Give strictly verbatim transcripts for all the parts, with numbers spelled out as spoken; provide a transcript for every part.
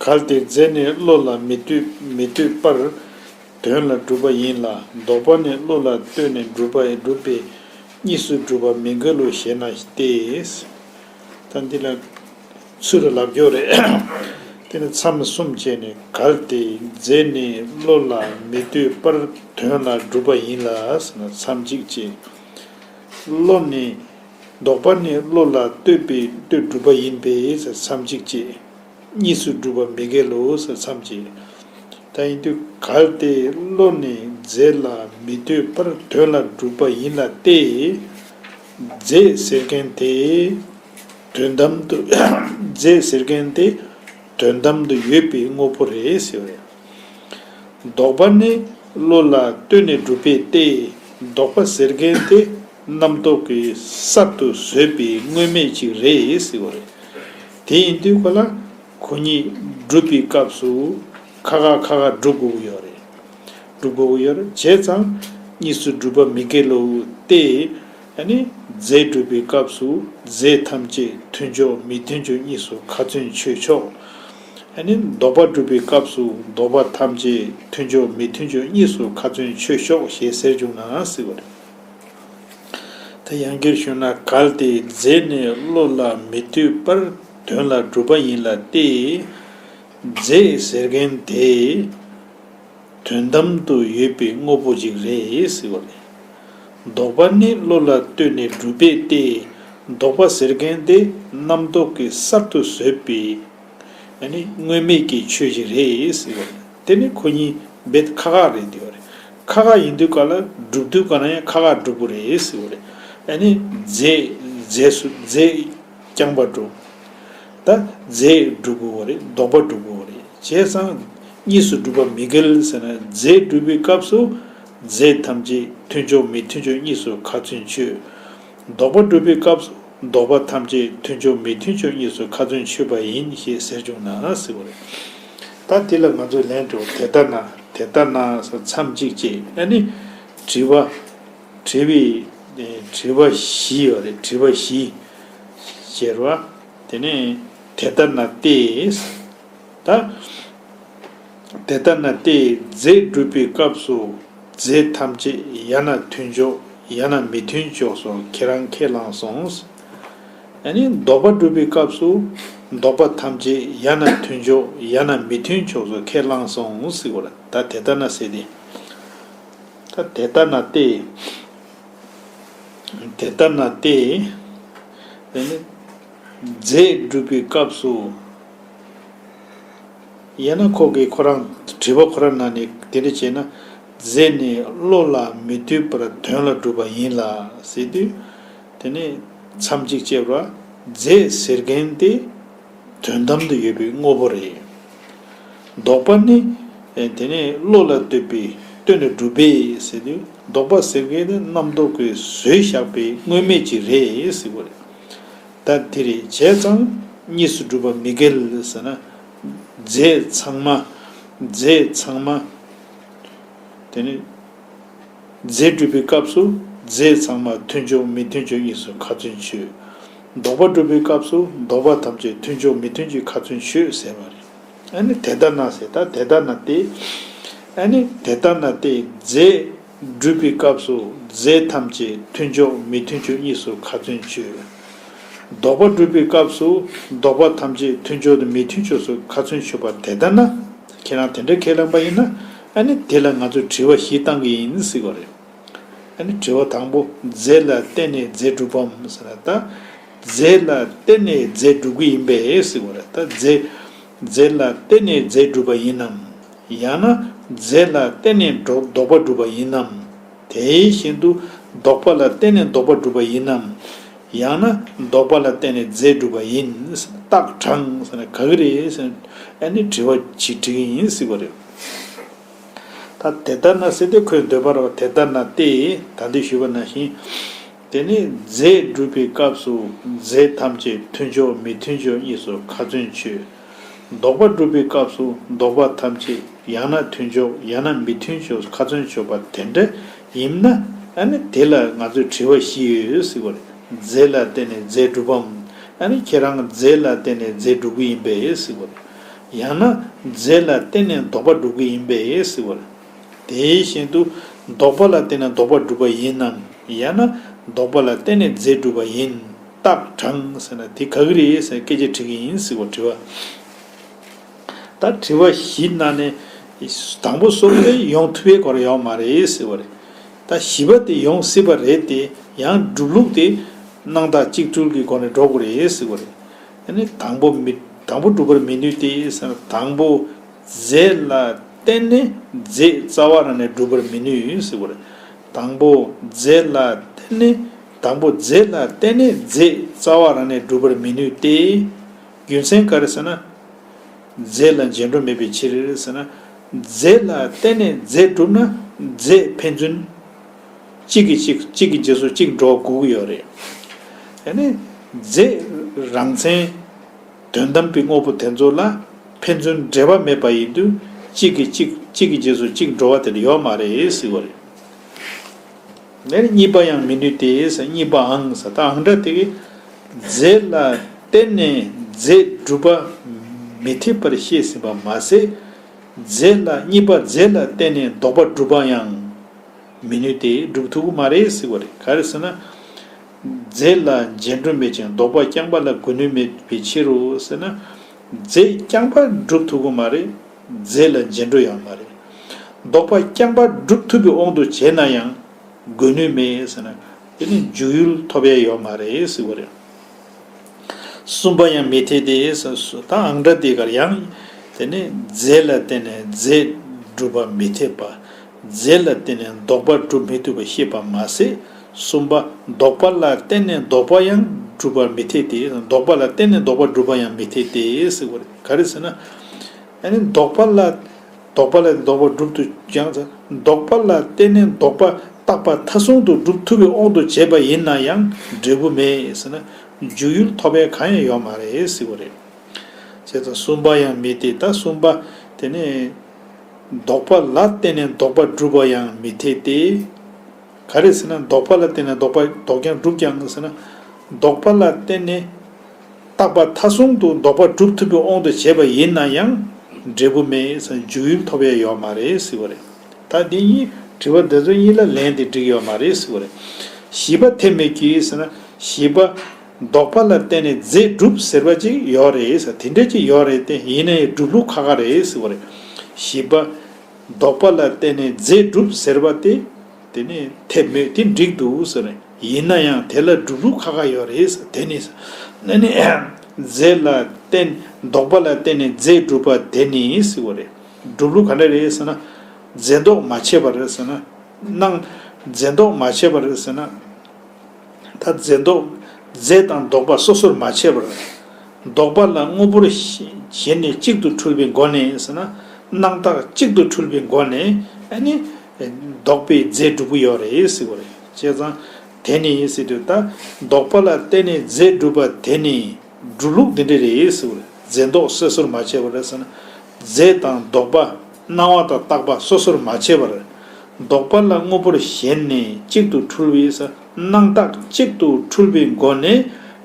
གལ་ཏེ་རྫས་ནི་བློ་ལ་མི་ལྟོས་མི་ལྟོས་པར་དོན་ལ་གྲུབ་པ་ཡིན་ལ། ལྡོག་པ་ནི་བློ་ལ་ལྟོས་ནས་གྲུབ་པ་གྲུབ་པས་གཉིས་སུ་གྲུབ་པ་མི་འགལ་ལོ་ཞེ་ན་སྟེ། ད་འདི་ལ་ཚུར་ལབ་རྒྱུ་རེད། དེ་ནི་མཚམས་གསུམ་བྱས་ནས། གལ་ཏེ་རྫས་ནི་བློ་ལ་མི་ལྟོས་པར་དོན་ལ་གྲུབ་པ་ཡིན་ལ་ཟེར་ན་མཚམས་གཅིག་བྱས། བློ་ནི་ལྡོག་པ་ནི་བློ་ལ་ལྟོས་པའི་ལྟོས་གྲུབ་པ་ཡིན་པས་མཚམས་གཅིག་བྱས། གཉིས་སུ་གྲུབ་པ་མི་འགལ་ལོ་ཟེར་མཚམས་བཅད། ད་ཡིན་དུས་གལ་ཏེ་བློ་ནི་རྫས་ལ་མི་ལྟོས་པར་དོན་ལ་གྲུབ་པ་ཡིན་ལ་སྟེ། རྫས་ཟེར་མཁན་དེ་དོན་དམ་དུ་རྫས་ཟེར་མཁན་དེ་དོན་དམ་དུ་ཡོད་པའི་དངོས་པོ་རེད་ཟེར་བ་རེད། ལྡོག་པ་ནི་བློ་ལ་ལྟོས་ནས་གྲུབ་པས་ཏེ། ལྡོག་པ་ཟེར་མཁན་དེ་རྣམ་རྟོག་གིས་གསར་དུ་བཟོས་པའི་དངོས་མེད་ཅིག་རེད་ཟེར་བ་རེད། དེ་ཡིན་དུས་ཁོ་ལ་ཁོ་གཉིས་སྒྲུབ་པའི་སྐབས་སུ་ཁ་ཁ་ཁ་ཁ་སྒྲུབ་དགོས་ཀྱི་ཡོད་རེད། སྒྲུབ་དགོས་ཀྱི་ཡོད་རེད། བྱས་ཙང་གཉིས་སུ་གྲུབ་པ་མི་འགལ་ལོ་སྟེ། ཨ་ནི་རྫས་སྒྲུབ་པའི་སྐབས་སུ་རྫས་ཐམས་ཅད་མཐུན་ཕྱོགས་མི་མཐུན་ཕྱོགས་གཉིས་སུ་ཁ་ཚོན་ཆོད་ཆོག་ཨ་ནི་ལྡོག་པ་སྒྲུབ་པའི་སྐབས་སུ་ལྡོག་པ་ཐམས་ཅད་མཐུན་ཕྱོགས་མི་མཐུན་ཕྱོགས་གཉིས་སུ་ཁ་ཚོན་ཆོད་ཆོག་ཞེས་ཟེར་བྱུང་ན་ཟེར་བ་རེད། ད་ཡང་བསྐྱར་ཞུས་ན། གལ་ཏེ་རྫས་ནི་བློ་ལ་མི་ལྟོས་པར་དོན་ལ་གྲུབ་པ་ཡིན་ལ་སྟེ། རྫས་ཟེར་མཁན་དེ་དོན་དམ་དུ་ཡོད་པའི་དངོས་པོ་ཅིག་རེད་ཟེར་བ་རེད། ལྡོག་པ་ནི་བློ་ལ་ལྟོས་ནས་གྲུབ་པས་ཏེ། ལྡོག་པ་ཟེར་མཁན་དེ་རྣམ་རྟོག་གིས་གསར་དུ་བཟོས་པའི་ཨ་ནི་དངོས་མེད་ཀྱི་ཆོས་ཅིག་རེད་ཟེར་བ་རེད། དེ་ནི་ཁོ་གཉིས་རྦད་ཁ་ཁ་རེད་འདུག་བ་རེད། ཁ་ཁ་ཡིན་དུས་ག་ལ་སྒྲུབ་དུས་ག་ན་ཡང་ཁ་ཁ་སྒྲུབ་དགོས་རེད་ཟེར་བ་རེད། ཨ་ནི་རྫས་རྫས་སུ་རྫས་རྐྱང་པ་སྒྲུབ། ད་རྫས་སྒྲུབ་དགོས་བ་རེད། ལྡོག་པ་སྒྲུབ་དགོས་བ་རེད། བྱས་ཙང་གཉིས་སུ་གྲུབ་པ་མི་འགལ་ཟེར་ན། རྫས་སྒྲུབ་པའི་སྐབས་སུ་རྫས་ཐམས་ཅད་མཐུན་ཕྱོགས་མི་མཐུན་ཕྱོགས་གཉིས་སུ་ཁ་ཚོན་ཆོད། ལྡོག་པ་སྒྲུབ་པའི་སྐབས་སུ་ལྡོག་པ་ཐམས་ཅད་མཐུན་ཕྱོགས་མི་མཐུན་ཕྱོགས་གཉིས་སུ་ཁ་ཚོན་ཆོད་པ་ཡིན་ཞེས་ཟེར་བྱུང་ན་ཟེར་བ་རེད། ད་དེ་ལ་ང་ཚོས་ལན་འགྲོ། དེ་ལྟ་ན། དེ་ལྟ་ན་ཟེར་མཚམས་གཅིག་བཅད། ཨ་ནི་དྲི་བ། དྲི་བའི་དྲི་བ་བཞི་ཡོད་རེད། དྲི་བ་བཞི་ཟེར་བ། དེ་ནས་དེ་ལྟ་ན་སྟེ། ད་དེ་ལྟ་ན་སྟེ། རྫས་སྒྲུབ་པའི་སྐབས་སུ་རྫས་ཐམས་ཅད་ཡང་ན་མཐུན་ཕྱོགས་ཡང་ན་མི་མཐུན་ཕྱོགས་སུ་ཁྱེད་རང་ཁས་བླངས་སོང་། ཨ་ནི་ལྡོག་པ་སྒྲུབ་པའི་སྐབས་སུ་ལྡོག་པ་ཐམས་ཅད་ཡང་ན་མཐུན་ཕྱོགས་ཡང་ན་མི་མཐུན་ཕྱོགས་སུ་ཁས་བླངས་སོང་ཟེར་བ་རེད། ད་དེ་ལྟ་ན་ཟེར་ཏེ། ད་དེ་ལྟ་ན་སྟེ། དེ་ལྟ་ན་སྟེ། དེ་ནི་རྫས་སྒྲུབ་པའི་སྐབས་སུ། ཡང་ན་ཁོ་གིས་ཁོ་རང་དྲི་བ་ཁོ་རང་ནང་ནས་དེ་འདྲ་བྱས་ན། རྫས་ནི་བློ་ལ་མི་ལྟོས་པར་དོན་ལ་གྲུབ་པ་ཡིན་ལ་ཟེར་དུས། དེ་ནི་མཚམས་གཅིག་བཅད་པ། རྫས་ཟེར་མཁན་དེ་དོན་དམ་དུ་ཡོད་པའི་དངོས་པོ་རེད། ལྡོག་པ་ནི། ཨེ། དེ་ནས་བློ་ལ་ལྟོས་པའི་ལྟོས་ནས་གྲུབ་པས་ཟེར་དུས། ལྡོག་པ་ཟེར་མཁན་ནི་རྣམ་རྟོག་གིས་བཟོས་བཞག་པའི་དངོས་མེད་ཅིག་རེད་ཟེར་བ་རེད། ད་དེ་རེད། བྱས་ཙང་གཉིས་སུ་གྲུབ་པ་མི་འགལ་ཟེར་ན། རྫས་ཚང་མ། རྫས་ཚང་མ། དེ་ནི། རྫས་སྒྲུབ་པའི་སྐབས་སུ་རྫས་ཚང་མ་མཐུན་ཕྱོགས་མི་མཐུན་ཕྱོགས་གཉིས་སུ་ཁ་ཚོན་ཆོད། ལྡོག་པ་སྒྲུབ་པའི་སྐབས་སུ་ལྡོག་པ་ཐམས་ཅད་མཐུན་ཕྱོགས་མི་མཐུན་ཕྱོགས་ཁ་ཚོན་ཆོད་ཟེར་བ་རེད། ཨ་ནི་དེ་ལྟ་ན་ཟེར། ད་དེ་ལྟ་ན་སྟེ། ཨ་ནི་དེ་ལྟ་ན་སྟེ། རྫས་སྒྲུབ་པའི་སྐབས་སུ་རྫས་ཐམས་ཅད་མཐུན་ཕྱོགས་མི་མཐུན་ཕྱོགས་གཉིས་སུ་ཁ་ཚོན་ཆོད། ལྡོག་པ་སྒྲུབ་པའི་སྐབས་སུ་ལྡོག་པ་ཐམས་ཅད་མཐུན་ཕྱོགས་དང་མི་མཐུན་ཕྱོགས་སུ་ཁ་ཚོན་ཆོད་པ་དེ་ལྟ་ན། ཁྱེད་རང་དེ་འདྲ་ཁས་བླངས་པ་ཡིན་ན། ཨ་ནི་དེ་ལ་ང་ཚོས་དྲི་བ་བཞི་བཏང་གི་ཡིན་ཟེར་བ་རེད། ཨ་ནི་དྲི་བ་དང་པོ། རྫས་ལ་བརྟེན་ནས་རྫས་གྲུབ་བམ་ཟེར་ན། ད་རྫས་ལ་བརྟེན་ནས་རྫས་གྲུབ་ཀྱི་ཡིན་པས་ཟེར་བ་རེད། ད་རྫས། རྫས་ལ་བརྟེན་ནས་རྫས་གྲུབ་པ་ཡིན་ནམ། ཡང་ན་རྫས་ལ་བརྟེན་ནས་ལྡོག་ལྡོག་པ་གྲུབ་པ་ཡིན་ནམ། དེ་བཞིན་དུ་ལྡོག་པ་ལ་བརྟེན་ནས་ལྡོག་པ་གྲུབ་པ་ཡིན་ནམ། ཡང་ན་ལྡོག་པ་ལ་བརྟེན་ནས་རྫས་གྲུབ་པ་ཡིན། རྟགས་དྲངས་ཟེར་ན་ག་གི་རེད་ཟེར་ན། ཨ་ནི་དྲི་བ་ཅིག་དྲི་གི་ཡིན་ཟེར་བ་རེད། ད་དེ་ལྟ་ན་ཟེར་ཏེ་ཁོས་འདོད་པ་རེད་པ། དེ་ལྟ་ན་སྟེ། ད་འདི་ཞུས་པ་ནང་བཞིན། དེ་ནི་རྫས་སྒྲུབ་པའི་སྐབས་སུ་རྫས་ཐམས་ཅད་མཐུན་ཕྱོགས་མི་མཐུན་ཕྱོགས་གཉིས་སུ་ཁ་ཚོན་ཆོད། ལྡོག་པ་སྒྲུབ་པའི་སྐབས་སུ་ལྡོག་པ་ཐམས་ཅད་ཡང་ན་མཐུན་ཕྱོགས་ཡང་ན་མི་མཐུན་ཕྱོགས་སུ་ཁ་ཚོན་ཆོད་པ་དེ་འདྲ་ཡིན་ན། ཨ་ནི་དེ་ལ་ང་ཚོས་དྲི་བ་བཞི་ཡོད་ཟེར་བ་རེད། རྫས་ལ་བརྟེན་ནས་རྫས་གྲུབ་བམ། ཨ་ནི་ཁྱེད་རང་རྫས་ལ་བརྟེན་ནས་རྫས་གྲུབ་ཀྱི་ཡིན་པས་ཟེར་བ་རེད། ཡང་ན་རྫས་ལ་བརྟེན་ནས་ལྡོག་པ་སྒྲུབ་ཀྱི་ཡིན་པས་ཟེར་བ་རེད། དེ་བཞིན་དུ་ལྡོག་པ་ལ་བརྟེན་ནས་ལྡོག་པ་སྒྲུབ་པ་ཡིན་ནམ། ཡང་ན་ལྡོག་པ་ལ་བརྟེན་ནས་རྫས་སྒྲུབ་པ་ཡིན། རྟགས་དྲངས་ཟེར་ན་དེ་ག་གི་རེད་ཟེར་སྐད་ཆ་དྲི་གི་ཡིན་ཟེར་བ་དྲི་བ། ད་དྲི་བ་བཞི་ནང་ནས་དང་པོ་གསུམ་དེ་ཡོང་ཐུབ་པའི་སྐོར་ཡོད་མ་རེད་ཟེར་བ་རེད། ད་བཞི་པ་དེ་ཡོང་སྲིད་པ་རེད་དེ། ཡང་སྒྲུབ་ལུགས་དེ་སྣང་བཏགས་གཅིག་སྒྲིལ་གྱི་སྒོ་ནས་འགྲོ་དགོས་རེད་ཟེར་བ་རེད། ཨ་ནི་དང་པོ་མི་དང་པོ་སྒྲུབ་པར་མི་ནུས་ཏེ་ཟེར་ན། དང་པོ་རྫས་ལ་བརྟེན་ནས་རྫས་རྩ་བ་རང་ནས་སྒྲུབ་པར་མི་ནུས་ཟེར་བ་རེད། དང་པོ་རྫས་ལ་བརྟེན་ནས་དང་པོ་རྫས་ལ་བརྟེན་ནས་རྫས་རྩ་བ་རང་ནས་སྒྲུབ་པར་མི་ནུས་ཏེ། རྒྱུ་མཚན་ག་རེ་ཟེར་ན། རྫས་ལ་རྗེས་འགྲོ་མེད་པའི་ཕྱིར་ཟེར་ན། རྫས་ལ་བརྟེན་ནས་རྫས་གྲུབ་ན་རྫས་ཕན་ཚུན་གཅིག་གིས་གཅིག་གཅིག་གི་རྗེས་སུ་གཅིག་འགྲོ་དགོས་ཀྱི་ཡོད་རེད། ཡང་ན་རྫས་རང་མཚན་དོན་དམ་པའི་དངོས་པོ་དེ་ཚོ་ལ་ཕན་ཚུན་འབྲེལ་བ་མེད་པ་ཡིན་དུས་གཅིག་གིས་གཅིག་གཅིག་གི་རྗེས་སུ་གཅིག་འགྲོ་བ་དེ་ལ་ཡོད་མ་རེད་ཟེར་བ་རེད། ནས་གཉིས་པ་ཡང་མི་ནུས་ཏེ་ཟེར། གཉིས་པའང་ཟེར། ད་ཨང་སྒྲ་དེ་གིས་རྫས་ལ་བརྟེན་ནས་རྫས་སྒྲུབ་པ་མི་འཐད་པར་བཤད་ཟིན་པ་མ་ཟད། རྫས་ལ་གཉིས་པ་རྫས་ལ་བརྟེན་ནས་ལྡོག་པ་སྒྲུབ་པ་ཡང་མི་ནུས་ཏེ་སྒྲུབ་ཐུབ་ཀྱི་མ་རེད་ཟེར་བ་རེད། ག་རེ་ཟེར་ན། རྫས་ལ་རྗེས་འགྲོ་མེད་ཅིང་ལྡོག་པ་རྐྱང་པ་ལ་དགོས་ནུས་མེད་པའི་ཕྱིར་རོ་ཟེར་ན། རྫས་རྐྱང་པ་སྒྲུབ་ཐུབ་ཀྱི་མ་རེད། རྫས་ལ་རྗེས་འགྲོ་ཡང་མ་རེད། ལྡོག་པ་རྐྱང་པ་སྒྲུབ་ཐུབ་པའི་དབང་དུ་བྱས་ན་ཡང་དགོས་ནུས་མེད་ཟེར་ན། དེ་ནི་འཇུག་ཡུལ་ཐོབ་ཡ་ཡོད་མ་རེད་ཟེར་བ་རེད། གསུམ་པ་ཡང་མི་འཐད་དེ་ཟེར། ད་ཨང་སྒྲ་དེ་གར་ཡང་དེ་ནི་རྫས་ལ་བརྟེན་ནས་རྫས་སྒྲུབ་པ་མི་འཐད་པ། རྫས་ལ་བརྟེན་ནས་ལྡོག་པ་སྒྲུབ་མི་ཐུབ་པ་བཤད་པ་མ་ཟད། གསུམ་པ་ལྡོག་པ་ལ་བརྟེན་ནས་ལྡོག་པ་ཡང་སྒྲུབ་པ་མི་འཐད་དེ། ལྡོག་པ་ལ་བརྟེན་ནས་ལྡོག་པ་སྒྲུབ་པ་ཡང་མི་འཐད་དེ་ཟེར་བ་རེད། ག་རེ་ཟེར་ན། ཨ་ནི་ལྡོག་པ་ལ་ལྡོག་པ་ལ་ལྡོག་པ་སྒྲུབ་ཏུ་ཀྱང་། ལྡོག་པ་ལ་བརྟེན་ནས་ལྡོག་པ་རྟག་པ་མཐའ་གསུམ་དུ་སྒྲུབ་ཐུབ་པའི་དབང་དུ་བྱས་པ་ཡིན་ན་ཡང་འབྲས་བུ་མེད་ཟེར་ན། འཇུག་ཡུལ་ཐོབ་པའི་གང་ཡང་ཡོད་མ་རེད་ཟེར་བ་རེད། བྱས་ཙང་གསུམ་པ་ཡང་མི་འཐད། ད་གསུམ་པ་དེ་ནི་ལྡོག་པ་ལ་བརྟེན་ནས་ལྡོག་པ་སྒྲུབ་པ་ཡང་མི་འཐད་དེ། ག་རེ་ཟེར་ན། ལྡོག་པ་ལ་བརྟེན་ནས་ལྡོག་པ་ལྡོག་ཀྱང་སྒྲུབ་ཀྱང་ཟེར་ན། ལྡོག་པ་ལ་བརྟེན་ནས་རྟག་པ་མཐའ་གསུམ་དུ་ལྡོག་པ་སྒྲུབ་ཐུབ་པའི་དབང་དུ་བྱས་པ་ཡིན་ན་ཡང་འབྲས་བུ་མེད་ཟེར། འཇུག་ཡུལ་ཐོབ་ཡ་ཡོད་མ་རེད་ཟེར་བ་རེད། ད་འདི་གཉིས་དྲི་བ་འདི་ཚོ་གཉིས་ལ་ལན་དེ་འགྲིག་ཡོད་མ་རེད་ཟེར་བ་རེད། བཞི་པ་འཐད་མོད་ཀྱི་ཟེར་ན། བཞི་པ་ལྡོག་པ་ལ་བརྟེན་ནས་རྫས་སྒྲུབ་ཟེར་བ་ཅིག་ཡོད་རེད་ཟེར། དེ་འདྲ་ཅིག་ཡོད་རེད་དེ། ཡིན་ན་ཡང་སྒྲུབ་ལུགས་ཁག་ཁག་རེད་ཟེར་བ་རེད། བཞི་པ་ལྡོག་པ་ལ་བརྟེན་ནས་རྫས་སྒྲུབ་ཟེར་བ་དེ། དེ་ནི་འཐད་མོད་དེ་འགྲིག་འདུག་ཟེར། ཡིན་ན་ཡང་དེ་ལ་སྒྲུབ་ལུགས་ཁག་ཁག་ཡོད་རེད་ཟེར། དེ་ནི་ཟེར། ཨ་ནི་རྫས་ལ་བརྟེན་ལྡོག་པ་ལ་བརྟེན་ནས་རྫས་སྒྲུབ་པ་དེ་ནི་ཟེར་བ་རེད། སྒྲུབ་ལུགས་ག་འདྲ་རེད་ཟེར་ན། རྫས་ལྡོག་མ་བྱས་པར་ཟེར་ན། སྣང་། རྫས་ལྡོག་མ་བྱས་པར་ཟེར་ན། ད་རྫས་ལྡོག་རྫས་དང་ལྡོག་པ་སོ་སོར་མ་ཕྱེ་བར། ལྡོག་པ་ལ་དངོས་པོར་ཞེན་ནས་གཅིག་ཏུ་འཁྲུལ་པའི་སྒོ་ནས་ཟེར་ན། སྣང་བཏགས་གཅིག་ཏུ་འཁྲུལ་པའི་སྒོ་ནས། ཨ་ནི་ལྡོག་པའི་རྫས་སྒྲུབ་ཀྱི་ཡོད་རེད་ཟེར་བ་རེད། བྱས་ཙང་དེ་ནི་ཟེར་དུས། ད་ལྡོག་པ་ལ་བརྟེན་ནས་རྫས་སྒྲུབ་པ་དེ་ནི་སྒྲུབ་ལུགས་འདི་འདྲ་རེད་ཟེར་བ་རེད། རྫས་ལྡོག་སོ་སོར་མ་ཕྱེ་བར་ཟེར་ན། རྫས་དང་ལྡོག་པ། སྣང་བ་དང་བཏགས་པ་སོ་སོར་མ་ཕྱེ་བར། ལྡོག་པ་ལ་དངོས་པོར་ཞེན་ནས་གཅིག་ཏུ་འཁྲུལ་བའི་ས། སྣང་བཏགས་གཅིག་ཏུ་འཁྲུལ་པའི་སྒོ་ནས།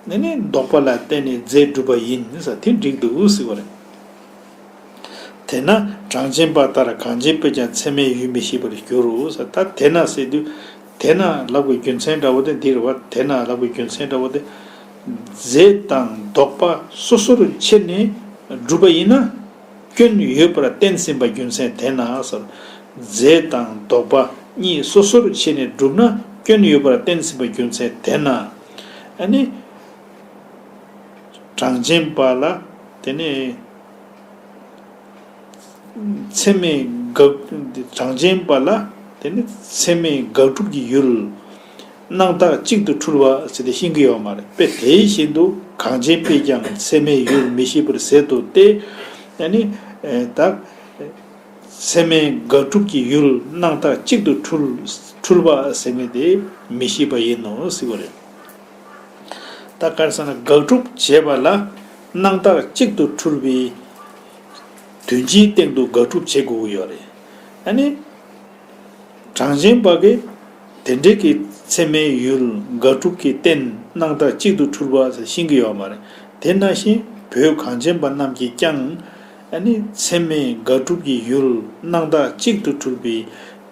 ནི་ནི་ལྡོག་པ་ལ་བརྟེན་ནས་རྫས་སྒྲུབ་པ་ཡིན་ས། དེ་འགྲིག་འདུག་ཟེར་བ་རེད། དེས་ན་གྲངས་ཅན་པ་ལྟར་གང་ཆེན་པོས་ཀྱང་ཚད་མའི་ཡུལ་མི་ཤེས་པར་འགྱུར་རོ་ཟེར། ད་དེས་ན་ཟེར་དུས། དེས་ན་ལབ་པའི་རྒྱུ་མཚན་འདྲ་བོ་དེ་འདི་རེད་བ། དེས་ན་ལབ་པའི་རྒྱུ་མཚན་འདྲ་བོ་དེ། རྫས་དང་ལྡོག་པ་སོ་སོར་ཕྱེ་ནས་སྒྲུབ་པ་ཡིན་ན། སྐྱོན་ཡོད་པར་བསྟན་ཟིན་པ་རྒྱུ་མཚན་དེས་ན་ཟེར། རྫས་དང་ལྡོག་པ་གཉིས་སོ་སོར་ཕྱེ་ནས་བསྒྲུབས་ན་སྐྱོན་ཡོད་པར་བསྟན་ཟིན་པ་རྒྱུ་མཚན་དེས་ན། ཨ་ནི་གྲངས་ཅན་པ་ལ་དེ་ནི་ཚད་མའི་དགག་གྲངས་ཅན་པ་ལ་དེ་ནི་ཚད་མའི་དགག་སྒྲུབ་ཀྱི་ཡུལ། སྣང་བཏགས་གཅིག་ཏུ་འཁྲུལ་བ་ཟེར་ཏེ་ཤེས་ཀྱི་ཡོད་མ་རེད་པས། དེ་བཞིན་དུ་གང་ཆེན་པོས་ཀྱང་ཚད་མའི་ཡུལ་མི་ཤེས་པར་ཟད་དོ་སྟེ། ཨ་ནི་ད་ཚད་མའི་དགག་སྒྲུབ་ཀྱི་ཡུལ་སྣང་བཏགས་གཅིག་ཏུ་འཁྲུལ་འཁྲུལ་བ་ཟེར་མཁན་དེ་མི་ཤེས་པ་ཡིན་ནོ་ཟེར་བ་རེད། ད་ག་རེ་ཟེར་ན། དགག་སྒྲུབ་བྱེད་པ་ལ་སྣང་བཏགས་གཅིག་ཏུ་འཁྲུལ་བའི་དོན་སྤྱིའི་སྟེང་དུ་དགག་སྒྲུབ་བྱེད་དགོས་ཀྱི་ཡོད་རེད། ཨ་ནི། གྲངས་ཅན་པ་གིས་དེ་འདྲའི་གི་ཚད་མའི་ཡུལ་དགག་སྒྲུབ་ཀྱི་རྟེན་སྣང་བཏགས་གཅིག་ཏུ་འཁྲུལ་བ་ཟེར་ཤེས་ཀྱི་ཡོད་མ་རེད། དེ་ནང་བཞིན་བོད་གངས་ཅན་པ་རྣམས་ཀྱིས་ཀྱང་ ཨ་ནི་ཚད་མས་དགག་སྒྲུབ་ཀྱི་ཡུལ་སྣང་བཏགས་གཅིག་ཏུ་གྲུབ་པའི་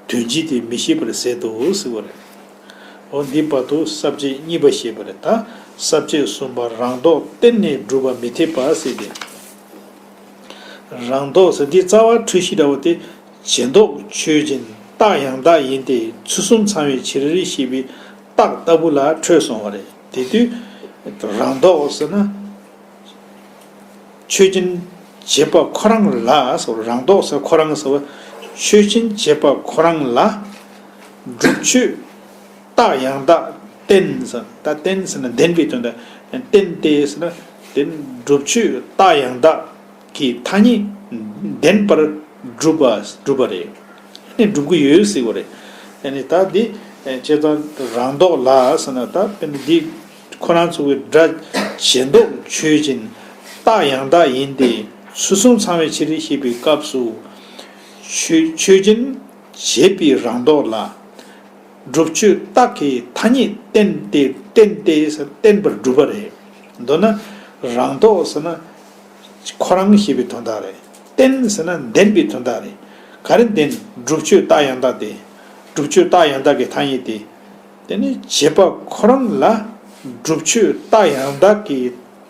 དོན་སྤྱི་དེ་མི་ཤེས་པར་ཟད་དོ་ཟེར་བ་རེད། འོ་འདི་བར་དུ་ས་བཅད་གཉིས་པ་བཤད་པ་རེད། ད་ས་བཅད་གསུམ་པ་རང་ལྡོག་གཏན་ནས་གྲུབ་པ་མི་འཐད་པ་ཟེར་ཏེ། རང་ལྡོག་ཟེར་འདི་རྩ་བ་འཁྲུལ་གཞི་འདྲ་བོ་དེ་བྱས་ལྡོག་ཆོས་ཅན་རྟགས་ཡང་དག་ཡིན་ཏེ་ཚུལ་གསུམ་ཚང་བའི་ཕྱིར་ཞེས་པའི་རྟགས་ལྟ་བུ་ལ་འཕྲོས་སོང་བ་རེད། དེ་དུས་རང་ལྡོག་ཟེར་ན། ཆོས་ཅན་བྱས་པ་ཁོ་རང་ལ་ཟེར་བ། རང་ལྡོག་ཟེར་ཁོ་རང་ཟེར་བ། ཆོས་ཅན་བྱས་པ་ཁོ་རང་ལ་སྒྲུབ་ཆོས་རྟགས་ཡང་དག་བརྟེན་ཟེར། ད་བརྟེན་ཟེར་ན་ལྡན་པའི་དོན་དག་བརྟེན་ཏེ་ཟེར་ན་བརྟེན་སྒྲུབ་ཆོས་རྟགས་ཡང་དག་གི་ཐ་སྙད་ལྡན་པར་གྲུབ་པ་གྲུབ་པ་རེད། ཨ་ནི་སྒྲུབ་ཀྱི་ཡོད་ཟེར་བ་རེད། ཨ་ནི་ད་འདི་བྱས་ཙང་རང་ལྡོག་ལ་ཟེར་ན་ད་དཔེར་ན་འདི་ཁོ་རང་ཚོ་གི་སྒྲ་བྱས་ལྡོག་ཆོས་ཅན་རྟགས་ཡང་དག་ཡིན་ཏེ་ཚུལ་གསུམ་ཚང་བའི་ཕྱིར་ཞེས་པའི་སྐབས་སུ་ཆོས་ཆོས་ཅན་བྱས་པའི་རང་ལྡོག་ལ་སྒྲུབ་ཆོས་རྟགས་ཀྱི་ཐ་སྙད་བརྟེན་ཏེ་བརྟེན་ཏེ་བརྟེན་པར་གྲུབ་པ་རེད། མདོར་ན་རང་ལྡོག་ཟེར་ན། ཁོ་རང་ཞེས་པའི་དོན་དག་རེད། བརྟེན་ཟེར་ན་ལྡན་པའི་དོན་དག་རེད། ག་རེ་ལྡན། སྒྲུབ་ཆོས་རྟགས་ཡང་དག་སྟེ། སྒྲུབ་ཆོས་རྟགས་ཡང་དག་གི་ཐ་སྙད་དེ། དེ་ནི་བྱས་པ་ཁོ་རང་ལ་སྒྲུབ་ཆོས་རྟགས་ཡང་དག་གི་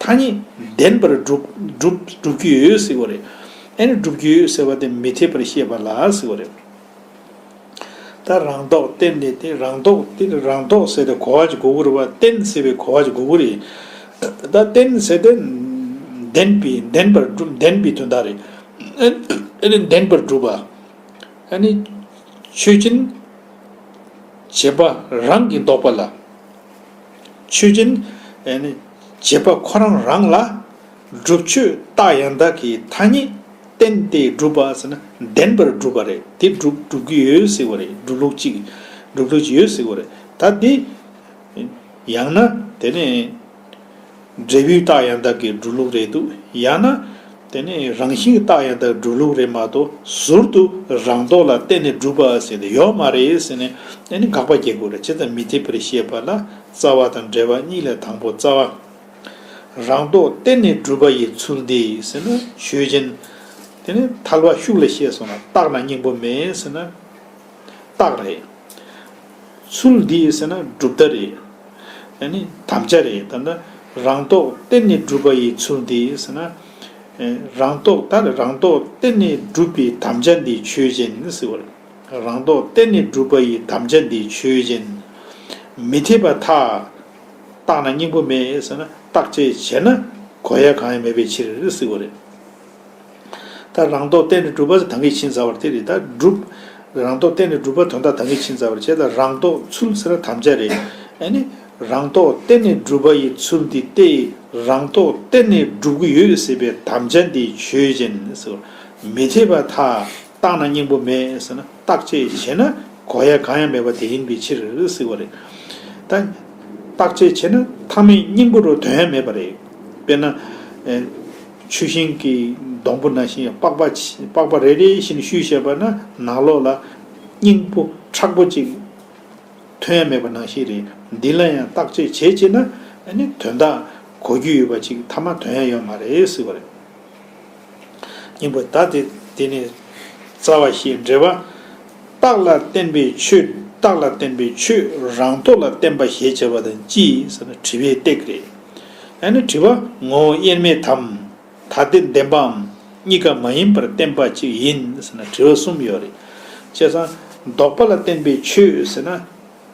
ཐ་སྙད་ལྡན་པར་སྒྲུབ་སྒྲུབ་སྒྲུབ་ཀྱི་ཡོད་ཟེར་བ་རེད། ཨ་ནི་སྒྲུབ་ཀྱི་ཡོད་ཟེར་བ་དེ་མི་འཐད་པར་བཤད་པ་ལ་ཟེར་བ་རེད། ད་རང་ལྡོག་བརྟེན་ནས་དེ་རང་ལྡོག་དེ་རང་ལྡོག་ཟེར་ཏེ་གོ་བ་ཅིག་དགོས་ཀྱི་རེད་བ། བརྟེན་ཟེར་བའི་གོ་བ་ཅིག་དགོས་ཀྱི་རེད། ད་བརྟེན་ཟེར་ཏེ་ལྡན་པའི་ལྡན་པར་སྒྲུབ་ལྡན་པའི་དོན་དག་རེད། ཨ་ནི་ལྡན་པར་སྒྲུབ་པ། ཨ་ནི་ཆོས་ཅན་བྱས་པ་རང་གི་ལྡོག་པ་ལ། ཆོས་ཅན་ཨ་ནི་བྱས་པ་ཁོ་རང་རང་ལ། སྒྲུབ་ཆོས་རྟགས་ཡང་དག་གི་ཐ་སྙད་བརྟེན་ཏེ་སྒྲུབ་པ་ཟེར་ན་ལྡན་པར་སྒྲུབ་པ་རེད། དེ་སྒྲུབ་སྒྲུབ་ཀྱི་ཡོད་ཟེར་བ་རེད། སྒྲུབ་ལུགས་གཅིག་སྒྲུབ་ལུགས་གཅིག་ཡོད་ཟེར་བ་རེད། ད་དེ་ཡང་ན་དེ་ནི་འབྲས་བུའི་རྟགས་ཡང་དག་གི་སྒྲུབ་ལུགས་རེད་འདུག་ཡང་ན་དེ་ནི་རང་བཞིན་གྱི་རྟགས་ཡང་དག་སྒྲུབ་ལུགས་རེད་མ་གཏོགས་ཟུར་དུ་རང་ལྡོག་ལ་བརྟེན་ནས་སྒྲུབ་པ་ཟེར་ཏེ་ཡོད་མ་རེད་ཟེར་ནས་ཨ་ནི་དགག་པ་རྒྱག་དགོས་རེད། བྱས་ཙང་མི་འཐད་པར་བཤད་པ་ལ་རྩ་བ་དང་འགྲེལ་པ་གཉིས་ལས་དང་པོ་རྩ་བ། རང་ལྡོག་བརྟེན་ནས་སྒྲུབ་པ་ཡི་ཚུལ་འདི་ཟེར་ན་ཆོས་ཅན། དེ་ནི་ཐལ་བ་ཤུགས་ལ་བཤད་སོང་ན་རྟགས་ན་སྙིང་པོ་མེད་ཟེར་ན་རྟགས་རེད། ཚུལ་འདི་ཟེར་ན་གྲུབ་མཐའ་རེད། ཨ་ནི་དམ་བཅའ་རེད། ད་ལྟ་རང་ལྡོག་བརྟེན་ནས་སྒྲུབ་པ་ཡི་ཚུལ་འདི་ཟེར་ན། རང་ལྡོག་ད་རང་ལྡོག་བརྟེན་ནས་སྒྲུབ་པའི་དམ་བཅའ་འདི་ཆོས་ཅན་ཟེར་བ་རེད། རང་ལྡོག་བརྟེན་ནས་སྒྲུབ་པ་ཡི་དམ་བཅའ་འདི་ཆོས་ཅན། མི་འཐད་པར་ཐལ། རྟགས་ན་སྙིང་པོ་མེད་ཟེར་ན་བརྟག་དཔྱད་བྱས་ན་གོ་ཡ་གང་ཡང་མེད་པའི་ཕྱིར་ཟེར་བ་རེད། ད་རང་ལྡོག་བརྟེན་ནས་སྒྲུབ་པ་ཟེར་ད་གིན་ཕྱིན་ཚར་བ་དེ་རེད། ད་སྒྲུབ། རང་ལྡོག་བརྟེན་ནས་སྒྲུབ་པ་དོན་དག་ད་གིན་ཕྱིན་ཚར་བ་རེད། བྱས་ཙང་རང་ལྡོག་ཚུལ་ཟེར་ན་དམ་བཅའ་རེད། ཨ་ནི་རང་ལྡོག་བརྟེན་ནས་སྒྲུབ་པ་ཡི་ཚུལ་འདི་སྟེ། རང་ལྡོག་བརྟེན་ནས་སྒྲུབ་ཀྱི་ཡོད་ཟེར་བའི་དམ་བཅའ་འདི་ཆོས་ཅན་ཟེར། མི་འཐད་པར་ཐལ། རྟགས་ན་སྙིང་པོ་མེད་ཟེར་ན་བརྟག་དཔྱད་བྱས་ན་གོ་ཡ་གང་ཡང་མེད་པ་དེ་ཡིན་པའི་ཕྱིར་ཟེར་བ་རེད། ད་བརྟག་དཔྱད་བྱས་ན་ཐ་མའི་སྙིང་པོ་རུ་དོན་ཡང་མེད་པ་རེད། དཔེར་ན། ཨེ། ཆུ་ཤིང་གི་སྡོང་པོ་ནང་བཞིན་པགས་པ་ཆེ་པགས་པ་རེ་རེ་བཞིན་བཤུས་བྱས་པ་ན་ནང་ལོགས་ལ་སྙིང་པོ་མཁྲེགས་པོ་ཅིག་ཐོན་ཡ་མེད་པ་ནང་བཞིན་རེད། འདི་ལ་ཡང་བརྟག་དཔྱད་བྱས་བྱས་ན་ཨ་ནི་དོན་དག་གོ་རྒྱུ་ཡོད་པ་ཅིག་ཐ་མ་ཐོན་ཡ་ཡོད་མ་རེད་ཟེར་བ་རེད། སྙིང་པོ་ད་དེ་དེ་ནི་རྩ་བ་ཞེས་འགྲེལ་པ། རྟགས་ལ་བརྟེན་པའི་ཆོས། རྟགས་ལ་བརྟེན་པའི་ཆོས་རང་ལྡོག་ལ་བརྟེན་པ་ཞེས་བྱ་བ་དང་ཅི་ཟེར་ན་དྲི་བའི་སྟེགས་རེད། ཨ་ནི་དྲི་བ་ངོ་བོ་དབྱེར་མེད་དམ། ཐ་དད་བདེན་པའམ་གཉིས་ཀ་མ་ཡིན་པར་བསྟན་པ་ཅིག་ཡིན་ཟེར་ན་དྲི་བ་གསུམ་ཡོད་རེད། བྱས་ཙང་ལྡོག་པ་ལ་བརྟེན་པའི་ཆོས་ཟེར་ན་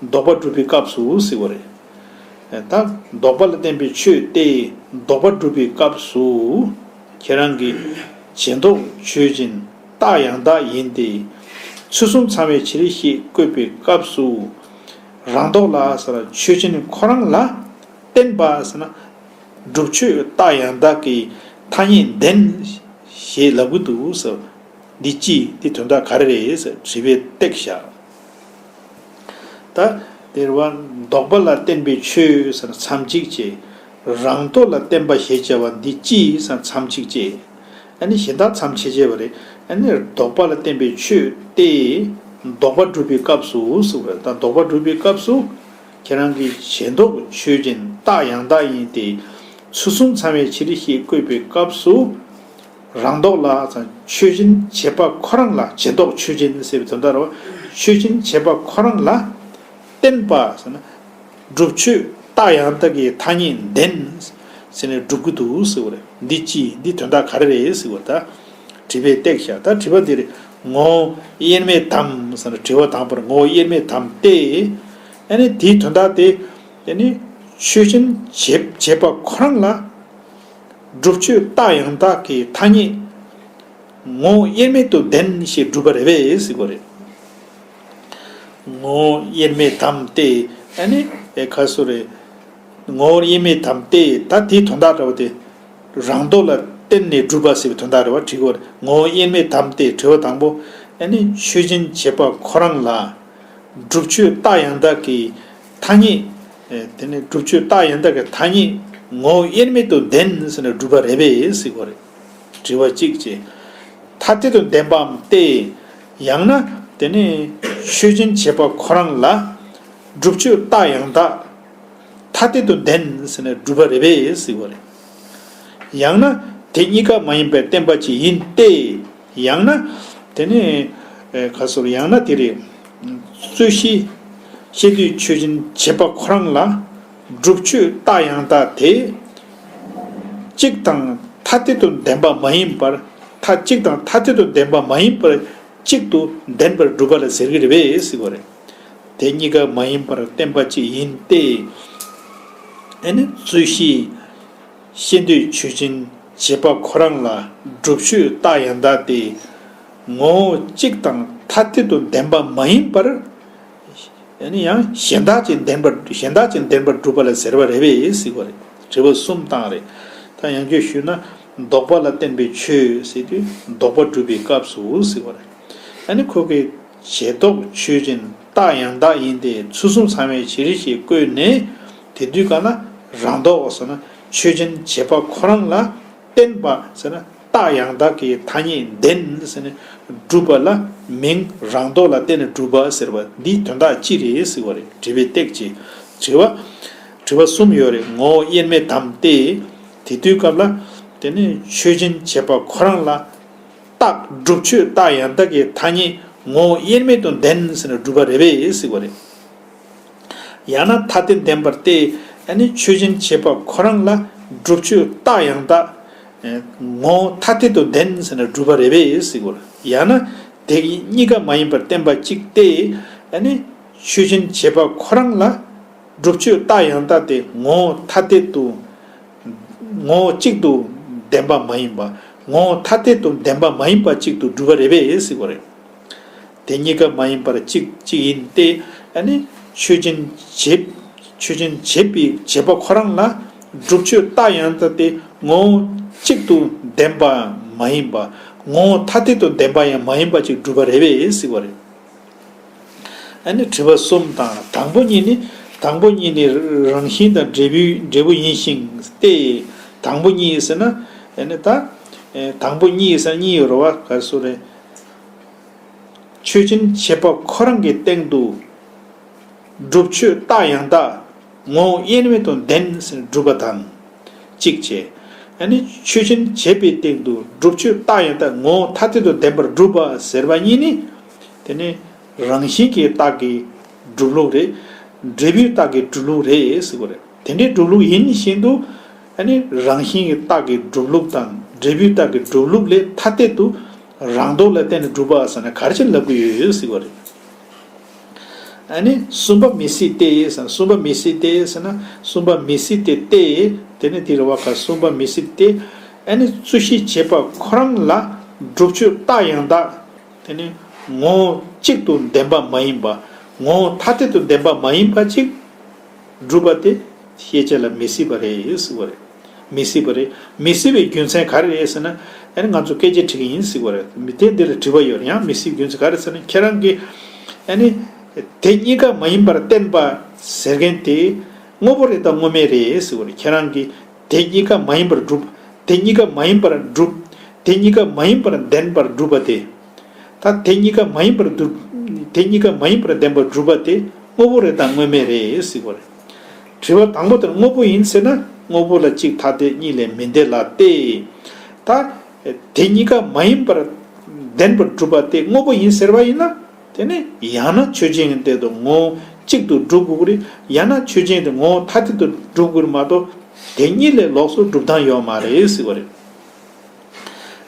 ལྡོག་པ་སྒྲུབ་པའི་སྐབས་སུ་ཟེར་བ་རེད། ད་ལྡོག་པ་ལ་བརྟེན་པའི་ཆོས་ཏེ་ལྡོག་པ་སྒྲུབ་པའི་སྐབས་སུ་ཁྱེད་རང་གིས་བྱས་ལྡོག་ཆོས་ཅན་རྟགས་ཡང་དག་ཡིན་ཏེ། ཚུལ་གསུམ་ཚང་བའི་ཕྱིར་ཞེས་བཀོད་པའི་སྐབས་སུ་རང་ལྡོག་ལ་ཟེར་ཆོས་ཅན་ཁོ་རང་ལ་བརྟེན་པ་ཟེར་ན། སྒྲུབ་ཆོས་རྟགས་ཡང་དག་གི་ཐ་སྙད་ལྡན་ཞེས་ལབ་ཀྱི་འདུག་ཟེར། འདི་ཅི་འདི་དོན་དག་ག་རེ་རེད་ཟེར་དྲི་བའི་སྟེགས་བཞག་ད་དེར་བ་ལྡོག་པ་ལ་བརྟེན་པའི་ཆོས་ཟེར་ན་མཚམས་གཅིག་བྱས། རང་ལྡོག་ལ་བརྟེན་པ་ཞེས་བྱ་བ་འདི་ཅི་ཟེར་ན་མཚམས་གཅིག་བྱས། ཨ་ནི་གཞན་དག་མཚམས་ཕྱེ་བྱས་པ་རེད། ཨ་ནི་ལྡོག་པ་ལ་བརྟེན་པའི་ཆོས་ཏེ་ལྡོག་པ་སྒྲུབ་པའི་སྐབས་སུ་ཟེར་བ་རེད། ད་ལྡོག་པ་སྒྲུབ་པའི་སྐབས་སུ། ཁྱེད་རང་གིས་བྱས་ལྡོག་ཆོས་ཅན་རྟགས་ཡང་དག་ཡིན་ཏེ། ཚུལ་གསུམ་ཚང་བའི་ཕྱིར་ཞེས་བཀོད་པའི་སྐབས་སུ། རང་ལྡོག་ལ་ཆོས་ཅན་བྱེད་པ་ཁོ་རང་ལ། བྱེད་ལྡོག་ཆོས་ཅན་ཟེར་བའི་དོན་དག་རེད་བ། ཆོས་ཅན་བྱེད་པ་ཁོ་རང་ལ་བརྟེན་པ་ཟེར་ན། སྒྲུབ་ཆོས་རྟགས་ཡང་དག་གི་ཐ་སྙད་ལྡན་ཟེར་ནས་སྒྲུབ་ཀྱི་འདུག་ཟེར་བ་རེད། འདི་ཅི། འདི་དོན་དག་ག་རེ་རེད་ཟེར་བ་ད། དྲི་བའི་སྟེགས་བཞག་ད་དྲི་བ་འདི་རེད། ངོ་བོ་དབྱེར་མེད་དམ་ཟེར་ན་དྲི་བ་དང་པོར་ངོ་བོ་དབྱེར་མེད་དམ་སྟེ། ཨ་ནི་དེའི་དོན་དག་དེ། ཨ་ནི་ཆོས་ཅན་བྱེད་བྱེད་པ་ཁོ་རང་ལ། སྒྲུབ་ཆོས་རྟགས་ཡང་དག་གི་ཐ་སྙད་ངོ་བོ་དབྱེར་མེད་དུ་ལྡན་ཞེས་སྒྲུབ་པ་རེད་པས་ཟེར་དགོས་རེད། ངོ་བོ་དབྱེར་མེད་དམ་སྟེ། ཨ་ནི་ཨེ་ཁ་སོ་རེད། ངོ་བོ་དབྱེར་མེད་དམ་སྟེ། ད་དེའི་དོན་དག་འདྲ་བོ་དེ། རང་ལྡོག་ལ་བརྟེན་ནས་སྒྲུབ་པ་ཟེར་བའི་དོན་དག་རེད་བ། དྲི་དགོས་རེད། ངོ་བོ་དབྱེར་མེད་དམ་སྟེ། དྲི་བ་དང་པོ། ཨ་ནི་ཆོས་ཅན་བྱེད་པ་ཁོ་རང་ལ། སྒྲུབ་ཆོས་རྟགས་ཡང་དག་གི་ཐ་སྙད། ཨེ་དེ་ནི་སྒྲུབ་ཆོས་རྟགས་ཡང་དག་གི་ཐ་སྙད་ངོ་བོ་དབྱེར་མེད་དུ་ལྡན་ཟེར་ནས་སྒྲུབ་པ་རེད་པས་ཟེར་དགོས་རེད། དྲི་བ་གཅིག་བྱས། ཐ་དད་དུ་ལྡན་པའམ་སྟེ། ཡང་ན་དེ་ནི་ཆོས་ཅན་བྱེད་པ་ཁོ་རང་ལ་སྒྲུབ་ཆོས་རྟགས་ཡང་དག་ཐ་དད་དུ་ལྡན་ཟེར་ནས་སྒྲུབ་པ་རེད་པས་ཟེར་དགོས་རེད། ཡང་ན་དེ་གཉིས་ཀ་མ་ཡིན་པར་བསྟན་པ་ཅིག་ཡིན་ཏེ། ཡང་ན་དེ་ནི་ཨེ་ག་སོར་ཡང་ན་དེ་རེད། རྩོད་གཞི། ཤེས་འདོད་ཆོས་ཅན་བྱེད་པ་ཁོ་རང་ལ་སྒྲུབ་ཆོས་རྟགས་ཡང་དག་དེ་གཅིག་དང་ཐ་དད་དུ་ལྡན་པ་མ་ཡིན་པར། ཐ་གཅིག་དང་ཐ་དད་དུ་ལྡན་པ་མ་ཡིན་པར་གཅིག་ཏུ་ལྡན་པར་སྒྲུབ་པ་ལ་ཟེར་གྱི་རེད་པས་ཟེར་དགོས་རེད། དེ་གཉིས་ཀ་མ་ཡིན་པར་བསྟན་པ་ཅིག་ཡིན་ཏེ། ཨ་ནི་རྩོད་གཞི། ཤེས་འདོད་ཆོས་ཅན་བྱེད་པ་ཁོ་རང་ལ་སྒྲུབ་ཆོས་རྟགས་ཡང་དག་དེ་ངོ་བོ་གཅིག་དང་ཐ་དད་དུ་ལྡན་པ་མ་ཡིན་པར། ཨ་ནི་ཡང་གཞན་དག་ཅིག་ལྡན་པར། གཞན་དག་ཅིག་ལྡན་པར་སྒྲུབ་པ་ལ་ཟེར་བ་རེད་པས་ཟེར་བ་རེད། དྲི་བ་གསུམ་བཏང་རེད། ད་ཡང་བསྐྱར་ཞུས་ན། ལྡོག་པ་ལ་བརྟེན་པའི་ཆོས་ཟེར་དུས་ལྡོག་པ་སྒྲུབ་པའི་སྐབས་སུ་ཟེར་བ་རེད། ཨ་ནི་ཁོ་གི་བྱེད་ལྡོག་ཆོས་ཅན་རྟགས་ཡང་དག་ཡིན་ཏེ། ཚུལ་གསུམ་ཚང་བའི་བྱེད་རིགས་ཤིག་བཀོད་ནས། དེ་དུས་ག་ལ་རང་ལྡོག་ཟེར་ན་ཆོས་ཅན་བྱེད་པ་ཁོ་རང་ལ་བརྟེན་པ་ཟེར་ན་རྟགས་ཡང་དག་གི་ཐ་སྙད་ལྡན་ཟེར་ནས་སྒྲུབ་པ་ལ་མིང་རང་ལྡོག་ལ་བརྟེན་ནས་སྒྲུབ་པ་ཟེར་བ་འདིའི་དོན་དག་ཅི་རེད་ཟེར་བ་རེད། དྲི་བའི་སྟེགས་ཀྱི་དྲི་བ། དྲི་བ་གསུམ་ཡོད་རེད། ངོ་བོ་དབྱེར་མེད་དམ་སྟེ། དེ་དུས་སྐབས་ལ་དེ་ནི་ཆོས་ཅན་བྱེད་པ་ཁོ་རང་ལ་རྟགས་སྒྲུབ་ཆོས་རྟགས་ཡང་དག་གི་ཐ་སྙད་ངོ་བོ་དབྱེར་མེད་དུ་ལྡན་ཟེར་ནས་སྒྲུབ་པ་རེད་པས་ཟེར་བ་རེད། ཡང་ན་ཐ་དད་ལྡན་པར་ཏེ། ཨ་ནི་ཆོས་ཅན་བྱེད་པ་ཁོ་རང་ལ་སྒྲུབ་ཆོས་རྟགས་ཡང་དག་ངོ་བོ་ཐ་དད་དུ་ལྡན་ཟེར་ནས་སྒྲུབ་པ་རེད་པས་ཟེར་དགོས། ཡང་ན་དེ་གཉིས་ཀ་མ་ཡིན་པར་བསྟན་པ་གཅིག་སྟེ། ཨ་ནི་ཆོས་ཅན་བྱེད་པ་ཁོ་རང་ལ་སྒྲུབ་ཆོས་རྟགས་ཡང་དག་དེ་ངོ་བོ་ཐ་དད་དུ། ངོ་བོ་གཅིག་ཏུ་ལྡན་པ་མ་ཡིན་པ། ངོ་བོ་ཐ་དད་དུ་ལྡན་པ་མ་ཡིན་པ་གཅིག་ཏུ་སྒྲུབ་པ་རེད་པས་ཟེར་དགོས་རེད། དེ་གཉིས་ཀ་མ་ཡིན་པར་གཅིག་གཅིག་ཡིན་ཏེ། ཨ་ནི་ཆོས་ཅན་བྱེད། ཆོས་ཅན་བྱེད་པའི་བྱེད་པ་ཁོ་རང་ལ་སྒྲུབ་ཆོས་རྟགས་ཡང་དག་དེ་ངོ་བོ་གཅིག་ཏུ་ལྡན་པ་མ་ཡིན་པ། ངོ་བོ་ཐ་དད་དུ་ལྡན་པ་ཡང་མ་ཡིན་པ་གཅིག་སྒྲུབ་པ་རེད་པས་ཟེར་བ་རེད། ཨ་ནི་དྲི་བ་གསུམ་དང་། དང་པོ་གཉིས་ནི། དང་པོ་གཉིས་ནི་རང་བཞིན་དང་འབྲས་བུའི་འབྲས་བུ་ཡིན་ཞིང་སྟེ། དང་པོ་གཉིས་ཟེར་ན། ཨ་ནི་ད། ཨེ་དང་པོ་གཉིས་ཟེར་ན་གཉིས་ཡོད་རེད་བ། ག་རེ་ཟེར་རེད། ཆོས་ཅན་བྱེད་པ་ཁོ་རང་གི་སྟེང་དུ་སྒྲུབ་ཆོས་རྟགས་ཡང་དག་ངོ་བོ་དབྱེར་མེད་དུ་ལྡན་ཟེར་སྒྲུབ་པ་དང་གཅིག་བྱས། ཨ་ནི་ཆོས་ཅན་བྱེད་པའི་སྟེང་དུ་སྒྲུབ་ཆོས་རྟགས་ཡང་དག་ངོ་བོ་ཐ་དད་དུ་ལྡན་པར་སྒྲུབ་པ་ཟེར་བ་གཉིས་ནི། དེ་ནི་རང་བཞིན་གྱི་རྟགས་ཀྱི་སྒྲུབ་ལུགས་རེད། འབྲས་བུའི་རྟགས་ཀྱི་སྒྲུབ་ལུགས་རེད་ཟེར་དགོས་རེད། དེ་འདྲའི་སྒྲུབ་ལུགས་ཡིན་བཞིན་དུ། ཨ་ནི་རང་བཞིན་གྱི་རྟགས་ཀྱི་སྒྲུབ་ལུགས་དང་འབྲས་བུའི་རྟགས་ཀྱི་སྒྲུབ་ལུགས་ལས་ཐ་དད་དུ་རང་ལྡོག་ལ་བརྟེན་ནས་སྒྲུབ་པ་ཟེར་ན་ག་རེ་བྱས་ལབ་ཀྱི་ཡོད་ཟེར་བ་རེད། ཨ་ནི་གསུམ་པ་མི་སྲིད་དེ་ཟེར་ན། གསུམ་པ་མི་སྲིད་དེ་ཟེར་ན། གསུམ་པ་མི་སྲིད་དེ་སྟེ། དེ་ནི་དེ་རེད་བ། ག་གསུམ་པ་མི་སྲིད་དེ། ཨ་ནི་རྩོད་གཞི་བྱེད་པ་ཁོ་རང་ལ་སྒྲུབ་ཆོས་རྟགས་ཡང་དག་དེ་ནི་ངོ་བོ་གཅིག་ཏུ་ལྡན་པ་མ་ཡིན་པ། ངོ་བོ་ཐ་དད་དུ་ལྡན་པ་མ་ཡིན་པ་གཅིག་སྒྲུབ་པ་དེ་ཤེས་བྱ་ལ་མི་སྲིད་པ་རེད་ཟེར་བ་རེད། མི་སྲིད་པ་རེད། མི་སྲིད་པའི་རྒྱུ་མཚན་ག་རེ་རེད་ཟེར་ན། ཨ་ནི་ང་ཚོ་སྐད་ཆ་དྲི་གི་ཡིན་ཟེར་བ་རེད། མི་དེ་འདི་ལ་དྲི་བ་ཡོད་རེད། ཡང་མི་སྲིད་རྒྱུ་མཚན་ག་རེ་ཟེར་ན། ཁྱེད་རང་གིས་ཨ་ནི་དེ་གཉིས་ཀ་མ་ཡིན་པར་བསྟན་པ་ཟེར་མཁན་དེ་དངོས་པོ་རེད་དམ་དངོས་མེད་རེད་ཟེར་བ་རེད། ཁྱེད་རང་གིས་དེ་གཉིས་ཀ་མ་ཡིན་པར་སྒྲུབ། དེ་གཉིས་ཀ་མ་ཡིན་པར་སྒྲུབ། དེ་གཉིས་ཀ་མ་ཡིན་པར་ལྡན་པར་སྒྲུབ་པ་དེ། ད་དེ་གཉིས་ཀ་མ་ཡིན་པར་སྒྲུབ། དེ་གཉིས་ཀ་མ་ཡིན་པར་ལྡན་པར་སྒྲུབ་པ་དེ་དངོས་པོ་རེད་དམ་དངོས་མེད་རེད་ཟེར་བ་རེད། དྲི་བ་དང་པོ་དེར་དངོས་པོ་ཡིན་ཟེར་ན། དངོས་པོ་ལ་གཅིག་ཐ་དད་གཉིས་ལས་མི་འདས་ལ་སྟེ། ད་ དེ་གཉིས་ཀ་མ་ཡིན་པར་བདེན་པར་གྲུབ་པ་དེ་དངོས་པོ་ཡིན་ཟེར་བ་ཡིན་ན། དེ་ནི་ཡང་ན་ཆོས་ཅན་གྱི་སྟེང་དུ་ངོ་བོ་གཅིག་ཏུ་སྒྲུབ་དགོས་ཀྱི་རེད། ཡང་ན་ཆོས་ཅན་དེ་ངོ་བོ་ཐ་དད་དུ་སྒྲུབ་དགོས་ཀྱི་རེད་མ་གཏོགས། དེ་གཉིས་ལས་ལོགས་སུ་སྒྲུབ་སྟངས་ཡོད་མ་རེད་ཟེར་བ་རེད།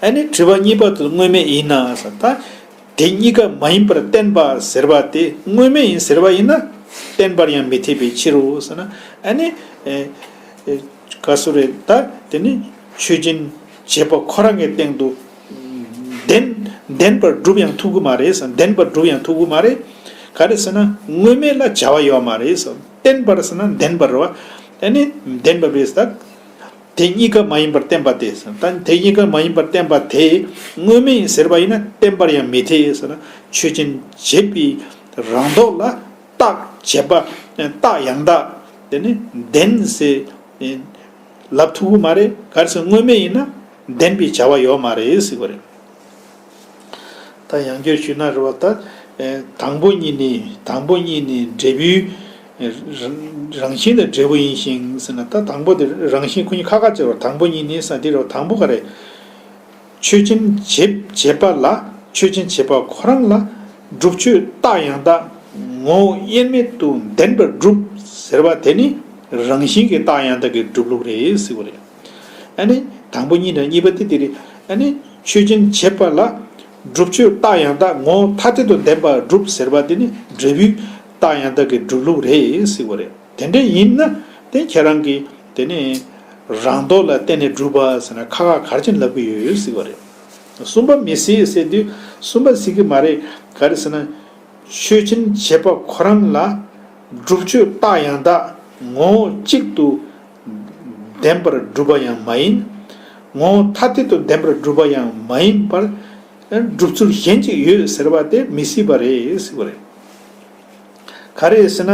ཨ་ནི་དྲི་བ་གཉིས་པ་དེ་དངོས་མེད་ཡིན་ན་ཟེར། ད་དེ་གཉིས་ཀ་མ་ཡིན་པར་བསྟན་པ་ཟེར་བ་དེ་དངོས་མེད་ཡིན་ཟེར་བ་ཡིན་ན། བསྟན་པར་ཡང་མི་འཐད་པའི་ཕྱིར་རོ་ཟེར་ན། ཨ་ནི་ཨེ་ཨེ་ག་སུ་རེད། ད་དེ་ནི་ཆོས་ཅན་བྱེད་པ་ཁོ་རང་གི་སྟེང་དུ་བདེན་བདེན་པར་སྒྲུབ་ཡང་ཐུབ་ཀྱི་མ་རེད་ཟེར། བདེན་པར་སྒྲུབ་ཡང་ཐུབ་ཀྱི་མ་རེད། ག་རེ་ཟེར་ན་དངོས་མེད་ལ་བྱ་བ་ཡོད་མ་རེད་ཟེར། བསྟན་པར་ཟེར་ན་བདེན་པར་རེད་བ། ཨ་ནི་བདེན་པ་རེད་ཟེར། དེ་གཉིས་ཀ་མ་ཡིན་པར་བསྟན་པ་དེ། ད་དེ་གཉིས་ཀ་མ་ཡིན་པར་བསྟན་པ་དེ་དངོས་མེད་ཡིན་ཟེར་བ་ཡིན་ན་བསྟན་པར་ཡང་མི་འཐད་ཟེར་ན། ཆོས་ཅན་བྱེད་པའི་རང་ལྡོག་ལ་རྟགས་བྱེད་པ་རྟགས་ཡང་དག་དེ་ནི་བདེན་ཟེར་ལབ་ཐུབ་ཀྱི་མ་རེད། ག་རེ་ཟེར་དངོས་མེད་ཡིན་ན་བདེན་པའི་བྱ་བ་ཡོད་མ་རེད་ཟེར་བ་རེད། ད་ཡང་བསྐྱར་ཞུས་ན་རེད་བ། ད་ཨེ་དང་པོ་གཉིས་ནི་དང་པོ་གཉིས་ནི་འབྲས་བུའི་ཨེ་རང་རང་བཞིན་ལ་འབྲས་བུ་ཡིན་ཞིང་ཟེར་ན། ད་དང་པོ་དེ་རང་བཞིན་ཁོ་གཉིས་ཁ་ཁ་བྱེད་པར་དང་པོ་གཉིས་ནི་ས་འདི་རེད་བ། དང་པོ་ག་རེ། ཆོས་ཅན་བྱེད་བྱེད་པ་ལ། ཆོས་ཅན་བྱེད་པ་ཁོ་རང་ལ་སྒྲུབ་ཆོས་རྟགས་ཡང་དག་ངོ་བོ་དབྱེར་མེད་དུ་བདེན་པར་སྒྲུབ་ཟེར་བ་དེ་ནི་རང་བཞིན་གྱི་རྟགས་ཡང་དག་གི་སྒྲུབ་ལུགས་རེད་ཟེར་བ་རེད། ཨ་ནི་དང་པོ་གཉིས་དང་གཉིས་པ་དེ་དེ་རེད། ཨ་ནི་ཆོས་ཅན་བྱེད་པ་ལ་སྒྲུབ་ཆོས་རྟགས་ཡང་དག་ངོ་བོ་ཐ་དད་དུ་བདེན་པར་སྒྲུབ་ཟེར་བ་དེ་ནི་འབྲས་བུའི་རྟགས་ཡང་དག་གི་སྒྲུབ་ལུགས་རེད་ཟེར་བ་རེད། དེ་འདྲ་ཡིན་ན་དེ་ཁྱེད་རང་གིས་དེ་ནི་རང་ལྡོག་ལ་བརྟེན་ནས་སྒྲུབ་པ་ཟེར་ན་ཁ་ཁ་གར་ཅན་ལབ་ཀྱི་ཡོད་ཟེར་བ་རེད། གསུམ་པ་མི་སྲིད་ཟེར་དུས་གསུམ་པ་སྲིད་ཀྱི་མ་རེད། ག་རེ་ཟེར་ན། ཆོས་ཅན་བྱེད་པ་ཁོ་རང་ལ་སྒྲུབ་ཆོས་རྟགས་ཡང་དག་ངོ་བོ་གཅིག་ཏུ་བདེན་པར་གྲུབ་པ་ཡང་མ་ཡིན། ངོ་བོ་ཐ་དད་དུ་བདེན་པར་གྲུབ་པ་ཡང་མ་ཡིན་པར། སྒྲུབ་ཚུལ་གཞན་གཅིག་ཡོད་ཟེར་བ་དེ་མི་སྲིད་པ་རེད་ཟེར་བ་རེད། ག་རེ་ཟེར་ན།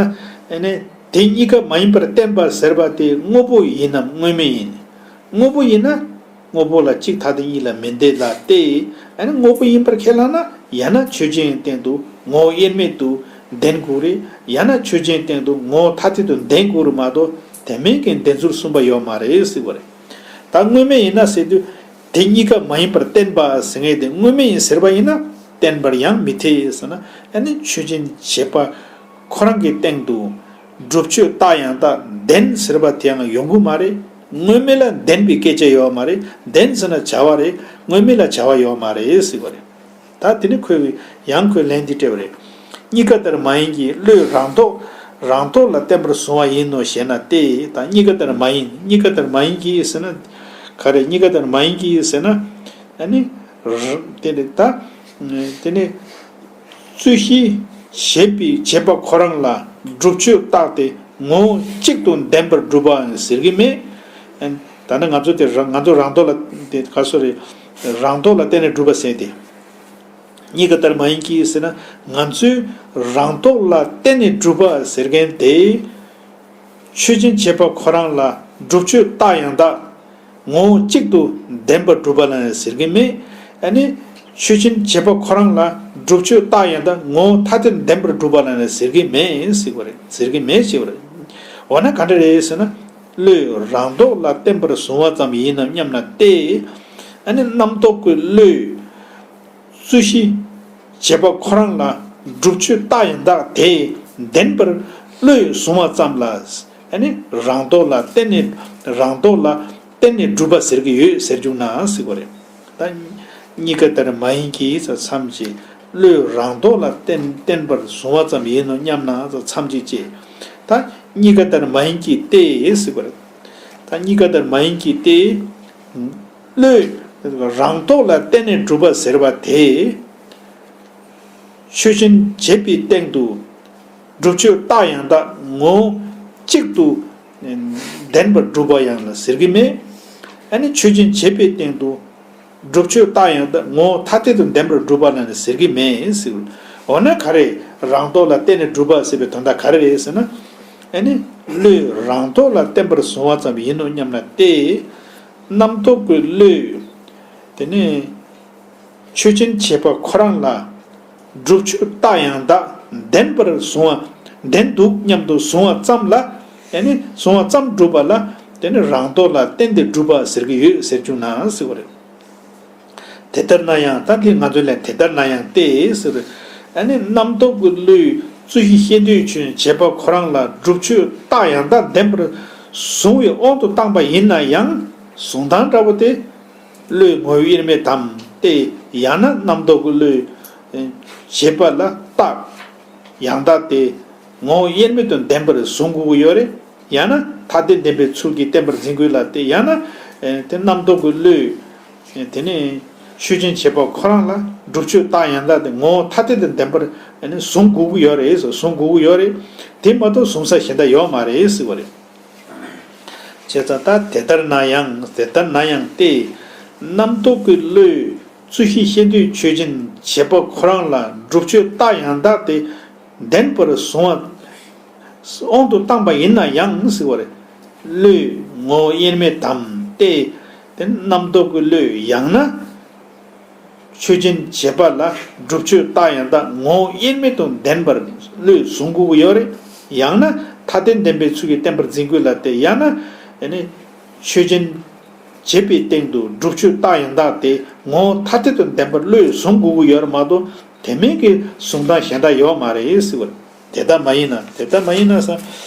ཨ་ནི་དེ་གཉིས་ཀ་མ་ཡིན་པར་བསྟན་པ་ཟེར་བ་དེ་དངོས་པོ་ཡིན་ནམ་དངོས་མེད་ཡིན། དངོས་པོ་ཡིན་ན། དངོས་པོ་ལ་གཅིག་ཐ་དད་གཉིས་ལ་མི་འཐད་ལ་སྟེ། ཨ་ནི་དངོས་པོ་ཡིན་པར་ཁས་བླངས་ན་ཡང་ན་ཆོས་ཅན་གྱི་སྟེང་དུ་ངོ་བོ་དབྱེར་མེད་དུ་བདེན་དགོས་རེད། ཡང་ན་ཆོས་ཅན་གྱི་སྟེང་དུ་ངོ་བོ་ཐ་དད་དུ་བདེན་དགོས་རེད་མ་གཏོགས་དེ་མིན་གྱི་བདེན་ཚུལ་གསུམ་པ་ཡོད་མ་རེད་ཟེར་བ་རེད། ད་དངོས་མེད་ཡིན་ན་ཟེར་དུས། དེ་གཉིས་ཀ་མ་ཡིན་པར་བསྟན་པ་ཟེར་མཁན་དེ་དངོས་མེད་ཡིན་ཟེར་བ་ཡིན་ན་བསྟན་པར་ཡང་མི་འཐད་ཟེར་ན། ཨ་ནི་ཆོས་ཅན་བྱེད་པ་ཁོ་རང་གི་སྟེང་དུ་སྒྲུབ་ཆོས་རྟགས་ཡང་དག་བདེན་ཟེར་བ་དེ་ཡང་ཡོང་གི་མ་རེད། དངོས་མེད་ལ་བདེན་པའི་སྐད་ཆ་ཡོད་མ་རེད། བདེན་ཟེར་ན་བྱ་བ་རེད། དངོས་མེད་ལ་བྱ་བ་ཡོད་མ་རེད་ཟེར་བ་རེད། ད་དེ་ནི་ཁོས་ཡང་ཁོས་ལན་འདི་སྤྲད་པ་རེད། གཉིས་ཀ་ལྟར་མ་ཡིན་གྱི་བློས་རང་ལྡོག་རང་ལྡོག་ལ་བརྟེན་པར་བཟུང་བ་ཡིན་ནོ་ཞེ་ན་སྟེ། ད་གཉིས་ཀ་ལྟར་མ་ཡིན། གཉིས་ཀ་ལྟར་མ་ཡིན་གྱི་ཟེར་ན། ག་རེ་གཉིས་ཀ་ལྟར་མ་ཡིན་གྱི་ཟེར་ན། ཨ་ནི། ར་དེ་ནི་ད། དེ་ནི། རྩོད་གཞི་བྱེད་པའི་བྱེད་པ་ཁོ་རང་ལ་སྒྲུབ་ཆོས་རྟགས་དེ་ངོ་བོ་གཅིག་ཏུ་བདེན་པར་གྲུབ་པའང་ཟེར་གྱི་མེད། ཨ་ནི་ད་ནི་ང་ཚོ་དེ་ར་ང་ཚོ་རང་ལྡོག་ལ་དེ་ག་སོ་རེད། རང་ལྡོག་ལ་བརྟེན་ནས་གྲུབ་པ་ཟེར་ཏེ། གཉིས་ཀ་ལྟར་མ་ཡིན་གྱི་ཟེར་ན། ང་ཚོས་རང་ལྡོག་ལ་བརྟེན་ནས་གྲུབ་པ་ཟེར་མཁན་དེ། ཆོས་ཅན་བྱེད་པ་ཁོ་རང་ལ་སྒྲུབ་ཆོས་རྟགས་ཡང་དག་ངོ་བོ་གཅིག་ཏུ་བདེན་པར་གྲུབ་པ་ལ་ཟེར་གྱི་མེད། ཨ་ནི་ཆོས་ཅན་བྱེད་པ་ཁོ་རང་ལ་སྒྲུབ་ཆོས་རྟགས་ཡང་དག་ངོ་བོ་ཐ་དད་བདེན་པར་གྲུབ་པ་ལ་ཟེར་གྱི་མེད་ཟེར་བ་རེད། ཟེར་གྱི་མེད་ཞེས་པ་རེད། འོ་ན་ག་འདྲ་རེད་ཟེར་ན། བློས་རང་ལྡོག་ལ་བརྟེན་པར་བཟུང་བ་ཙམ་ཡིན་ནམ་སྙམ་ན་སྟེ། ཨ་ནི་རྣམ་རྟོག་གི་བློས། རྩོད་གཞི་བྱེད་པ་ཁོ་རང་ལ་སྒྲུབ་ཆོས་རྟགས་ཡང་དག་དེ་བདེན་པར་བློས་བཟུང་བ་ཙམ་ལ། ཨ་ནི་རང་ལྡོག་ལ་བརྟེན་ནས་རང་ལྡོག་ལ་བརྟེན་ནས་གྲུབ་པ་ཟེར་གྱི་ཡོད་ཟེར་བཅུག་ན་ཟེར་བ་རེད། ད་གཉིས་ཀ་ལྟར་མ་ཡིན་གྱི་ཟེར་མཚམས་ཀྱི་བློས་རང་ལྡོག་ལ་བརྟེན་བརྟེན་པར་བཟུང་བ་ཙམ་ཡིན་ནོ་སྙམ་ན་ཟེར་མཚམས་ཀྱི་བཅད། ད་གཉིས་ཀ་ལྟར་མ་ཡིན་གྱི་སྟེ་ཟེར་བ་རེད། ད་གཉིས་ཀ་ལྟར་མ་ཡིན་གྱི་སྟེ། བློས་རང་ལྡོག་ལ་བརྟེན་ནས་གྲུབ་པ་ཟེར་བ་དེ། ཆོས་ཅན་བྱེད་པའི་སྟེང་དུ་སྒྲུབ་ཆོས་རྟགས་ཡང་དག་ངོ་བོ་གཅིག་ཏུ་བདེན་པར་གྲུབ་པ་ཡང་ལ་ཟེར་གྱི་མེད། ཨ་ནི་ཆོས་ཅན་བྱེད་པའི་སྟེང་དུ་སྒྲུབ་ཆོས་རྟགས་ཡང་དག་ངོ་བོ་ཐ་དད་དུ་བདེན་པར་གྲུབ་པ་ལ་ཟེར་གྱི་མེད་ཟེར། འོ་ན་ག་རེ་རང་ལྡོག་ལ་བརྟེན་ནས་གྲུབ་པ་ཟེར་བའི་དོན་དག་ག་རེ་རེད་ཟེར་ན། ཨ་ནི་བློས་རང་ལྡོག་ལ་བརྟེན་པར་བཟུང་བ་ཙམ་ཡིན་ནོ་སྙམ་ན་སྟེ། རྣམ་རྟོག་གི་བློས། དེ་ནས་ཆོས་ཅན་བྱེད་པ་ཁོ་རང་ལ་སྒྲུབ་ཆོས་རྟགས་ཡང་དག་བདེན་པར་བཟུང་བ་བདེན་འདུག་སྙམ་དུ་བཟུང་བ་ཙམ་ལ། དེ་ནས་བཟུང་བ་ཙམ་གྲུབ་པ་ལ་དེ་ནས་རང་ལྡོག་ལ་བརྟེན་ཏེ་གྲུབ་པ་ཟེར་གྱི་ཡོད་ཟེར་བཅུག་ན་ཟེར་བ་རེད། དེ་ལྟར་ན་ཡང་། ད་འདི་ང་ཚོ་ལས་དེ་ལྟར་ན་ཡང་སྟེ་ཟེར། ཨ་ནི་རྣམ་རྟོག་གི་བློས་རྩོད་གཞི་ཤེས་འདོད་ཆོས་ཅན་བྱེད་པ་ཁོ་རང་ལ་སྒྲུབ་ཆོས་རྟགས་ཡང་དག་ལྡན་པར་བཟུང་བའི་དབང་དུ་བཏང་པ་ཡིན་ན་ཡང་། བཟུང་སྟངས་འདྲ་པོ་དེ། བློས་ངོ་བོ་དབྱེར་མེད་དམ་སྟེ། ཡང་ན་རྣམ་རྟོག་གི་བློས་བྱེད་པ་ལ་རྟགས་ཡང་དག་དེ་ངོ་བོ་དབྱེར་མེད་དུ་ལྡན་པར་བཟུང་དགོས་ཀྱི་ཡོད་རེད། ཡང་ན་ཐ་དད་ལྡན་པའི་ཚུལ་གྱིས་བསྟན་པར་འཛིན་དགོས་ལ་སྟེ། ཡང་ན་དེ་རྣམ་རྟོག་གི་བློས། དེ་ནས་ཆོས་ཅན་བྱེད་པ་ཁོ་རང་ལ་སྒྲུབ་ཆོས་རྟགས་ཡང་དག་དེ་ངོ་བོ་ཐ་དད་དུ་ལྡན་པར་བཟུང་དགོས་ཀྱི་ཡོད་རེད་ཟེར། བཟུང་དགོས་ཀྱི་ཡོད་རེད། དེ་མ་གཏོགས་བཟུང་ས་གཞན་དག་ཡོད་མ་རེད་ཟེར་བ་རེད། བྱས་ཙང་ད་དེ་ལྟར་ན་ཡང་། དེ་ལྟར་ན་ཡང་སྟེ། རྣམ་རྟོག་གི་བློས་རྩོད་གཞི་ཤེས་འདོད་ཆོས་ཅན་བྱེད་པ་ཁོ་རང་ལ་སྒྲུབ་ཆོས་རྟགས་ཡང་དག་དེ་ལྡན་པར་བཟུང་བ་དབང་དུ་བཏང་པ་ཡིན་ན་ཡང་ཟེར་བ་རེད། བློས་ངོ་བོ་དབྱེར་མེད་དམ་སྟེ། དེ་རྣམ་རྟོག་གི་བློས། ཡང་ན་ཆོས་ཅན་བྱེད་པ་ལ་སྒྲུབ་ཆོས་རྟགས་ཡང་དག་ངོ་བོ་དབྱེར་མེད་དུ་ལྡན་པར་བློས་བཟུང་དགོས་ཀྱི་ཡོད་རེད། ཡང་ན་ཐ་དད་ལྡན་པའི་ཚུལ་གྱིས་བསྟན་པར་འཛིན་དགོས་ལ་སྟེ། ཡང་ན་ཨ་ནི་ཆོས་ཅན་བྱེད་པའི་སྟེང་དུ་སྒྲུབ་ཆོས་རྟགས་ཡང་དག་དེ་ངོ་བོ་ཐ་དད་དུ་ལྡན་པར་བློས་བཟུང་དགོས་ཀྱི་ཡོད་རེད་མ་གཏོགས། དེ་མིན་གྱི་བཟུང་སྟངས་གཞན་དག་ཡོད་མ་རེད་ཟེར་བ་རེད། དེ་ལྟ་མ་ཡིན་ན། དེ་ལྟ་མ་ཡིན་ན་ཟེར།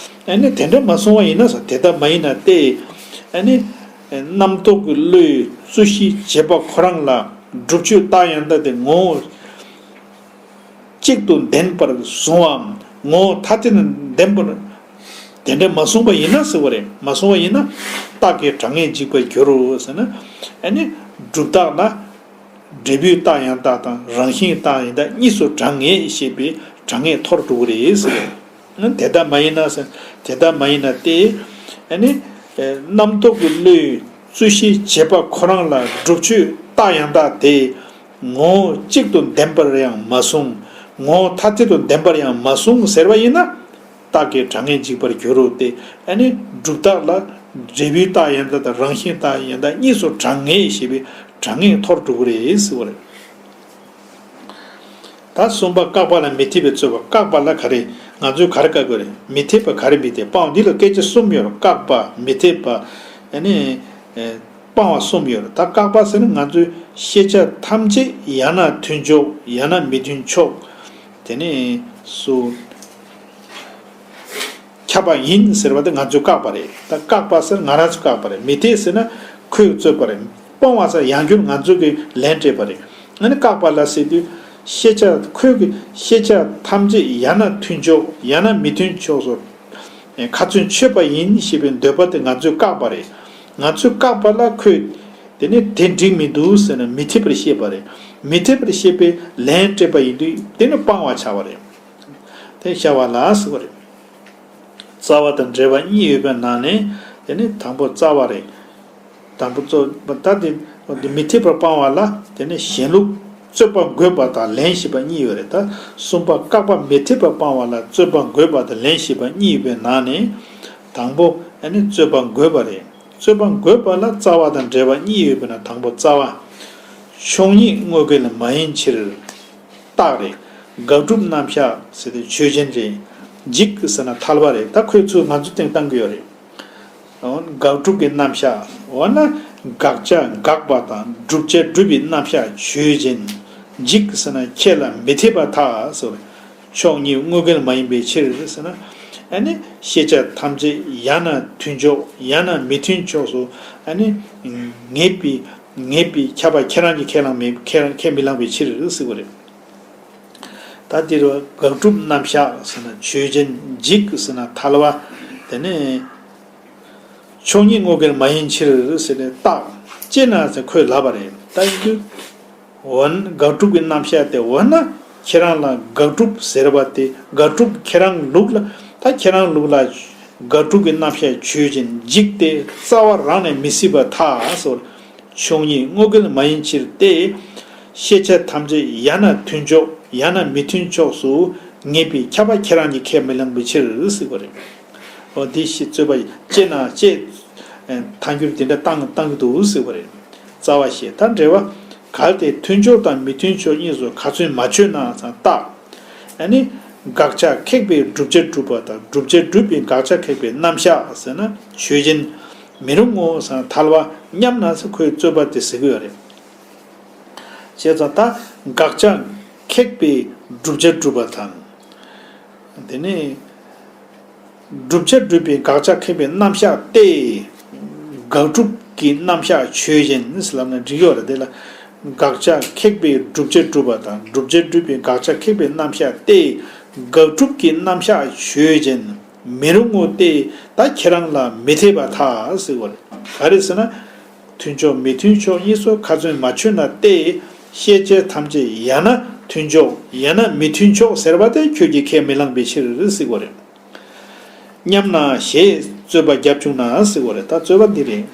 ཨ་ནི་དེ་འདྲ་མ་བཟུང་བ་ཡིན་ན་ཟེར། དེ་ལྟ་མ་ཡིན་ན་སྟེ། ཨ་ནི་རྣམ་རྟོག་གི་བློས་རྩོད་གཞི་བྱེད་པ་ཁོ་རང་ལ་སྒྲུབ་ཆོས་རྟགས་ཡང་དག་དེ་ངོ་བོ་གཅིག་ཏུ་ལྡན་པར་བཟུང་བའམ། ངོ་བོ་ཐ་དད་དུ་ལྡན་པར་དེ་འདྲ་མ་བཟུང་བ་ཡིན་ན་ཟེར་བ་རེད། མ་བཟུང་བ་ཡིན་ན་རྟགས་ཀྱི་གྲངས་ངེས་འཇིག་པར་འགྱུར་རོ་ཟེར་ན། ཨ་ནི་སྒྲུབ་རྟགས་ལ། འབྲས་བུའི་རྟགས་ཡང་དག་དང་རང་བཞིན་རྟགས་ཡང་དག་གཉིས་སུ་གྲངས་ངེས་ཞེས་པའི་གྲངས་ངེས་འཐོར་འགྲོ་གི་རེད་ཟེར། དེ་ལྟ་མ་ཡིན་ན་ཟེར། དེ་ལྟ་མ་ཡིན་ན་སྟེ། ཨ་ནི་རྣམ་རྟོག་གི་བློས་རྩོད་གཞི་བྱེད་པ་ཁོ་རང་ལ་སྒྲུབ་ཆོས་རྟགས་ཡང་དག་དེ་ངོ་བོ་གཅིག་ཏུ་ལྡན་པར་ཡང་མ་བཟུང་། ངོ་བོ་ཐ་དད་དུ་ལྡན་པར་ཡང་མ་བཟུང་ཟེར་བ་ཡིན་ན། རྟགས་ཀྱི་གྲངས་ངེས་འཇིག་པར་འགྱུར་རོ་སྟེ། ཨ་ནི་སྒྲུབ་རྟགས་ལ་འབྲས་བུའི་རྟགས་ཡང་དག་དང་རང་བཞིན་རྟགས་ཡང་དག་གཉིས་སུ་གྲངས་ངེས་ཞེས་པའི་གྲངས་ངེས་འཐོར་འགྲོ་གི་རེད་ཟེར་བ་རེད། ད་གསུམ་པ་བཀག་པ་ལ་མི་འཐད་པའི་རྩོད་པ། བཀག་པ་ལ་ག་རེ། ང་ཚོས་ག་རེ་བཀག་དགོས་རེད། མི་འཐད་པ་ག་རེ་མི་འཐད། སྤང་། འདི་ལ་སྐད་ཆ་གསུམ་ཡོད་རེད། བཀག་པ། མི་འཐད་པ། ཨ་ནི་སྤང་བ་གསུམ་ཡོད་རེད། ད་བཀག་པ་ཟེར་ན་ང་ཚོས་ཤེས་བྱ་ཐམས་ཅད་ཡང་ན་མཐུན་ཕྱོགས་ཡང་ན་མི་མཐུན་ཕྱོགས། དེ་ནས་སུ་ཁྱབ་པ་ཡིན་ཟེར་བ་དེ་ང་ཚོས་བཀག་པ་རེད། ད་བཀག་པ་ཟེར་ང་རང་ཚོས་བཀག་པ་རེད། མི་འཐད་ཟེར་ན་ཁོས་རྩོད་པ་རེད། སྤོང་བ་ཟེར་ཡང་བསྐྱར་ང་ཚོ་གིས་ལན་སྤྲད་པ་རེད། ཨ་ནི་བཀག་པ་ལ་ཟེར་དུས་ཤེས་བྱ། ཁོས་ཀྱི་ཤེས་བྱ་ཐམས་ཅད་ཡང་ན་མཐུན་ཕྱོགས་ཡང་ན་མི་མཐུན་ཕྱོགས་སུ་ཁ་ཚོན་ཆོད་པ་ཡིན་ཞེས་པའི་འདོད་པ་དེ་ང་ཚོས་བཀག་པ་རེད། ང་ཚོས་བཀག་པ་ལ་ཁོས་དེ་ནི་དེ་འགྲིག་མི་འདུག་ཟེར་ན་མི་འཐད་པར་བཤད་པ་རེད། མི་འཐད་པར་བཤད་པའི་ལན་སྤྲད་པ་ཡིན་དུས་དེ་ནི་སྤང་བ་ཆགས་པ་རེད། དེ་བྱ་བ་ལ་ཟེར་བ་རེད། རྩ་བ་དང་འབྲེལ་བ་གཉིས་ཡོད་པའི་ནང་ནས། དེ་ནི་དང་པོ་རྩ་བ་རེད། དང་པོ་རྩོད་པ་ད་དེ་མི་འཐད་པར་སྤང་བ་ལ། དེ་ནི་གཞན་ལུགས་རྩོད་པ་འགོད་པ་དང་ལན་ཞེས་པ་གཉིས་ཡོད་རེད། ད་གསུམ་པ་བཀག་པ་མི་འཐད་པར་སྤང་བ་ལ་རྩོད་པ་འགོད་པ་དང་ལན་ཞེས་པ་གཉིས་ཡོད་པའི་ནང་ནས། དང་པོ་ཨ་ནི་རྩོད་པ་འགོད་པ་རེད། རྩོད་པ་འགོད་པ་ལ་རྩ་བ་དང་འབྲེལ་བ་གཉིས་ཡོད་པའི་ནང་དང་པོ་རྩ་བ། ཕྱོགས་ཉིད་དངོས་འགལ་མ་ཡིན་ཕྱིར། རྟགས་རེད། དགག་སྒྲུབ་རྣམ་གཞག་ཟེར་དུས་ཆོས་ཅན་རེད། འཇིག་ཟེར་ན་ཐལ་བ་རེད། ད་ཁོས་ཚུར་ང་ཚོ་སྟེང་བཏང་གི་ཡོད་རེད། འོ་ན་དགག་སྒྲུབ་ཀྱི་རྣམ་གཞག་འོ་ན་དགག་བྱ་དགག་པ་དང་བསྒྲུབ་བྱ་སྒྲུབ་པའི་རྣམ་གཞག་ཆོས་ཅན། འཇིག་ཟེར་ན་ཁྱེད་ལ་མི་འཐད་པར་ཐལ་ཟེར། ཕྱོགས་ཉིད་དངོས་འགལ་མ་ཡིན་པའི་ཕྱིར་ཟེར་ན། ཨ་ནི་ཤེས་བྱ་ཐམས་ཅད་ཡང་ན་མཐུན་ཕྱོགས་ཡང་ན་མི་མཐུན་ཕྱོགས་སུ་ཨ་ནི་ངེས་པའི་ངེས་པའི་ཁྱབ་པ་ཁྱེད་རང་གིས་ཁས་བླངས་མེད། ཁས་ཁས་མི་བླངས་པའི་ཕྱིར་ཟེར་བ་རེད། ད་འདིར་དགག་སྒྲུབ་རྣམ་གཞག་ཟེར་ན་ཆོས་ཅན། འཇིག་ཟེར་ན་ཐལ་བ། དེ་ནས་ཕྱོགས་ཉིད་དངོས་འགལ་མ་ཡིན་ཕྱིར་ཟེར་ནས་རྟགས་ཅི་ན་ཟེར་ཁོས་ལབ་པ་རེད། ད་ཡིན་དུས་འོ་ན་དགག་སྒྲུབ་ཀྱི་རྣམ་གཞག་དེ་འོ་ན་ཁྱེད་རང་ལ་དགག་སྒྲུབ་ཟེར་བ་དེ། དགག་སྒྲུབ་ཁྱེད་རང་ལུགས་ལ། ད་ཁྱེད་རང་ལུགས་ལ་དགག་སྒྲུབ་ཀྱི་རྣམ་གཞག་ཆོས་ཅན། འཇིག་དེ་རྩ་བ་རང་ནས་མི་སྲིད་པར་ཐལ་ཟེར། ཕྱོགས་ཉིད་དངོས་འགལ་མ་ཡིན་ཕྱིར་ཏེ། ཤེས་བྱ་ཐམས་ཅད་ཡང་ན་མཐུན་ཕྱོགས་ཡང་ན་མི་མཐུན་ཕྱོགས་སུ་ངེས་པའི་ཁྱབ་པ་ཁྱེད་རང་གིས་ཁས་མི་བླངས་པའི་ཕྱིར་ཟེར་བ་རེད། འོ་འདི་ཞེས་རྩོད་པ་ཅི་ན་ཅི་ཐལ་འགྱུར་དེ་འདྲ་བཏང་བཏང་གི་འདུག་ཟེར་བ་རེད། རྩ་བ་ཞེས། ད་འགྲེལ་བ། གལ་ཏེ་མཐུན་ཕྱོགས་དང་མི་མཐུན་ཕྱོགས་གཉིས་སུ་ཁ་ཚོན་མ་ཆོད་ན་ཙང་རྟགས། ཨ་ནི་དགག་བྱ་ཁེགས་པའི་བསྒྲུབ་བྱ་སྒྲུབ་པ་དང་བསྒྲུབ་བྱ་སྒྲུབ་པའི་དགག་བྱ་ཁེགས་པའི་རྣམ་གཞག་ཟེར་ན་ཆོས་ཅན། མི་རུང་ངོ་ཟེར་ན་ཐལ་བ་སྙམ་ན་ཟེར་ཁོས་རྩོད་པ་དེ་ཟེར་གི་ཡོད་རེད། བྱས་ཙང་ད་དགག་བྱ་ཁེགས་པའི་བསྒྲུབ་བྱ་སྒྲུབ་པ་དང་། དེ་ནས་བསྒྲུབ་བྱ་སྒྲུབ་པའི་དགག་བྱ་ཁེགས་པའི་རྣམ་གཞག་སྟེ། དགག་སྒྲུབ་ཀྱི་རྣམ་གཞག་ཆོས་ཅན་ཟེར་ལབ་ན་འགྲིག་ཡོད་རེད། དེ་ལ་དགག་བྱ་ཁེགས་པའི་བསྒྲུབ་བྱ་སྒྲུབ་པ་དང་བསྒྲུབ་བྱ་སྒྲུབ་པའི་དགག་བྱ་ཁེགས་པའི་རྣམ་གཞག་སྟེ། དགག་སྒྲུབ་ཀྱི་རྣམ་གཞག་ཆོས་ཅན། མི་རུང་ངོ་སྟེ། ད་ཁྱེད་རང་ལ་མི་འཐད་པར་ཐལ་ཟེར་བ་རེད། ག་རེ་ཟེར་ན། མཐུན་ཕྱོགས་མི་མཐུན་ཕྱོགས་གཉིས་སུ་ཁ་ཚོན་མ་ཆོད་ན་སྟེ། ཤེས་བྱ་ཐམས་ཅད་ཡང་ན་མཐུན་ཕྱོགས་ཡང་ན་མི་མཐུན་ཕྱོགས་ཟེར་བ་དེ་ཁྱོད་ཀྱིས་ཁས་མི་བླངས་པའི་ཕྱིར་ཟེར་བ་རེད། སྙམ་ན་ཞེས་རྩོད་པ་རྒྱབ་བྱུང་ན་ཟེར་བ་རེད། ད་རྩོད་པ་འདི་རེད།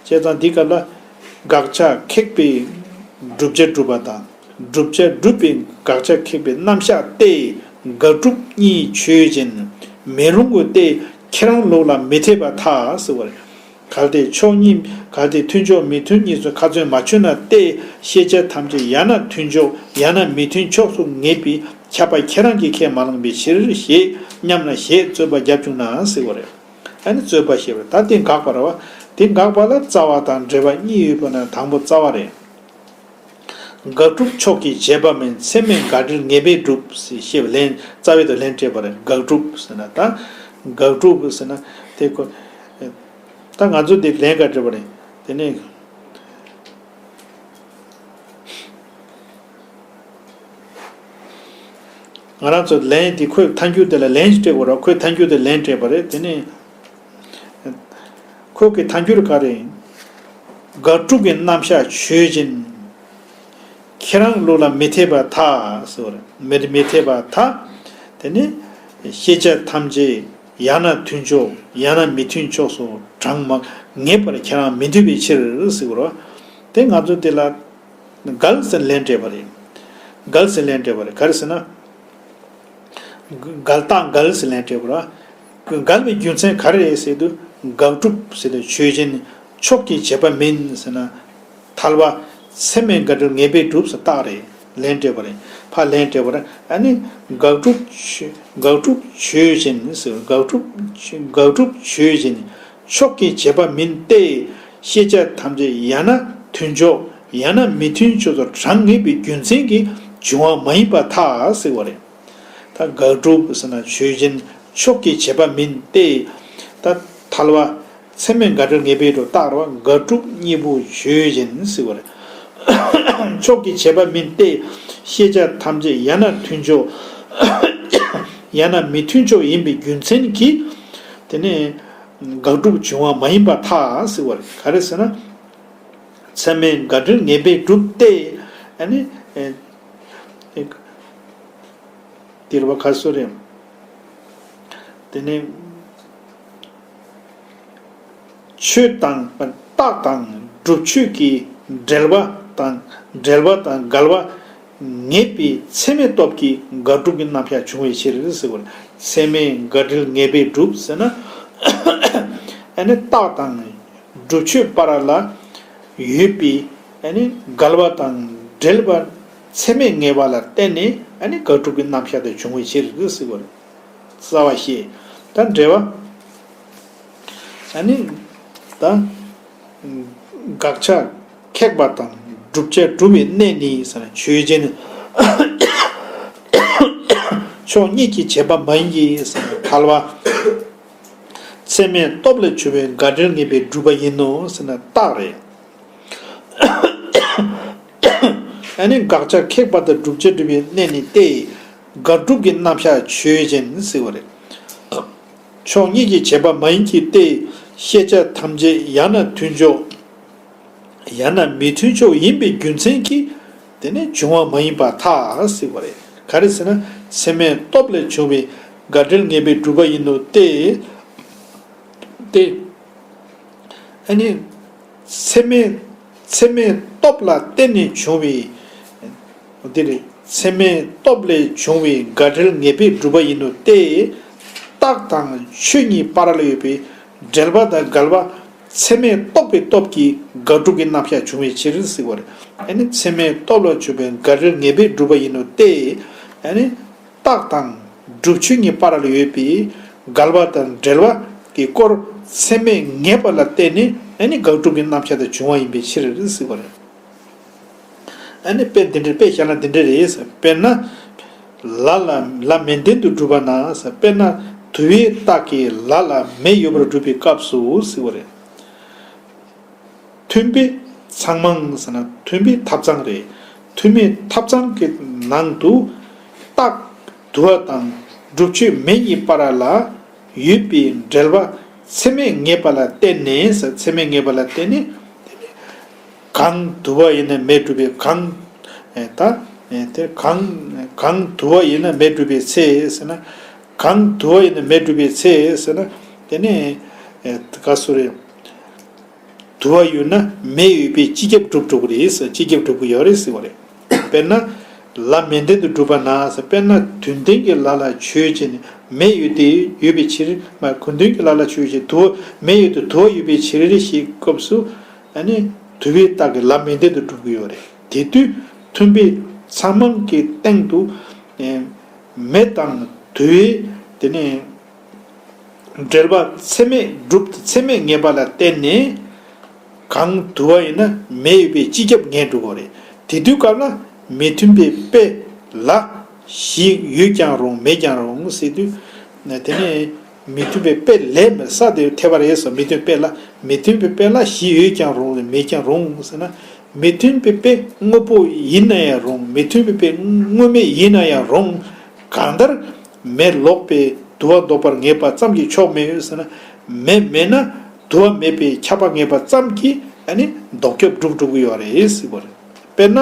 བྱས་ཙང་འདི་སྐབས་ལ། དགག་བྱ་ཁེགས་པའི་བསྒྲུབ་བྱ་སྒྲུབ་པ་དང་། བསྒྲུབ་བྱ་སྒྲུབ་པའི་དགག་བྱ་ཁེགས་པའི་རྣམ་གཞག་སྟེ། དགག་སྒྲུབ་གཉིས་ཆོས་ཅན། མི་རུང་ངོ་སྟེ། ཁྱེད་རང་ལུགས་ལ་མི་འཐད་པར་ཐལ་ཟེར་བ་རེད། གལ་ཏེ་ཕྱོགས་གཉིས། གལ་ཏེ་མཐུན་ཕྱོགས་མི་མཐུན་གཉིས་སུ་ཁ་ཚོན་མ་ཆོད་ན་སྟེ། ཤེས་བྱ་ཐམས་ཅད་ཡང་ན་མཐུན་ཕྱོགས་ཡང་ན་མི་མཐུན་ཕྱོགས་སུ་ངེས་པའི་ཁྱབ་པ་ཁྱེད་རང་གིས་ཁས་མ་བླངས་པའི་ཕྱིར་ཞེས་སྙམ་ན་ཞེས་རྩོད་པ་རྒྱབ་བྱུང་ན་ཟེར་བ་རེད། ཨ་ནི་རྩོད་པ་ཞེས་པ་ད་དེ་དགག་པ་རེད་བ། དེ་དགག་པ་ལ་རྩ་བ་དང་འབྲེལ་བ་གཉིས་ཡོད་པ་ན་དང་པོ་རྩ་བ་རེད། དགག་སྒྲུབ་ཕྱོགས་ཀྱི་བྱེད་པ་མིན། ཚད་མས་འགལ་འབྲེལ་ངེས་པས་གྲུབ་ཞེས་ལན་རྩ་བའི་དང་ལན་སྤྲད་པ་རེད། དགག་སྒྲུབ་ཟེར་ན་ད། དགག་སྒྲུབ་ཟེར་ན་དེ་ཁོ། ད་ང་ཚོ་འདི་ལན་ག་སྤྲད་པ་རེད། དེ་ནས། ང་རང་ཚོ་ལན་དེ་ཁོས་ཐལ་འགྱུར་དེ་ལ་ལན་ཞིག་སྤྲད་དགོས་རེད། ཁོས་ཐལ་འགྱུར་དེ་ལན་སྤྲད་པ་རེད། དེ་ནས་ཁོས་ཀྱི་ཐལ་འགྱུར་ག་རེ། དགག་སྒྲུབ་ཀྱི་རྣམ་གཞག་ཆོས་ཅན། ཁྱེད་རང་ལུགས་ལ་མི་འཐད་པར་ཐལ་ཟེར་བ་རེད། མི་མི་འཐད་པར་ཐལ། དེ་ནས་ཤེས་བྱ་ཐམས་ཅད་ཡང་ན་མཐུན་ཕྱོགས་ཡང་ན་མི་མཐུན་ཕྱོགས་སུ་གྲངས་མང་ངེས་པར་ཁྱེད་རང་མི་འཐད་པའི་ཕྱིར་ཟེར་བ་རེད། དེ་ང་ཚོ་དེ་ལ། འགལ་ཟེར་ལན་སྤྲད་པ་རེད། འགལ་ཟེར་ལན་སྤྲད་པ་རེད། ག་རེ་ཟེར་ན། འགལ་རྟགས་འགལ་ཟེར་ལན་སྤྲད་པ་རེད། འགལ་བའི་རྒྱུ་མཚན་ག་རེ་རེད་ཟེར་དུས། དགག་སྒྲུབ་ཟེར་དུས་ཆོས་ཅན། ཕྱོགས་ཀྱི་བྱེད་པ་མིན་ཟེར་ན། ཐལ་བ། ཚད་མས་འགལ་འབྲེལ་ངེས་པས་གྲུབ་ཟེར་རྟགས་རེད། ལན་སྤྲད་པ་རེད། ཕར་ལན་སྤྲད་པ་རེད། ཨ་ནི། དགག་སྒྲུབ་ཆོས། དགག་སྒྲུབ་ཆོས་ཅན་ཟེར། དགག་སྒྲུབ། དགག་སྒྲུབ་ཆོས་ཅན། ཕྱོགས་ཀྱི་བྱེད་པ་མིན་ཏེ། ཤེས་བྱ་ཐམས་ཅད་ཡང་ན་མཐུན་ཕྱོགས་ཡང་ན་མི་མཐུན་ཕྱོགས་སུ་གྲངས་ངེས་པའི་རྒྱུ་མཚན་གྱིས་འབྱུང་བ་མ་ཡིན་པར་ཐལ་ཟེར་བ་རེད། ད་དགག་སྒྲུབ་ཟེར་ན་ཆོས་ཅན། ཕྱོགས་ཀྱི་བྱེད་པ་མིན་ཏེ། ད་ཐལ་བ། ཚད་མས་འགལ་འབྲེལ་ངེས་པས་གྲུབ་རྟགས་རེད་བ། དགག་སྒྲུབ་གཉིས་པོ་ཆོས་ཅན་ཟེར་བ་རེད། ཕྱོགས་ཀྱི་བྱེད་པ་མིན་ཏེ། ཤེས་བྱ་ཐམས་ཅད་ཡང་ན་མཐུན་ཕྱོགས་ཡང་ན་མི་མཐུན་ཕྱོགས་ཡིན་པའི་རྒྱུ་མཚན་གྱིས། དེ་ནས། དགག་སྒྲུབ་འབྱུང་བ་མ་ཡིན་པར་ཐལ་ཟེར་བ་རེད། ག་རེ་ཟེར་ན། ཚད་མས་འགལ་འབྲེལ་ངེས་པས་གྲུབ་སྟེ། ཨ་ནི། ཨེ། ཨེ། དེ་རེད་བ། ག་རེ་ཟེར་རེད། དེ་ནི། ཆོས་དང་རྟགས་དང་སྒྲུབ་ཆོས་ཀྱི་འབྲེལ་བ་དང་འབྲེལ་བ་དང་འགལ་བ་ངེས་པའི་ཚད་མའི་སྟོབས་ཀྱིས་དགག་སྒྲུབ་ཀྱི་རྣམ་གཞག་འབྱུང་བའི་ཕྱིར་ཟེར་བ་རེད། ཚད་མས་འགལ་འབྲེལ་ངེས་པས་གྲུབ་ཟེར་ན། ཨ་ནི་རྟགས་དང་སྒྲུབ་ཆོས་བར་ལ་ཡོད་པའི་ཨ་ནི་འགལ་བ་དང་འབྲེལ་བ་ཚད་མས་ངེས་པ་ལ་བརྟེན་ནས་ཨ་ནི་དགག་སྒྲུབ་ཀྱི་རྣམ་གཞག་དེ་འབྱུང་བའི་ཕྱིར་ཟེར་བ་རེད། རྩ་བ་ཤེས། ད་འབྲེལ་བ། ཨ་ནི། ད། དགག་བྱ་ཁེགས་པ་དང་བསྒྲུབ་བྱ་སྒྲུབ་པའི་གནས་ནི་ཟེར་ན་ཆོས་ཅན། ཕྱོགས་གཉིས་ཀྱི་བྱེད་པ་མ་ཡིན་གྱི་ཟེར་ན་ཐལ་བ། ཚད་མའི་སྟོབས་ལས་བྱུང་བའི་འགལ་འབྲེལ་ངེས་པས་གྲུབ་པ་ཡིན་ནོ་ཟེར་ན་རྟགས་རེད། ཨ་ནི་དགག་བྱ་ཁེགས་པ་དང་བསྒྲུབ་བྱ་སྒྲུབ་པའི་གནས་ནི་སྟེ། དགག་སྒྲུབ་ཀྱི་རྣམ་གཞག་ཆོས་ཅན་ཟེར་བ་རེད། ཕྱོགས་གཉིས་ཀྱི་བྱེད་པ་མ་ཡིན་གྱི་སྟེ། ཤེས་བྱ་ཐམས་ཅད་ཡང་ན་མཐུན་ཕྱོགས། ཡང་ན་མི་མཐུན་ཕྱོགས་ཡིན་པའི་རྒྱུ་མཚན་གྱིས། དེ་ནི་འབྱུང་བ་མ་ཡིན་པར་ཐལ་ཟེར་བ་རེད། ག་རེ་ཟེར་ན། ཚད་མའི་སྟོབས་ལས་བྱུང་བའི་འགལ་འབྲེལ་ངེས་པས་གྲུབ་པ་ཡིན་ནོ་སྟེ། སྟེ། ཨ་ནི། ཚད་མའི། ཚད་མའི་སྟོབས་ལ་བརྟེན་ནས་བྱུང་བའི། འདིར་ཚད་མའི་སྟོབས་ལས་བྱུང་བའི་འགལ་འབྲེལ་ངེས་པས་གྲུབ་པ་ཡིན་ནོ་སྟེ། རྟགས་དང་ཆོས་གཉིས་བར་ལ་ཡོད་པའི་འབྲེལ་བ་དང་འགལ་བ་ཚད་མའི་རྟོགས་པའི་སྟོབས་ཀྱིས་དགག་སྒྲུབ་ཀྱི་རྣམ་གཞག་འབྱུང་བའི་ཕྱིར་ཟེར་བ་རེད། ཨ་ནི་ཚད་མའི་སྟོབས་ལ་བྱུང་བའི་འགལ་འབྲེལ་ངེས་པས་གྲུབ་པ་ཡིན་ནོ་སྟེ། ཨ་ནི། རྟགས་དང་སྒྲུབ་ཆོས་གཉིས་བར་ལ་ཡོད་པའི་འགལ་བ་དང་འབྲེལ་བ་གི་སྐོར་ཚད་མས་ངེས་པ་ལ་བརྟེན་ནས་ཨ་ནི་དགག་སྒྲུབ་ཀྱི་རྣམ་གཞག་དེ་འབྱུང་བ་ཡིན་པའི་ཕྱིར་ཟེར་བ་རེད། ཨ་ནི་དཔེ་འདི་འདྲ། དཔེ་བཞག་ན་འདི་འདྲ་རེད་ཟེར། དཔེར་ན། ལ་ལ་ལ་མེ་ལྡན་དུ་གྲུབ་པ་ན་ཟེར། དཔེར་ན་དུ་བའི་རྟགས་ཀྱིས་ལ་ལ་མེ་ཡོད་པར་སྒྲུབ་པའི་སྐབས་སུ་ཟེར་བ་རེད། མཐུན་དཔེ་ཚང་མང་ཟེར་ན་མཐུན་དཔེ་ཐབ་ཚང་རེད། མཐུན་དཔེ་ཐབ་ཚང་གི་ནང་དུ་རྟགས་དུ་བ་དང་སྒྲུབ་ཆོས་མེ་གཉིས་བར་ལ་ཡོད་པའི་འབྲེལ་བ་ཚད་མས་ངེས་པ་ལ་བརྟེན་ནས་ཟེར། ཚད་མས་ངེས་པ་ལ་བརྟེན་ནས། གང་དུ་བ་ཡིན་ན་མེ་གྲུབ་པའི་གང་། ཨེ་ད་ཨེ་དེ་གང་གང་དུ་བ་ཡིན་ན་མེ་གྲུབ་པའི་ཚེ་ཟེར་ན། གང་དུ་བ་ཡིན་ན་མེ་གྲུབ་པའི་ཚེ་ཟེར་ན། དེ་ནས་ཨེ་ག་སུ་རེད། དུ་བ་ཡོད་ན་མེ་ཡོད་པའི་སྤྱི་ཁྱབ་གྲུབ་འགྲོ་གི་རེད་ཟེར། སྤྱི་ཁྱབ་གྲུབ་ཀྱི་ཡོད་རེད་ཟེར་བ་རེད། དཔེར་ན། ལ་མེ་ལྡན་དུ་གྲུབ་པ་ན་ཟེར། དཔེར་ན་དོན་ལྡན་གྱི་ལ་ལ་ཆོས་ཅན་ནི་མེ་ཡོད་དེ་ཡོད་པའི་ཕྱིར། མ་དོན་ལྡན་གྱི་ལ་ལ་ཆོས་ཅན་དུ་བ་མེ་ཡོད་དེ་དུ་བ་ཡོད་པའི་ཕྱིར་ཞེས་སྐབས་སུ། ཨ་ནི་དུ་བའི་རྟགས་ཀྱིས་ལ་མེ་ལྡན་དུ་གྲུབ་ཀྱི་ཡོད་རེད། དེ་དུས་མཐུན་དཔེ་ཚང་མང་གི་སྟེང་དུ། ཨེ་མེ་དང་དུ་བའི་དེ་ནས་འབྲེལ་བ་ཚད་མས་གྲུབ། ཚད་མས་ངེས་པ་ལ་བརྟེན་ནས། གང་དུ་བ་ཡིན་ན་མེ་ཡོད་པའི་སྤྱི་ཁྱབ་ངེས་འགྲོ་གི་རེད། དེ་དུས་སྐབས་ལ་མི་མཐུན་པའི་དཔེ་ལ་གཞི་ཡོད་ཀྱང་རུང་མེད་ཀྱང་རུང་ཟེར་དུས། དེ་ནས་མི་མཐུན་པའི་དཔེ་ལས་མེད་ས་དེ་ཐེབས་པ་རེད་ཟེར། མི་མཐུན་དཔེ་ལ། མི་མཐུན་པའི་དཔེ་ལ་གཞི་ཡོད་ཀྱང་རུང་མེད་ཀྱང་རུང་ཟེར་ན། མི་མཐུན་པའི་དཔེ་དངོས་པོ་ཡིན་ན་ཡང་རུང་། མི་མཐུན་པའི་དཔེ་དངོས་མེད་ཡིན་ན་ཡང་རུང་། གང་ལྟར་མེ་ལོག་པས་དུ་བ་ལྡོག་པར་ངེས་པ་ཙམ་གྱིས་ཆོག་མེད་ཟེར་ན། མེ་མེད་ན་དུ་བ་མེད་པའི་ཁྱབ་པ་ངེས་པ་ཙམ་གྱིས་ཨ་ནི་ལྡོག་ཁྱབ་གྲུབ་འགྲོ་གི་ཡོད་རེད་ཟེར་བ་རེད། དཔེར་ན།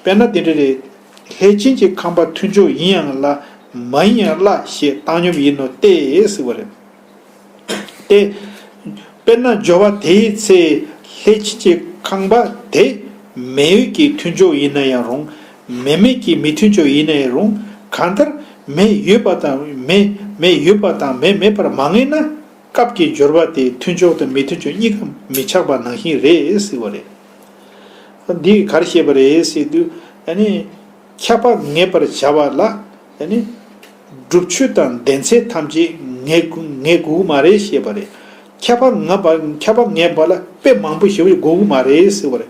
དཔེར་ན་དེ་འདྲ་རེད། ལྷས་བྱིན་གྱི་ཁང་པ་མཐུན་ཕྱོགས་ཡིན་ཡང་ལ། མ་ཡིན་ཡང་ལ་ཞེས་བཏང་སྙོམས་ཡིན་ནོ་སྟེ་ཟེར་བ་རེད། ཏེ། དཔེར་ན་སྦྱོར་བ་དེའི་ཚེ་ལྷས་བྱིན་གྱི་ཁང་པ་དེ་མེ་ཡོད་ཀྱི་མཐུན་ཕྱོགས་ཡིན་ན་ཡང་རུང་། མེ་མེད་ཀྱི་མི་མཐུན་ཕྱོགས་ཡིན་ན་ཡང་རུང་། གང་ལྟར་མེ་ཡོད་པ་དང་མེ་མེ་ཡོད་པ་དང་མེ་མེད་པར་མ་ངེས་ན། སྐབས་ཀྱི་སྦྱོར་བ་དེའི་མཐུན་ཕྱོགས་དང་མི་མཐུན་ཕྱོགས་གཉིས་ཀ་མི་ཆགས་པ་ནང་བཞིན་རེད་ཟེར་བ་རེད། འདིས་ག་རེ་བཤད་པ་རེད་ཟེར་དུས། ཨ་ནི། ཁྱབ་པ་ངེས་པར་བྱ་བ་ལ། ཨ་ནི། སྒྲུབ་ཆོས་དང་ལྡན་ཚད་ཐམས་ཅད་ངེས་དགོས་ངེས་དགོས་ཀྱི་མ་རེད་ཞེས་པ་རེད། ཁྱབ་པ་ངེས་པ་ཁྱབ་པ་ངེས་པ་ལ་དཔེ་མང་པོ་ཞེ་པོ་ཞིག་དགོས་ཀྱི་མ་རེད་ཟེར་བ་རེད།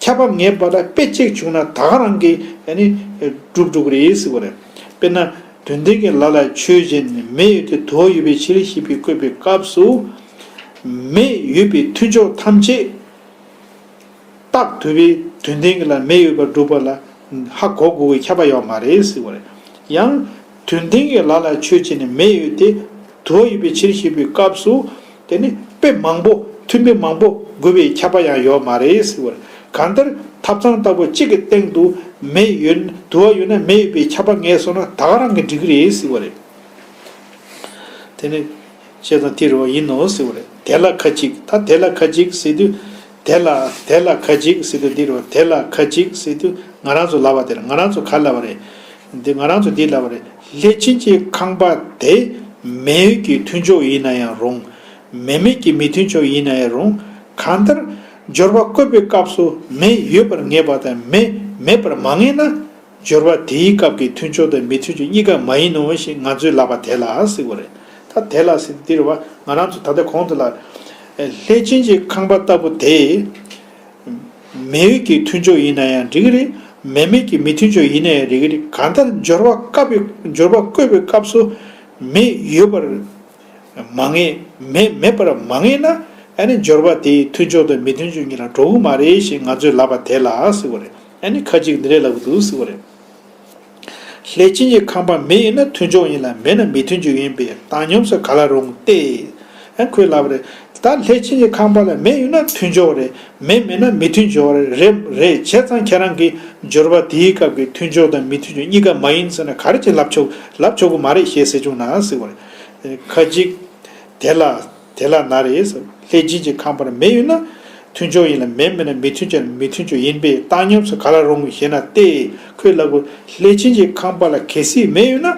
ཁྱབ་པ་ངེས་པ་ལ་དཔེ་གཅིག་བྱུང་ན་ད་ག་རང་གིས་ཨ་ནི་གྲུབ་འགྲོ་གི་རེད་ཟེར་བ་རེད། དཔེར་ན་དོན་ལྡན་གྱི་ལ་ལ་ཆོས་ཅན། མེ་ཡོད་དེ་དུ་བ་ཡོད་པའི་ཕྱིར་ཞེས་པའི་བཀོད་པའི་སྐབས་སུ། མེ་ཡོད་པའི་མཐུན་ཕྱོགས་ཐམས་ཅད། རྟགས་དུ་བའི་དོན་ལྡན་གྱི་ལ་མེ་ཡོད་པར་སྒྲུབ་པ་ལ་ཧ་གོ་དགོས་པའི་ཁྱབ་པ་ཡོད་མ་རེད་ཟེར་བ་རེད། ཡང་དོན་ལྡན་གྱི་ལ་ལ་ཆོས་ཅན་ནི་མེ་ཡོད་དེ་དུ་བ་ཡོད་པའི་ཕྱིར་ཞེས་པའི་སྐབས་སུ། དེ་ནི་དཔེ་མང་པོ་མཐུན་དཔེ་མང་པོ་དགོས་པའི་ཁྱབ་པ་ཡང་ཡོད་མ་རེད་ཟེར་བ་རེད། གང་ལྟར་ཐབ་ཚང་ལྟ་བུ་གཅིག་གི་སྟེང་དུ་མེ་ཡོད་དུ་བ་ཡོད་ན་མེ་ཡོད་པའི་ཁྱབ་པ་ངེས་སོང་ན་ད་ག་རང་གིས་འགྲིག་གི་རེད་ཟེར་བ་རེད། དེ་ནི། བཤད་སྟངས་དེ་རེད་བ། ཡིན་ནོ་ཟེར་བ་རེད། དེ་ལ་ཁ་ཅིག་ད་དེ་ལ་ཁ་ཅིག་ཟེར་དུས། དེ་ལ་དེ་ལ་ཁ་ཅིག་ཟེར་དུས་འདི་རེད་བ། དེ་ལ་ཁ་ཅིག་ཟེར་དུས་ང་རང་ཚོ་ལབ་པ་དེ་རེད། ང་རང་ཚོ་ག་ལབ་པ་རེད། འདི་ང་རང་ཚོ་འདི་ལབ་པ་རེད། ལྷས་བྱིན་གྱི་ཁང་པ་དེ་མེ་ཡོད་ཀྱི་མཐུན་ཕྱོགས་ཡིན་ན་ཡང་རུང་། མེ་མེད་ཀྱི་མི་མཐུན་ཕྱོགས་ཡིན་ན་ཡང་རུང་། གང་ལྟར་སྦྱོར་བ་བཀོད་པའི་སྐབས་སུ་མེ་ཡོད་པར་ངེས་པ་དང་མེ་མེད་པར་མ་ངེས་ན། སྦྱོར་བ་དེའི་སྐབས་ཀྱི་མཐུན་ཕྱོགས་དང་མི་མཐུན་ཕྱོགས་གཉིས་ཀ་མ་ཡིན་ནོ་ཞེས་ང་ཚོས་ལབ་པ་དེ་ལ་ཟེར་བ་རེད། ད་དེ་ལ་ཟེར་འདི་རེད་བ། ང་རང་ཚོ་ད་ལྟ་གོང་དུ་ལ། ལྷས་བྱིན་གྱི་ཁང་པ་ལྟ་བུ་དེ། མེ་ཡོད་ཀྱི་མཐུན་ཕྱོགས་ཡིན་ན་ཡང་འགྲིག་གི་རེད། མེ་མེད་ཀྱི་མི་མཐུན་ཕྱོགས་ཡིན་ན་ཡང་འགྲིག་གི་རེད། གང་ལྟར་སྦྱོར་བ་སྐབས་སྦྱོར་བ་བཀོད་པའི་སྐབས་སུ་མེ་ཡོད་པར། མ་ངེས། མེ་མེད་པར་མ་ངེས་ན། ཨ་ནི་སྦྱོར་བ་དེའི་མཐུན་ཕྱོགས་དང་མི་མཐུན་ཕྱོགས་གཉིས་ལ་འགྲོ་གི་མ་རེད་ཞེས་ང་ཚོས་ལབ་པ་དེ་ལ་ཟེར་བ་རེད། ཨ་ནི་ཁ་ཅིག་འདི་འདྲས་ལབ་ཀྱི་འདུག་ཟེར་བ་རེད། ལྷས་བྱིན་གྱི་ཁང་པ་མེ་ཡིན་ན་མཐུན་ཕྱོགས་ཡིན་ལ་མེད་ན་མི་མཐུན་ཕྱོགས་ཡིན་པས་བཏང་སྙོམས་སུ་ག་ལ་རུང་སྟེ། ཨ་ཁོས་ལབ་པ་རེད། ད་ལྷས་བྱིན་གྱི་ཁང་པ་ལ་མེ་ཡོད་ན་མཐུན་ཕྱོགས་རེད། མེ་མེད་ན་མི་མཐུན་ཕྱོགས་རེད། རེད་རེད། བྱས་ཙང་ཁྱེད་རང་གིས་སྦྱོར་བ་དེའི་སྐབས་ཀྱི་མཐུན་ཕྱོགས་དང་མི་མཐུན་ཕྱོགས་གཉིས་ཀ་མ་ཡིན་ཟེར་ན་ག་རེ་བྱས་ལབ་ཆོག་ལབ་ཆོག་གི་མ་རེད་ཞེས་ཟེར་བྱུང་ན་ཟེར་བ་རེད། ཁ་ཅིག་དེ་ལ་དེ་ལ་ན་རེ། ལྷས་བྱིན་གྱི་ཁང་པར་མེ་ཡོད་ན་མཐུན་ཕྱོགས་ཡིན་ལ་མེ་མེད་ན་མི་མཐུན་ཕྱོགས་མི་མཐུན་ཕྱོགས་ཡིན་པས་བཏང་སྙོམས་སུ་ག་ལ་རུང་ཞེ་ན་སྟེ། ཁོས་ལབ་དགོས། ལྷས་བྱིན་གྱི་ཁང་པ་ལ་གལ་སྲིད་མེ་ཡོད་ན་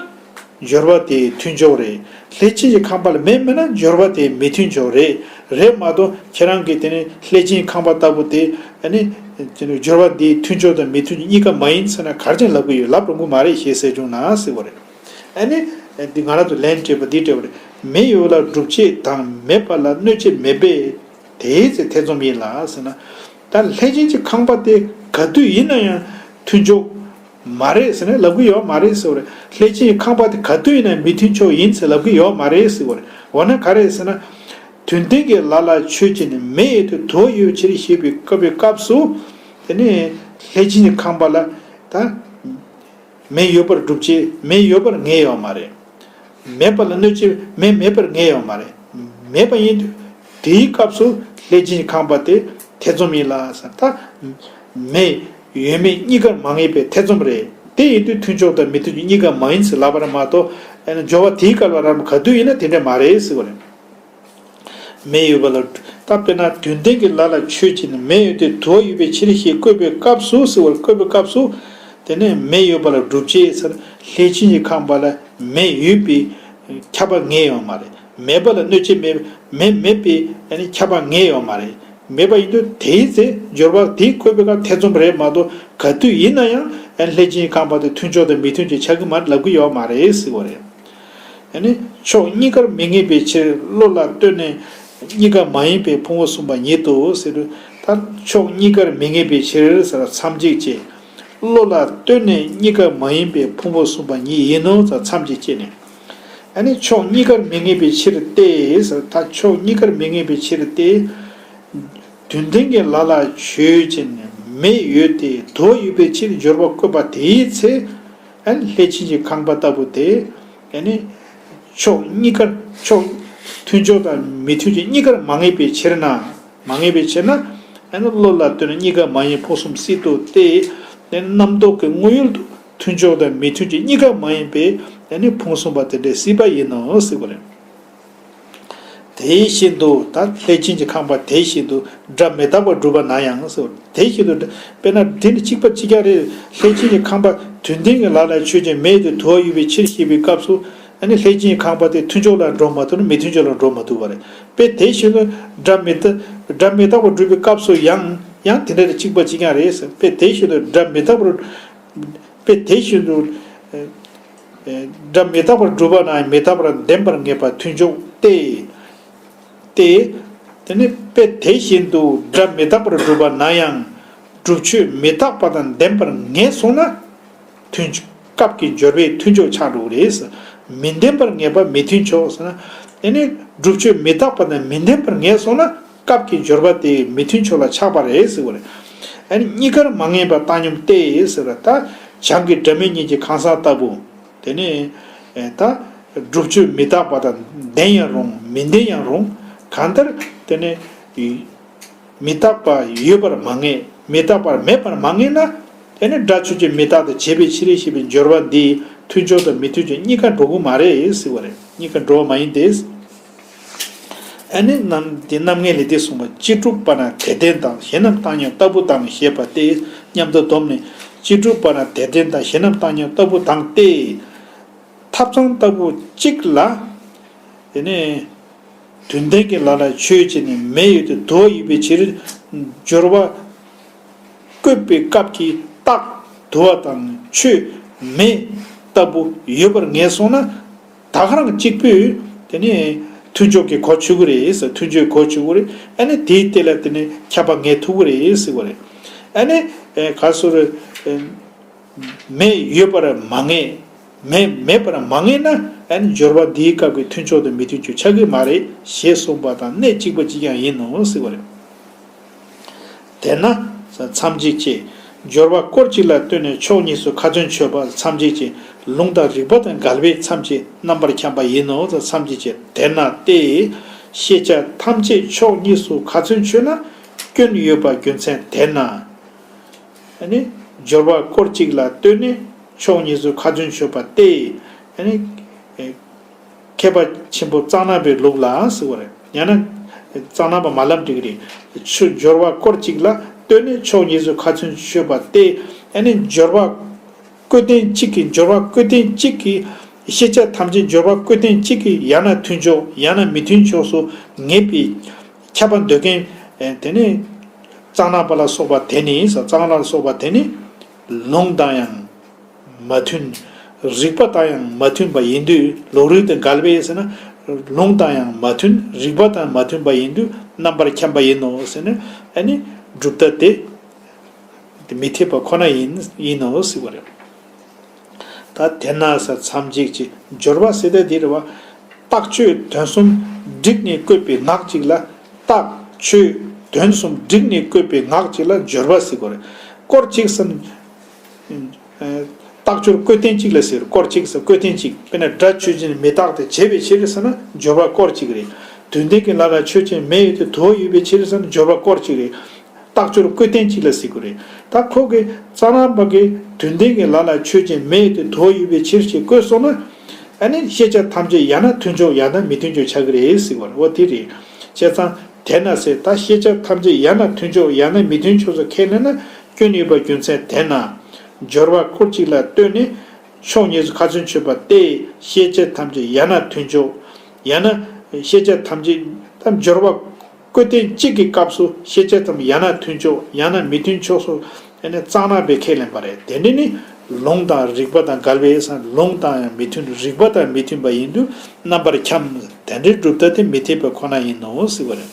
སྦྱོར་བ་དེ་མཐུན་ཕྱོགས་རེད། ལྷས་བྱིན་གྱི་ཁང་པ་ལ་མེ་མེད་ན་སྦྱོར་བ་དེ་མི་མཐུན་ཕྱོགས་རེད། རེད་མ་གཏོགས་ཁྱེད་རང་གིས་དེ་ནི་ལྷས་བྱིན་ཁང་པ་ལྟ་བུ་དེ་ཨ་ནི་སྦྱོར་བ་འདིའི་མཐུན་ཕྱོགས་དང་མི་མཐུན་ཕྱོགས་གཉིས་ཀ་མ་ཡིན་ཟེར་ན་ག་རེ་བྱས་ལབ་ཀྱི་ཡོད། ལབ་རུང་གི་མ་རེད་ཞེས་ཟེར་བྱུང་ན་ཟེར་བ་རེད། ཨ་ནི། འདི་ང་རང་ཚོ་ལན་སྤྲད་པ་འདི་སྤྲད་པ་རེད། མེ་ཡོད་ལ་སྒྲུབ་བྱེད་དང་མེད་པ་ལ་གནོད་བྱེད་མེད་པས་དེའི་ཚེ་ཐེ་ཚོམ་ཡིན་ལ་ཟེར་ན། ད་ལྷས་བྱིན་གྱི་ཁང་པ་དེ་ག་དུས་ཡིན་ན་ཡང་ མཐུན་ཕྱོགས་མ་རེད་ཟེར་ནས་ལབ་གི་ཡོད་མ་རེད་ཟེར་བ་རེད། ལྷས་བྱིན་གྱི་ཁང་པ་དེ་ག་དུས་ཡིན་ན་མི་མཐུན་ཕྱོགས་ཡིན་ཟེར་ལབ་གི་ཡོད་མ་རེད་ཟེར་བ་རེད། འོ་ན་ག་རེད་ཟེར་ན། དུས་མཐུན་གྱི་ལ་ལ་ཆོས་ཅན་ནི་མེ་ཡོད་དེ་དུ་བ་ཡོད་པའི་ཕྱིར་ཞེས་པའི་བཀོད་པའི་སྐབས་སུ། དེ་ནས་ལྷས་བྱིན་གྱི་ཁང་པ་ལ་ད། མེ་ཡོད་པར་སྒྲུབ་བྱེད་མེ་ཡོད་པར་ངེས་ཡོད་མ་རེད། མེད་པ་ལ་གནོད་བྱེད་མེ་མེད་པར་ངེས་ཡོད་མ་རེད། མེད་པ་ཡིན་དུས་དེའི་སྐབས་སུ་ལྷས་བྱིན་གྱི་ཁང་པ་དེ་ཐེ་ཚོམ་ཡིན་ལ་ཟེར། ད་མེ་ཡོད་མེད་གཉིས་ཀར་མ་ངེས་པའི་ཐེ་ཚོམ་རེད། དེ་ཡིན་དུས་མཐུན་ཕྱོགས་དང་མི་མཐུན་ཕྱོགས་གཉིས་ཀ་མ་ཡིན་ཟེར་ལབ་པ་རེད་མ་གཏོགས། ཨ་ནི་སྦྱོར་བ་དེའི་སྐབས་ལ་རང་ག་དུས་ཡིན་ན་དེ་འདྲ་མ་རེད་ཟེར་བ་རེད། མེ་ཡོད་པ་ལ། ད་དཔེར་ན་དུས་མཐུན་གྱི་ལ་ལ་ཆོས་ཅན་ནི་མེ་ཡོད་དེ་དུ་བ་ཡོད་པའི་ཕྱིར་ཞེས་བཀོད་པའི་སྐབས་སུ་ཟེར་བར་བཀོད་པའི་སྐབས་སུ། དེ་ནས་མེ་ཡོད་པ་ལ་སྒྲུབ་བྱེད་ཟེར་ལྷས་བྱིན་གྱི་ཁང་པ་ལ་མེ་ཡོད་པའི་ཁྱབ་པ་ངེས་ཡོད་མ་རེད། མེད་པ་ལ་གནོད་བྱེད་མེད་མེ་མེད་པའི་ཨ་ནི་ཁྱབ་པ་ངེས་ཡོད་མ་རེད། མེད་པ་ཡིན་དུས་དེའི་ཚེ་སྦྱོར་བ་དེའི་བཀོད་པའི་སྐབས་ཐེ་ཚོམ་རེད་མ་གཏོགས་ག་དུས་ཡིན་ན་ཡང་ཨ་ནི་ལྷས་བྱིན་གྱི་ཁང་པ་དེ་མཐུན་ཕྱོགས་དང་མི་མཐུན་ཕྱོགས་ཆགས་ཀྱི་མ་རེད་ལབ་ཀྱི་ཡོད་མ་རེད་ཟེར་བ་རེད། ཨ་ནི་ཕྱོགས་གཉིས་ཀར་མི་ངེས་པའི་ཕྱིར་བློ་ལ་ལྟོས་ནས་གཉིས་ཀ་མ་ཡིན་པའི་ཕུང་པོ་གསུམ་པ་ཉིད་དོ་ཟེར་དུས། ད་ཕྱོགས་གཉིས་ཀར་མི་ངེས་པའི་ཕྱིར་ཟེར་བ་མཚམས་གཅིག་བཅད། བློ་ལ་ལྟོས་ནས་གཉིས་ཀ་མ་ཡིན་པའི་ཕུང་པོ་གསུམ་པ་ཉིད་ཡིན་ནོ་ཟེར་མཚམས་གཅིག་བཅད་ནས། ཨ་ནི་ཕྱོགས་གཉིས་ཀར་མི་ངེས་པའི་ཕྱིར་ཏེ་ཟེར། ད་ཕྱོགས་གཉིས་ཀར་མི་ངེས་པའི་ཕྱིར་ཏེ། དུས་མཐུན་གྱི་ལ་ལ་ཆོས་ཅན་མེ་ཡོད་དེ་དུ་བ་ཡོད་པའི་ཕྱིར་སྦྱོར་བ་བཀོད་པ་དེའི་ཚེ། ཨ་ནི་ལྷས་བྱིན་གྱི་ཁང་པ་ལྟ་བུ་དེ། ཨ་ནི་ཕྱོགས་གཉིས་ཀར་ཕྱོགས་མཐུན་ཕྱོགས་དང་མི་མཐུན་ཕྱོགས་གཉིས་ཀར་མ་ངེས་པའི་ཕྱིར་ན། མ་ངེས་པའི་ཕྱིར་ན། ཨ་ནི་བློ་ལ་ལྟོས་ན་གཉིས་ཀ་མ་ཡིན་ཕུང་གསུམ་སྲིད་དོ་སྟེ། ཨ་ནི་རྣམ་རྟོག་གི་དངོས་ཡུལ་དུ་མཐུན་ཕྱོགས་དང་མི་མཐུན་ཕྱོགས་གཉིས་ཀ་མ་ཡིན་པའི་ཨ་ནི་ཕུང་གསུམ་པ་དེ་འདྲའི་སྲིད་པ་ཡིན་ནོ་ཟེར་བ་རེད། དེ་བཞིན་དུ་ད་ལྷས་བྱིན་གྱི་ཁང་པ་དེ་བཞིན་དུ་སྒྲ་མི་རྟག་པར་སྒྲུབ་པ་ན་ཡང་ཟེར། དེ་བཞིན་དུ་དཔེར་ན་འདི་ནི་གཅིག་པ་གཅིག་རྐྱང་རེད། ལྷས་བྱིན་གྱི་ཁང་པ་དུས་མཐུན་གྱི་ལ་ལ་ཆོས་ཅན་མེ་དེ་དུ་བ་ཡོད་པའི་ཕྱིར་ཞེས་པའི་སྐབས་སུ། ཨ་ནི་ལྷས་བྱིན་གྱི་ཁང་པ་དེ་མཐུན་ཕྱོགས་ལ་འགྲོ་མ་ཐུབ་ན་མི་མཐུན་ཕྱོགས་ལ་འགྲོ་མ་ཐུབ་པ་རེད། དཔེ་དེ་བཞིན་དུ་སྒྲ་མི་རྟག་སྒྲ་མི་རྟག་པར་སྒྲུབ་པའི་སྐབས་སུ་ཡང་ཡང་དེ་འདྲ་རེད། གཅིག་པ་གཅིག་རྐྱང་རེད་ཟེར། དཔེ་དེ་བཞིན་དུ་སྒྲ་མི་རྟག་པར། དཔེ་དེ་བཞིན་དུ། ཨེ་ཨེ་སྒྲ་མི་རྟག་པར་སྒྲུབ་པ་ན་ཡང་མི་རྟག་པར་བདེན་པར་ངེས་པ་མཐུན་ཕྱོགས་ཏེ། ཏེ། དེ་ནི་དཔེ་དེ་བཞིན་དུ་སྒྲ་མི་རྟག་པར་སྒྲུབ་པ་ན་ཡང་སྒྲུབ་ཆོས་མི་རྟག་པ་དང་ལྡན་པར་ངེས་སོང་ན། མཐུན་སྐབས་ཀྱི་སྦྱོར་བས་མཐུན་ཕྱོགས་ཆགས་འགྲོ་གི་རེད། མི་ལྡན་པར་ངེས་པ་མི་མཐུན་ཕྱོགས་ཟེར་ན། དེ་ནི་སྒྲུབ་ཆོས་མི་རྟག་པ་དང་མི་ལྡན་པར་ངེས་སོང་ན། སྐབས་ཀྱི་སྦྱོར་བ་དེ་མི་མཐུན་ཕྱོགས་ལ་ཆགས་པ་རེད་ཟེར་བ་རེད། ཨ་ནི་གཉིས་ཀར་མ་ངེས་པ་བཏང་སྙོམས་ཏེ་ཟེར་བ་ད་བྱང་གི་སྒྲ་མེད་གཉིས་ཀྱི་གང་ཟག་ལྟ་བུ། དེ་ནི་ད་སྒྲུབ་ཆོས་མི་རྟག་པ་དང་ལྡན་ཡང་རུང་མི་ལྡན་ཡང་རུང་གང་ལྟར་དེ་ནི་མི་རྟག་པ་ཡོད་པར་མ་ངེས། མི་རྟག་པར་མེད་པར་མ་ངེས་ན། དེ་ནི་སྒྲ་ཆོས་ཅན་མི་རྟག་ཏུ་བྱས་པའི་ཕྱིར་ཞེས་པའི་སྦྱོར་བ་འདིས་མཐུན་ཕྱོགས་དང་མི་མཐུན་ཕྱོགས་གཉིས་ཀ་འགྲོ་གི་མ་རེད་ཟེར་བ་རེད། གཉིས་ཀ་འགྲོ་བ་མ་ཡིན་ཏེ། ཨ་ནི་རྣམ་འདི་རྣམ་ངེས་ལས་འདི་གསུངས་པ། སྤྱི་སྒྲུབ་པ་ན་དེ་ལྡན་དང་གཞན་རྣམས་བཏང་སྙོམས་ལྟ་བུ་དང་ཞེས་པ་སྟེ། མཉམ་དུ་བསྡོམས་ནས་སྤྱི་སྒྲུབ་པ་ན་དེ་ལྡན་དང་གཞན་རྣམས་བཏང་སྙོམས་ལྟ་བུ་དང་སྟེ། ཐབ་ཚང་ལྟ་བུ་གཅིག་ལ། དེ་ནས་དུས་མཐུན་གྱི་ལ་ལ་ཆོས་ཅན་ནི་མེ་ཡོད་དེ་དུ་བ་ཡོད་པའི་ཕྱིར་སྦྱོར་བ་བཀོད་པའི་སྐབས་ཀྱི་རྟགས་དུ་བ་དང་ཆོས་མེ་ལྟ་བུ་ཡོད་པར་ངེས་སོང་ན། ད་ག་རང་གཅིག་པུས་དེ་ནི་མཐུན་ཕྱོགས་ཀྱི་གོ་ཆོད་ཀྱི་རེད་ཟེར། མཐུན་ཕྱོགས་གོ་ཆོད་ཀྱི་རེད། ཨ་ནི་དེའི་སྟེང་ལ་དེ་ནི་ཁྱབ་པ་ངེས་ཐུབ་ཀྱི་རེད་ཟེར་བ་རེད། ཨ་ནི་ག་སོ་རེད། མེ་ཡོད་པར་མ་ངེས། མེ་མེད་པར་མ་ངེས་ན། ཨ་ནི་སྦྱོར་བ་འདིའི་སྐབས་ཀྱི་མཐུན་ཕྱོགས་དང་མི་མཐུན་ཕྱོགས་ཆགས་ཀྱི་མ་རེད་ཞེས་གསུངས་པ་དང་གནད་གཅིག་པ་གཅིག་རྐྱང་ཡིན་ནོ་ཟེར་བ་རེད། དེས་ན། མཚམས་གཅིག་བཅད། སྦྱོར་བ་སྐོར་གཅིག་ལ་ལྟོས་ནས་ཕྱོགས་གཉིས་སུ་ཁ་ཚོན་ཆོད་པ་མཚམས་གཅིག་བཅད། ལུང་དང་རིགས་པ་དང་འགལ་བས་མཚམས་བཅད་རྣམ་པར་འཁྱམས་པ་ཡིན་ནོ་མཚམས་གཅིག་བཅད། དེས་ན་སྟེ། ཤེས་བྱ་ཐམས་ཅད་ཕྱོགས་གཉིས་སུ་ཁ་ཚོན་ཆོད་ན་སྐྱོན་ཡོད་པ་རྒྱུ་མཚན་དེས་ན། ཨ་ནི་སྦྱོར་བ་སྐོར་གཅིག་ལ་ལྟོས་ནས་ཕྱོགས་གཉིས་སུ་ཁ་ཚོན་ཆོད་པ་སྟེ། ཨ་ནི་མཁས་པ་ཆེན་པོ་གཙང་ནག་པའི་ལུགས་ལ་ཟེར་བ་རེད། ཡང་ན་གཙང་ནག་པ་མ་ལབ་འགྲིག་གི་རེད། ཆོས་སྦྱོར་བ་སྐོར་གཅིག་ལ་ལྟོས་ནས་ཕྱོགས་གཉིས་སུ་ཁ་ཚོན་ཆོད་པ་སྟེ། ཨ་ནི་སྦྱོར་བ་བཀོད་དོན་གཅིག་གི་སྦྱོར་བ་བཀོད་དོན་གཅིག་གི་ཤེས་བྱ་ཐམས་ཅད་སྦྱོར་བ་བཀོད་དོན་གཅིག་གི་ཡང་ན་མཐུན་ཕྱོགས་ཡང་ན་མི་མཐུན་ཕྱོགས་སུ་ངེས་པའི་ཁྱབ་པ་འདོད་མཁན་དེ་ནི་གཙང་ནག་པ་ལ་སོགས་པ་དེ་ནི་ཟེར། གཙང་ནག་ལ་སོགས་པ་དེ་ནི་ལུང་དང་ཡང་མ་མཐུན། རིགས་པ་དང་ཡང་མ་མཐུན་པ་ཡིན་དུས། ལུང་རིགས་དང་འགལ་བས་ཟེར་ན། ལུང་དང་ཡང་མ་མཐུན། རིགས་པ་དང་མ་མཐུན་པ་ཡིན་དུས་རྣམ་པར་འཁྱམས་པ་ཡིན་ནོ་ཟེར་ནས། ཨ་ནི་གྲུབ་མཐའ་དེ་ དེ་མི་འཐད་པ་ཁོ་ན་ཡིན་ཡིན་ནོ་ཟེར་བ་རེད། ད་དེ་ན་ས་མཚམས་གཅིག་ཅེས་སྦྱོར་བ་ཟེར་ད་འདི་རེད་བ། རྟགས་ཆོས་དོན་གསུམ་བསྒྲིགས་ནས་བཀོད་པའི་ངག་ཅིག་ལ། རྟགས་ཆོས་དོན་གསུམ་བསྒྲིགས་ནས་བཀོད་པའི་ངག་ཅིག་ལ་སྦྱོར་བ་ཟེར་གོ་རེད། སྐོར་གཅིག་སམ། རྟགས་སྦྱོར་བཀོད་དོན་གཅིག་ལ་ཟེར། སྐོར་གཅིག་སམ་བཀོད་དོན་གཅིག་དཔེར་ན་སྒྲ་ཆོས་ཅན་མི་རྟག་སྟེ་བྱས་པའི་ཕྱིར་ཟེར་ན་སྦྱོར་བ་སྐོར་གཅིག་རེད། དོན་ལྡན་གྱི་ལ་ལ་ཆོས་ཅན་མེ་ཡོད་དེ་དུ་བ་ཡོད་པའི་ཕྱིར་ཟེར་ན་སྦྱོར་བ་སྐོར་གཅིག་རེད། རྟགས་སྦྱོར་བཀོད་དོན་གཅིག་ལ་ཟེར་དགོས་རེད། ད་ཁོ་གིས་གཙང་རིང་པ་གིས་དོན་ལྡན་གྱི་ལ་ལ་ཆོས་ཅན་མེ་ཡོད་དེ་དུ་བ་ཡོད་པའི་ཕྱིར་ཞེས་བཀོད་སོང་ན། ཨ་ནི་ཤེས་བྱ་ཐམས་ཅད་ཡང་ན་མཐུན་ཕྱོགས་ཡང་ན་མི་མཐུན་ཕྱོགས་ཆགས་ཀྱི་རེད་ཟེར་བ་རེད། འོ་དེ་རེད། བྱས་ཙང་དེ་ན་ཟེར། ད་ཤེས་བྱ་ཐམས་ཅད་ཡང་ན་མཐུན་ཕྱོགས་ཡང་ན་མི་མཐུན་ཕྱོགས་སུ་ཁས་ལེན་ན་སྐྱོན་ཡོད་པ་རྒྱུ་མཚན་དེ་ན། སྦྱོར་བ་སྐོར་གཅིག་ལ་ལྟོས་ནས་ཕྱོགས་གཉིས་སུ་ཁ་ཚོན་ཆོད་པ་སྟེ། ཤེས་བྱ་ཐམས་ཅད་ཡང་ན་མཐུན་ཕྱོགས་ཡང་ན། ཤེས་བྱ་ཐམས་ཅད་ད་སྦྱོར་བ་བཀོད་དོན་གཅིག་གི་སྐབས་སུ་ཤེས་བྱ་ཐམས་ཡང་ན་མཐུན་ཕྱོགས་ཡང་ན་མི་མཐུན་ཕྱོགས་སུ་ཨ་ནི་གཙང་རིང་པས་ཁས་ལེན་པ་རེད། དེ་འདྲ་ནི་ལུང་དང་རིགས་པ་དང་འགལ་བས་ལུང་དང་ཡང་མི་མཐུན། རིགས་པ་དང་མི་མཐུན་པ་ཡིན་དུས་རྣམ་པར་འཁྱམས། དེ་འདྲའི་གྲུབ་མཐའ་དེ་མི་འཐད་པ་ཁོ་ན་ཡིན་ནོ་ཟེར་བ་རེད།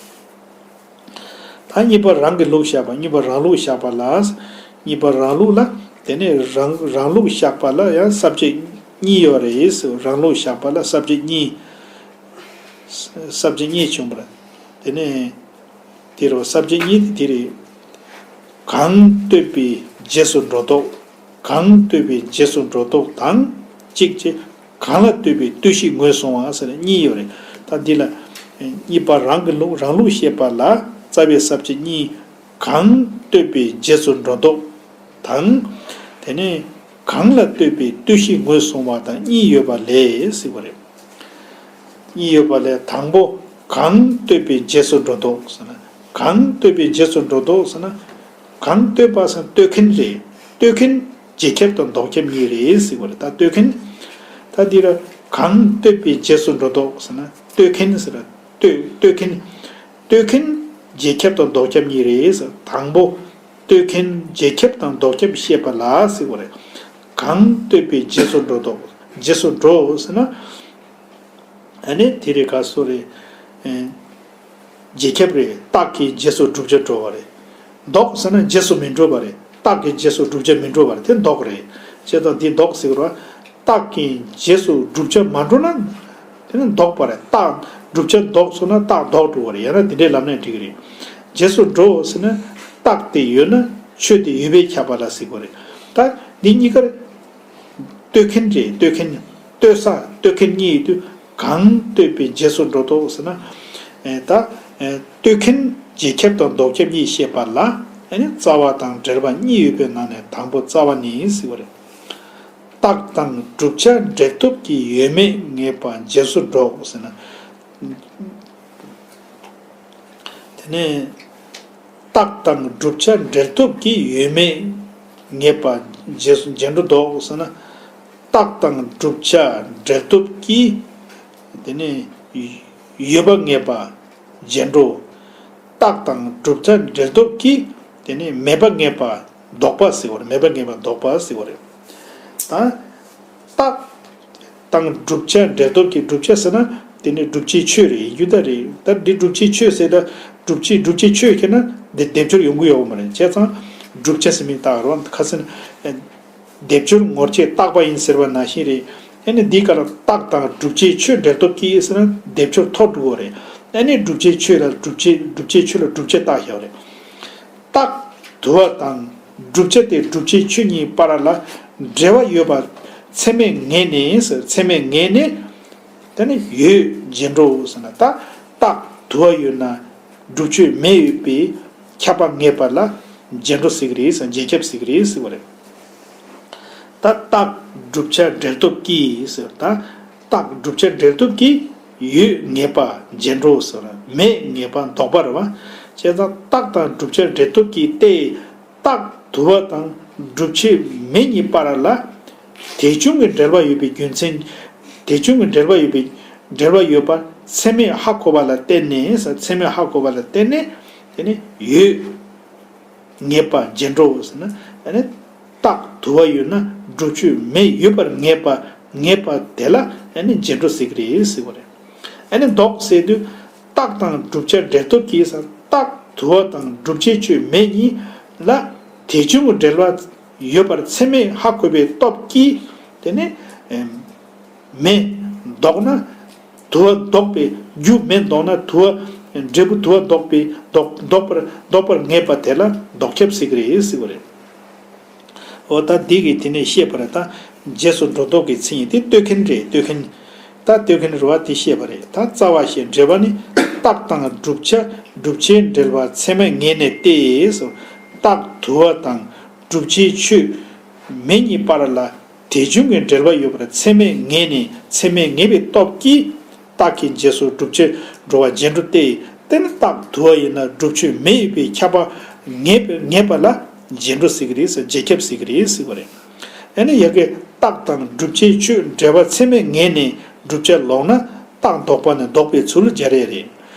ད་གཉིས་པ་རང་གི་ལུགས་བཞག་པ། གཉིས་པ་རང་ལུགས་བཞག་པ་ལ། གཉིས་པ་རང་ལུགས་ལ། དེ་ནས་རང་རང་ལུགས་བཞག་པ་ལ་ཡང་ས་བཅད་གཉིས་ཡོད་རེད་ཟེར། རང་ལུགས་བཞག་པ་ལ་ས་བཅད་གཉིས། ས་བཅད་གཉིས་བྱུང་བ་རེད། དེ་ནས་དེ་རུ་ས་བཅད་གཉིས་དེ་དེ་རེད། གང་ལྟོས་པའི་རྗེས་སུ་འགྲོ་ལྡོག་གང་ལྟོས་པའི་རྗེས་སུ་འགྲོ་ལྡོག་དང་གཅིག་བྱས། གང་ལ་ལྟོས་པའི་ལྟོས་གཞི་ངོས་བཟུང་བ་ཟེར་ནས་གཉིས་ཡོད་རེད། ད་འདི་ལ་གཉིས་པ་རང་གི་ལུགས་རང་ལུགས་བཤད་པ་ལ་རྩ་བའི་ས་བཅད་གཉིས། གང་ལྟོས་པའི་རྗེས་སུ་འགྲོ་ལྡོག་དང་། དེ་ནས་གང་ལ་ལྟོས་པའི་ལྟོས་གཞི་ངོས་བཟུང་བ་དང་གཉིས་ཡོད་པ་ལས་ཟེར་བ་རེད། གཉིས་ཡོད་པ་ལས་དང་པོ་གང་ལྟོས་པའི་རྗེས་སུ་འགྲོ་ལྡོག་ཟེར་ན། གང་ལྟོས་པའི་རྗེས་སུ་འགྲོ་ལྡོག་ཟེར་ན། གང་ལྟོས་པ་ཟེར་ན་ལྟོས་མཁན་རེད། ལྟོས་མཁན་རྗེས་ཁྱབ་དང་ལྡོག་ཁྱབ་གཉིས་རེད་ཟེར་བ་རེད། ད་ལྟོས་མཁན། ད་འདི་ལ་གང་ལྟོས་པའི་རྗེས་སུ་འགྲོ་ལྡོག་ཟེར་ན་ལྟོས་མཁན་ཟེར། ལྟོས་ལྟོས་མཁན། ལྟོས་མཁན་རྗེས་ཁྱབ་དང་ལྡོག་ཁྱབ་གཉིས་རེད་ཟེར། དང་པོ། ལྟོས་མཁན་རྗེས་ཁྱབ་དང་ལྡོག་ཁྱབ་བཤད་པ་ལ་ཟེར་བ་རེད། གང་ལྟོས་པའི་རྗེས་སུ་འགྲོ་ལྡོག་རྗེས་སུ་འགྲོ་ཟེར་ན། ཨ་ནི་དེ་རེད་ག་སོ་རེད། ཨེ། རྗེས་ཁྱབ་རེད། རྟགས་ཀྱི་རྗེས་སུ་བསྒྲུབ་བྱ་འགྲོ་བ་རེད། ལྡོག་ཟེར་ན་རྗེས་སུ་མི་འགྲོ་བ་རེད། རྟགས་ཀྱི་རྗེས་སུ་བསྒྲུབ་བྱ་མི་འགྲོ་བ་རེད། དེ་ལྡོག་རེད། བྱས་ཙང་འདི་ལྡོག་ཟེར་བ། རྟགས་ཀྱི་རྗེས་སུ་བསྒྲུབ་བྱ་མ་འགྲོ་ན། དེ་ནི་ལྡོག་པ་རེད། རྟགས་བསྒྲུབ་བྱ་ལྡོག་སོང་ན་རྟགས་ལྡོག་འགྲོ་བ་རེད། ཡང་ན་འདི་འདྲའི་ལབ་ན་འགྲིག་གི་རེད། རྗེས་སུ་འགྲོ་ཟེར་ན་རྟགས་དེ་ཡོད་ན་ཆོས་དེ་ཡོད་པས་ཁྱབ་པ་ལ་ཟེར་དགོས་རེད། ད་འདི་གཉིས་ཀར། ལྟོས་མཁན་རེད། ལྟོས་མཁན། ལྟོས་ས་ལྟོས་མཁན་གཉིས་ཡོད་དུས་གང་ལྟོས་པའི་རྗེས་སུ་འགྲོ་ལྡོག་ཟེར་ན། ཨེ་ད། ཨེ་ལྟོས་མཁན་རྗེས་ཁྱབ་དང་ལྡོག་ཁྱབ་གཉིས་བཤད་པ་ལ། ཨེ་ནི་རྩ་བ་དང་འབྲེལ་བ་གཉིས་ཡོད་པའི་ནང་ནས་དང་པོ་རྩ་བ་ནི་ཟེར་བ་རེད། རྟགས་དང་བསྒྲུབ་བྱ་འབྲེལ་སྟོབས་ཀྱིས་ཡོད་མེད་ངེས་པ་རྗེས་སུ་འགྲོ་ཟེར་ན། དེ་ནས་རྟགས་དང་བསྒྲུབ་བྱ་འབྲེལ་སྟོབས་ཀྱིས་ཡོད་མེད་ངེས་པ་རྗེས་སུ་རྗེས་འགྲོ་ལྡོག་ཟེར་ན། རྟགས་དང་བསྒྲུབ་བྱ་འབྲེལ་སྟོབས་ཀྱིས་དེ་ནས་ཡོད་པ་ངེས་པ་རྗེས་འགྲོ། རྟགས་དང་བསྒྲུབ་བྱ་འབྲེལ་སྟོབས་ཀྱིས་དེ་ནས་མེད་པ་ངེས་པ་ལྡོག་པ་ཟེར་བ་རེད། མེད་པ་ངེས་པ་ལྡོག་པ་ཟེར་བ་རེད། ད། རྟགས་དང་བསྒྲུབ་བྱ་འབྲེལ་སྟོབས་ཀྱི། བསྒྲུབ་བྱ་ཟེར་ན་དེ་ནི་བསྒྲུབ་བྱའི་ཆོས་རེད། ཡིན་རྒྱུ་ད་རེད། ད་འདི་བསྒྲུབ་བྱའི་ཆོས་ཟེར་ད་བསྒྲུབ་བྱའི་བསྒྲུབ་བྱའི་ཆོས་ཁྱེར་ན་འདི་སྡེབ་སྦྱོར་ཡོང་གི་ཡོད་མ་རེད། བྱས་ཙང་བསྒྲུབ་བྱ་ཟེར་མིང་བཏགས་རོགས་ཁ་སང་། སྡེབ་སྦྱོར་ངོར་ཆེས་བཏགས་པ་ཡིན་ཟེར་བ་ནང་བཞིན་རེད། ཨ་ནི་འདི་ག་ལ་རྟགས་དང་བསྒྲུབ་བྱའི་ཆོས་འབྲེལ་སྟོབས་ཀྱིས་ཟེར་ན་སྡེབ་སྦྱོར་ཐོར་འགྲོ་གི་རེད། ཨ་ནི་བསྒྲུབ་བྱའི་ཆོས་ལ་བསྒྲུབ་བྱའི་བསྒྲུབ་བྱའི་ཆོས་ལ་བསྒྲུབ་བྱ་བཏགས་བཞག་རེད། རྟགས་དུ་བ་དང་བསྒྲུབ་བྱ་སྟེ་བསྒྲུབ་བྱའི་ཆོས་གཉིས་བར་ལ་འབྲེལ་བ་ཡོད་པ་ཚད་མས་ངེས་ནས་ཟེར། ཚད་མས་ངེས་ནས་དེ་ནི་ཡོད་རྗེས་འགྲོ་ཟེར་ན། ད་རྟགས་དུ་བ་ཡོད་ན་བསྒྲུབ་ཆོས་མེད་ཡོད་པས་ཁྱབ་པ་ངེས་པ་ལ་རྗེས་འགྲོ་ཟེར་གི་རེད་ཟེར། རྗེས་ཁྱབ་ཟེར་གི་རེད་ཟེར་བ་རེད། ད་རྟགས་བསྒྲུབ་བྱ་འབྲེལ་སྟོབས་ཀྱིས་ཟེར། ད་རྟགས་བསྒྲུབ་བྱ་འབྲེལ་སྟོབས་ཀྱིས་ཡོད་ངེས་པ་རྗེས་འགྲོ་ཟེར། མེད་ངེས་པ་ལྡོག་པ་རེད་བ། བྱས་ཙང་རྟགས་དང་བསྒྲུབ་བྱ་འབྲེལ་སྟོབས་ཀྱིས་ཏེ། རྟགས་དུ་བ་དང་བསྒྲུབ་བྱའི་མེ་གཉིས་བར་ལ་དེ་བྱུང་གི་འབྲེལ་བ་ཡོད་པའི་རྒྱུ་མཚན། དེ་བྱུང་གི་འབྲེལ་བ་ཡོད་པའི་འབྲེལ་བ་ཡོད་པ་ཚད་མས་ཧ་གོ་བ་ལ་བརྟེན་ནས། ཚད་མས་ཧ་གོ་བ་ལ་བརྟེན་ནས་དེ་ནི་ཡོད་ངེས་པ་རྗེས་འགྲོ་ཟེར་ན། ཨ་ནི་རྟགས་དུ་བ་ཡོད་ན་བསྒྲུབ་ཆོས་མེ་ཡོད་པར་ངེས་པ་ངེས་པ་དེ་ལ་ཨ་ནི་རྗེས་འགྲོ་ཟེར་གི་རེད་ཟེར་བ་རེད། ཨ་ནི་ལྡོག་ཟེར་དུས་རྟགས་དང་བསྒྲུབ་བྱ་འབྲེལ་སྟོབས་ཀྱིས་ཟེར། རྟགས་དུ་བ་དང་བསྒྲུབ་བྱའི་ཆོས་མེ་གཉིས་ལ་ དེ་བྱུང་གི་འབྲེལ་བ་ཡོད་པར་ཚད་མས་ཧ་གོ་བའི་སྟོབས་ཀྱིས། དེ་ནས་མེ་ལྡོག་ན་དུ་བ་ལྡོག་པའི་རྒྱུ། མེ་ལྡོག་ན་དུ་བ། འབྲས་བུ་དུ་བ་ལྡོག་པའི་ལྡོག་ལྡོག་པར་ལྡོག་པར་ངེས་པ་དེ་ལ་ལྡོག་ཁྱབ་ཟེར་གྱི་རེད་ཟེར་བ་རེད། འོ་ད་འདི་གིས་དེ་ནས་བཤད་པ་རེད། ད་རྗེས་སུ་འགྲོ་ལྡོག་གི་མཚན་ཉིད་དེ་ལྟོས་མཁན་རེད། ལྟོས་མཁན། ད་ལྟོས་མཁན་རེད་བ། དེ་བཤད་པ་རེད། ད་རྩ་བ་ཞེས་འགྲེལ་པ་ནི། རྟགས་དང་བསྒྲུབ་བྱ་བསྒྲུབ་བྱའི་འབྲེལ་བ་ཚད་མས་ངེས་ནས་ཏེ། རྟགས་དུ་བ་དང་བསྒྲུབ་བྱའི་ཆོས་མེ་གཉིས་བར་ལ་དེ་བྱུང་གི་འབྲེལ་བ་ཡོད་པར་ཚད་མས་ངེས་ནས། ཚད་མས་ངེས་པའི་སྟོབས་ཀྱིས། རྟགས་ཀྱི་རྗེས་སུ་བསྒྲུབ་བྱར་འགྲོ་བ་རྗེས་འགྲོ་སྟེ། དེ་ནི་རྟགས་དུ་བ་ཡིན་ན་བསྒྲུབ་ཆོས་མེ་ཡོད་པས་ཁྱབ་པ་ངེས་པ་ངེས་པ་ལ་རྗེས་འགྲོ་ཟེར་གྱི་རེད་ཟེར། རྗེས་ཁྱབ་ཟེར་གྱི་རེད་ཟེར་བ་རེད། ཨ་ནི་ཡ་གི་རྟགས་དང་བསྒྲུབ་བྱའི་ཆོས་འབྲེལ་བ་ཚད་མས་ངེས་ནས་བསྒྲུབ་བྱ་ལོག་ན་རྟགས་ལྡོག་པ་ནི་ལྡོག་པའི་ཚུལ་སྦྱར་ཡས་རེད།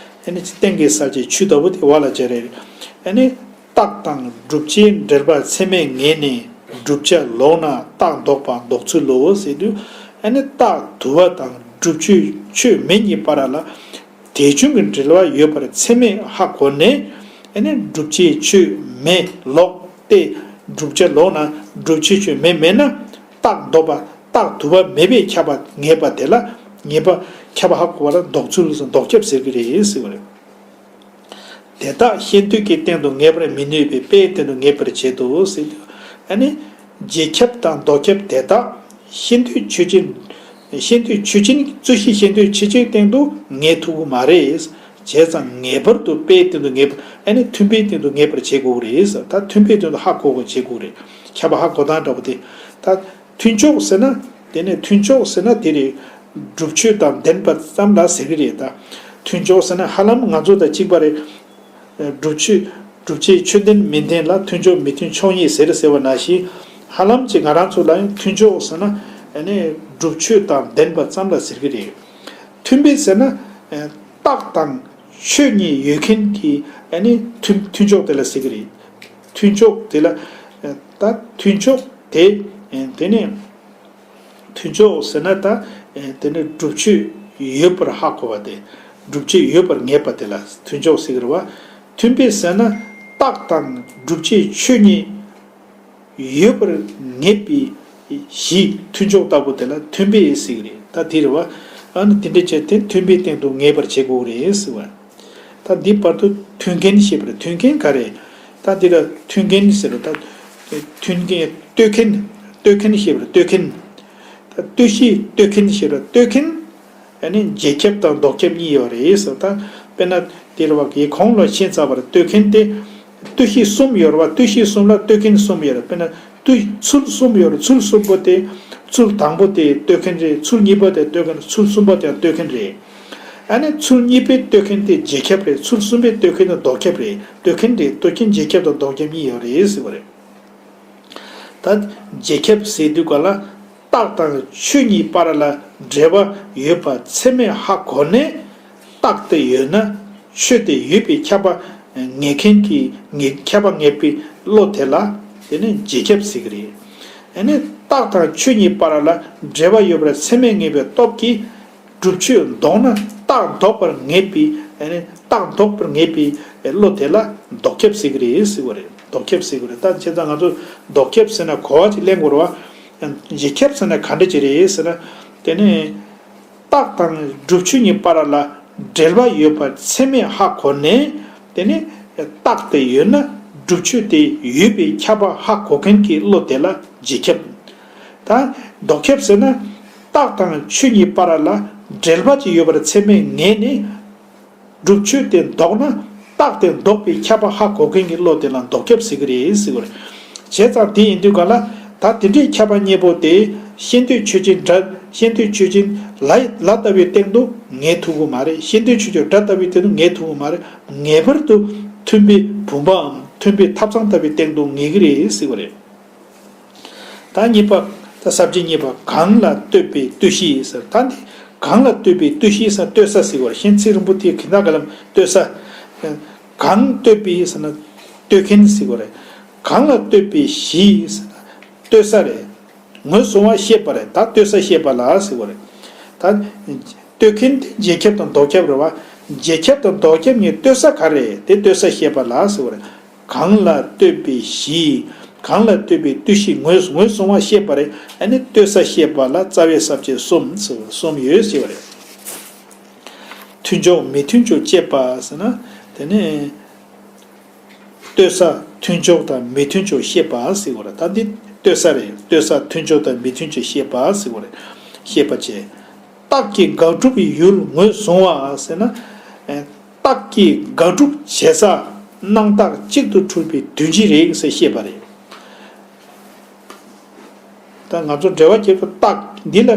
ཨ་ནི་སྟེང་གི་གསལ་བྱེད་ཆུ་ལྟ་བུ་དེ་བ་ལ་སྦྱར་ཡས་རེད། ཨ་ནི། རྟགས་དང་བསྒྲུབ་བྱའི་འབྲེལ་པ་ཚད་མས་ངེས་ནས་བསྒྲུབ་བྱ་ལོག་ན་རྟགས་ལྡོག་པ་ལྡོག་ཚུལ་ལོ་ཟེར་དུས། ཨ་ནི་རྟགས་དུ་བ་དང་བསྒྲུབ་བྱའི་ཆོས་མེ་གཉིས་བར་ལ་དེ་བྱུང་གི་འབྲེལ་བ་ཡོད་པར་ཚད་མས་ཧ་གོ་ནས། ཨ་ནི་བསྒྲུབ་བྱའི་ཆོས་མེ་ལོག་སྟེ། བསྒྲུབ་བྱ་ལོག་ན་བསྒྲུབ་བྱའི་ཆོས་མེ་མེད་ན་རྟགས་ལྡོག་པ། རྟགས་དུ་བ་མེད་པས་ཁྱབ་པ་ངེས་པ་དེ་ལ་ངེས་པ་ཁྱབ་པ་ཧ་གོ་བ་ལ་ལྡོག་ཚུལ་ལོ་ཟེར། ལྡོག་ཁྱབ་ཟེར་གྱི་རེད་ཟེར་བ་རེད། དེ་དག་ཤེས་འདོད་ཀྱི་སྟེང་དུ་ངེས་པར་མི་ནུས་པས་དཔེའི་སྟེང་དུ་ངེས་པར་བྱེད་དོ་ཟེར་དུས། ཨ་ནི། རྗེས་ཁྱབ་དང་ལྡོག་ཁྱབ་དེ་དག་ཤེས་འདོད་ཆོས་ཅན། ཤེས་འདོད་ཆོས་ཅན། རྩོད་གཞི་ཤེས་འདོད་ཆོས་ཅན་སྟེང་དུ་ངེས་ཐུབ་ཀྱི་མ་རེད། བྱས་ཙང་ངེས་པར་དུ་དཔེའི་སྟེང་དུ་ངེས་པ། ཨ་ནི་མཐུན་དཔེའི་སྟེང་དུ་ངེས་པར་བྱེད་དགོས་ཀྱི་རེད། ད་མཐུན་དཔེའི་སྟེང་དུ་ཧ་གོ་དགོས། བྱེད་དགོས་རེད། ཁྱབ་པ་ཧ་གོ་སྟངས་འདྲ་པོ་དེ། ད། མཐུན་ཕྱོགས་ཟེར་ན། དེ་ནས་མཐུན་ཕྱོགས་ཟེར་ན་དེ་རེད། སྒྲུབ་ཆོས་དང་ལྡན་པ་ཙམ་ལ་ཟེར་གྱི་རེད་ད། མཐུན་ཕྱོགས་ཟེར་ན་ཧ་ལམ་ང་ཚོ་དང་གཅིག་པ་རེད། སྒྲུབ་ཆོས། སྒྲུབ་བྱའི་ཆོས་ལྡན་མི་ལྡན་ལ་མཐུན་ཕྱོགས་མི་མཐུན་ཕྱོགས་གཉིས་ཟེར་ཟེར་བ་ནང་བཞིན། ཧ་ལམ་གྱི་ང་རང་ཚོ་ལ་ཡང་མཐུན་ཕྱོགས་ཟེར་ན། ཨ་ནི་སྒྲུབ་ཆོས་དང་ལྡན་པ་ཙམ་ལ་ཟེར་གྱི་རེད། མཐུན་དཔེ་ཟེར་ན། རྟགས་དང་ཆོས་གཉིས་ཡོད་མཁན་གྱི། ཨ་ནི་མཐུན་མཐུན་ཕྱོགས་དེ་ལ་ཟེར་གྱི་རེད། མཐུན་ཕྱོགས་དེ་ལ། ད་མཐུན་ཕྱོགས་དེ། དེ་ནས། མཐུན་ཕྱོགས་ཟེར་ན་ད། དེ་ནི་སྒྲུབ་ཆོས་ཡོད་པར་ཧ་གོ་བ་དེ། སྒྲུབ་ཆོས་ཡོད་པར་ངེས་པ་དེ་ལ་མཐུན་ཕྱོགས་ཟེར་གྱི་རེད་བ། མཐུན་དཔེ་ཟེར་ན་རྟགས་དང་སྒྲུབ་བྱའི་ཆོས་གཉིས་ཡོད་པར་ངེས་པའི་གཞི། མཐུན་ཕྱོགས་ལྟ་བུ་དེ་ལ་མཐུན་དཔེ་ཟེར་གྱི་རེད། ད་དེ་རེད་བ། ཨ་ནི་དེ་འདྲ་བྱས་ཏེ་མཐུན་དཔེའི་སྟེང་དུ་ངེས་པར་བྱེད་དགོས་རེད་ཟེར་བ། ད་འདི་བར་དུ་མཐུན་རྐྱེན་ཞེས་པར། མཐུན་རྐྱེན་ག་རེ། ད་འདི་ལ་མཐུན་རྐྱེན་ཟེར་རོ། ད་མཐུན་རྐྱེན། ལྟོས་མཁན། ལྟོས་མཁན་ཞེས་པར། ལྟོས་མཁན། ད་ལྟོས་གཞི་ལྟོས་མཁན་ཞེས་པར། ལྟོས་མཁན། ཨ་ནི་རྗེས་ཁྱབ་དང་ལྡོག་ཁྱབ་གཉིས་ཡོད་རེད་ཟེར། ད་དཔེར་ན་དེ་ལ་བ་གི་གོང་ལ་ཕྱིན་ཚར་བར་ལྟོས་མཁན་དེ། ལྟོས་གཞི་གསུམ་ཡོད་རེད་བ། ལྟོས་གཞི་གསུམ་ལ་ལྟོས་མཁན་གསུམ་ཡོད་རེད། དཔེར་ན། ལྟོས། ཚུལ་གསུམ་ཡོད་རེད། ཚུལ་གསུམ་པོ་དེ། ཚུལ་དང་པོ་དེ་ལྟོས་མཁན་རེད། ཚུལ་གཉིས་པ་དེ་ལྟོས་མཁན་རེད། ཚུལ་གསུམ་པ་དེ་ཡང་ལྟོས་མཁན་རེད། ཨ་ནི་ཚུལ་གཉིས་པའི་ལྟོས་མཁན་དེ་རྗེས་ཁྱབ་རེད། ཚུལ་གསུམ་པའི་ལྟོས་མཁན་དེ་ལྡོག་ཁྱབ་རེད། ལྟོས་མཁན་རེད། ལྟོས་མཁན་རྗེས་ཁྱབ་དང་ལྡོག་ཁྱབ་གཉིས་ཡོད་རེད་ཟེར་བ་རེད། ད་རྗེས་ཁྱབ་ཟེར་དུས་ག་ལ། རྟགས་དང་ཆོས་གཉིས་བར་ལ་འབྲེལ་བ་ཡོད་པ་ཚད་མས་ཧ་གོ་ནས། རྟགས་དེ་ཡོད་ན་ཆོས་དེ་ཡོད་པའི་ཁྱབ་པ་ངེས་མཁན་གྱི། ངེས། ཁྱབ་པ་ངེས་པའི་བློ་དེ་ལ། དེ་ནི་རྗེས་ཁྱབ་ཟེར་གྱི་རེད། ཨ་ནི་རྟགས་དང་ཆོས་གཉིས་བར་ལ་འབྲེལ་བ་ཡོད་པར་ཚད་མས་ངེས་པའི་སྟོབས་ཀྱིས། སྒྲུབ་ཆོས་ལྡོག་ན་རྟགས་ལྡོག་པར་ངེས་པའི། ཨ་ནི་རྟགས་ལྡོག་པར་ངེས་པའི་བློ་དེ་ལ་ལྡོག་ཁྱབ་ཟེར་གྱི་རེད་ཟེར་བ་རེད། ལྡོག་ཁྱབ་ཟེར་གྱི་རེད། ད་བྱས་ཙང་ང་ཚོ་ལྡོག་ཁྱབ་ཟེར་ན་གོ་བ་ཅིག་ལེན་དགོས་རེད་བ། རྗེས་ཁྱབ་ཟེར་ན་ག་འདྲ་ཅིག་རེད་ཟེར་ན། དེ་ནི་རྟགས་དང་སྒྲུབ་ཆོས་གཉིས་བར་ལ་འབྲེལ་བ་ཡོད་པ་ཚད་མས་ཧ་གོ་ནས། དེ་ནི་རྟགས་དེ་ཡོད་ན་སྒྲུབ་ཆོས་དེ་ཡོད་པའི་ཁྱབ་པ་ཧ་གོ་མཁན་གྱི་བློ་དེ་ལ་རྗེས་ཁྱབ། ད་ལྡོག་ཁྱབ་ཟེར་ན། རྟགས་དང་ཆོས་གཉིས་བར་ལ་འབྲེལ་བ་ཅིག་ཡོད་པར་ཚད་མས་ངེས་ནས། སྒྲུབ་ཆོས་དེ་ལྡོག་ན་རྟགས་དེ་ལྡོག་པའི་ཁྱབ་པ་ཧ་གོ་མཁན་གྱི་བློ་དེ་ལ་ལྡོག་ཁྱབ་ཟེར་གྱི་རེད་ཟེར་བ་རེད། བྱས་ཙང་དེ་ཡིན་དུས་ག་ལ། ད་དེ་འདྲའི་ཁྱབ་པ་གཉིས་པོ་དེ་ཤེས་འདོད་ཆོས་ཅན་སྒྲ། ཤེས་འདོད་ཆོས་ཅན་ལ། ལ་ལྟ་བུའི་སྟེང་དུ་ངེས་ཐུབ་ཀྱི་མ་རེད། ཤེས་འདོད་ཆོས་ཅན་སྒྲ་ལྟ་བུའི་སྟེང་དུ་ངེས་ཐུབ་ཀྱི་མ་རེད། ངེས་པར་དུ་མཐུན་དཔེ་བུམ་པའམ་མཐུན་དཔེ་ཐབ་ཚང་ལྟ་བུའི་སྟེང་དུ་ངེས་ཀྱི་རེད་ཟེར་བ་རེད། ད་གཉིས་པ། ད་ས་བཅད་གཉིས་པ། གང་ལ་ལྟོས་པའི་ལྟོས་གཞི་ཟེར། ད་འདི་གང་ལ་ལྟོས་པའི་ལྟོས་གཞི་ཟེར། ལྟོས་ས་ཟེར་བ་རེད། གཞན་ཚིག་རིང་པོ་དེ་གི་ན་ག་ལམ་ལྟོས་ས། གང་ལྟོས་པའི་ཟེར་ན་ལྟོས་མཁན་ཟེར་བ་རེད། གང་ལ་ལྟོས་པའི་གཞི་ཟེར་ན་ལྟོས་ས་རེད། ངོས་བཟུང་བ་ཤེས་པ་རེད། ད་ལྟོས་ས་ཤེས་པ་ལ་ཟེར་བ་རེད། ད་ལྟོས་མཁན་དེ་རྗེས་ཁྱབ་དང་ལྡོག་ཁྱབ་རེད་བ། རྗེས་ཁྱབ་དང་ལྡོག་ཁྱབ་གཉིས་ལྟོས་ས་ག་རེ་རེད། དེ་ལྟོས་ས་ཤེས་པ་ལ་ཟེར་བ་རེད། གང་ལ་ལྟོས་པའི་གཞི། གང་ལ་ལྟོས་པའི་ལྟོས་གཞི་ངོས་ངོས་བཟུང་བ་བཤད་པ་རེད། ཨ་ནི་ལྟོས་ས་བཤད་པ་ལ་རྩ་བའི་ས་བཅད་གསུམ་ཟེར་བ་གསུམ་ཡོད་ཟེར་བ་རེད། མཐུན་ཕྱོགས་མི་མཐུན་ཕྱོགས་བཅད་པ་ཟེར་ན། དེ་ནས་ལྟོས་ས་མཐུན་ཕྱོགས་དང་མི་མཐུན་ཕྱོགས་བཤད་པ་ཟེར་བ་རེད། ད་འདི་ལྟོས་ས་རེད། ལྟོས་ས་མཐུན་ཕྱོགས་དང་མི་མཐུན་ཕྱོགས་བཤད་པ་ཟེར་བ་རེད། བཤད་པ་བྱས། རྟགས་ཀྱི་དགག་སྒྲུབ་ཀྱི་ཡུལ་ངོས་བཟུང་བ་ཟེར་ན། ཨེ། རྟགས་ཀྱི་དགག་སྒྲུབ་བྱེད་ས་སྣང་རྟགས་གཅིག་ཏུ་འཁྲུལ་པའི་དོན་སྤྱི་རེད་ཟེར་བཤད་པ་རེད། ད་ང་ཚོ་འགྲེལ་བ་བརྒྱབ་དུས་རྟགས་འདི་ལ་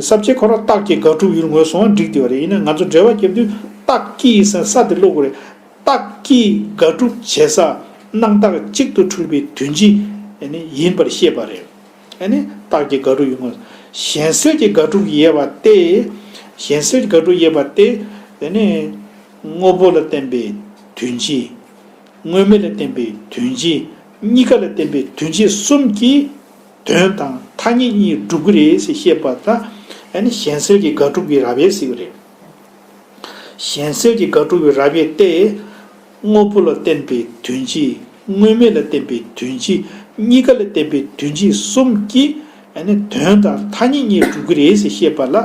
ས་བཅད་ཁོ་རང་རྟགས་ཀྱི་དགག་སྒྲུབ་ཡུལ་ངོས་བཟུང་བ་འགྲིག་བསྡད་པ་རེད། ཡིན་ན་ང་ཚོ་འགྲེལ་བ་བརྒྱབ་དུས་རྟགས་ཀྱི་ཟེར་ས་དེ་ཀློག་དགོས་རེད། རྟགས་ཀྱི་དགག་སྒྲུབ་བྱེད་ས་སྣང་རྟགས་གཅིག་ཏུ་འཁྲུལ་པའི་དོན་སྤྱི་ཡིན་པར་བཤད་པ་རེད། ཨ་ནི་རྟགས་ཀྱི་དགག་སྒྲུབ་ཡུལ་ངོས། གཞན་སེལ་གྱི་དགག་སྒྲུབ་ཡོད་པ་སྟེ། གཞན་སེལ་གྱི་དགག་སྒྲུབ་ཡོད་པ་སྟེ། དེ་ནི་དངོས་པོ་ལ་བརྟེན་པའི་དོན་སྤྱི། དངོས་མེད་ལ་བརྟེན་པའི་དོན་སྤྱི། གཉིས་ཀ་ལ་བརྟེན་པའི་དོན་སྤྱི་གསུམ་གྱིས་དོན་དང་ཐ་སྙད་གཉིས་སྒྲུབ་ཀྱི་རེད་ཟེར་བཤད་པ་དང་། ཨ་ནི་གཞན་སེལ་གྱི་དགག་སྒྲུབ་ཀྱི་རབ་དབྱེ་ཟེར་གྱི་རེད། གཞན་སེལ་གྱི་དགག་སྒྲུབ་ཀྱི་རབ་དབྱེ་སྟེ། དངོས་པོ་ལ་བརྟེན་པའི་དོན་སྤྱི། དངོས་མེད་ལ་བརྟེན་པའི་དོན་སྤྱི། གཉིས་ཀ་ལ་བརྟེན་པའི་དོན་སྤྱི་གསུམ་གྱིས་ཨ་ནི་དོན་དང་ཐ་སྙད་གཉིས་སྒྲུབ་ཀྱི་རེད་ཟེར་བཤད་པ་ལ།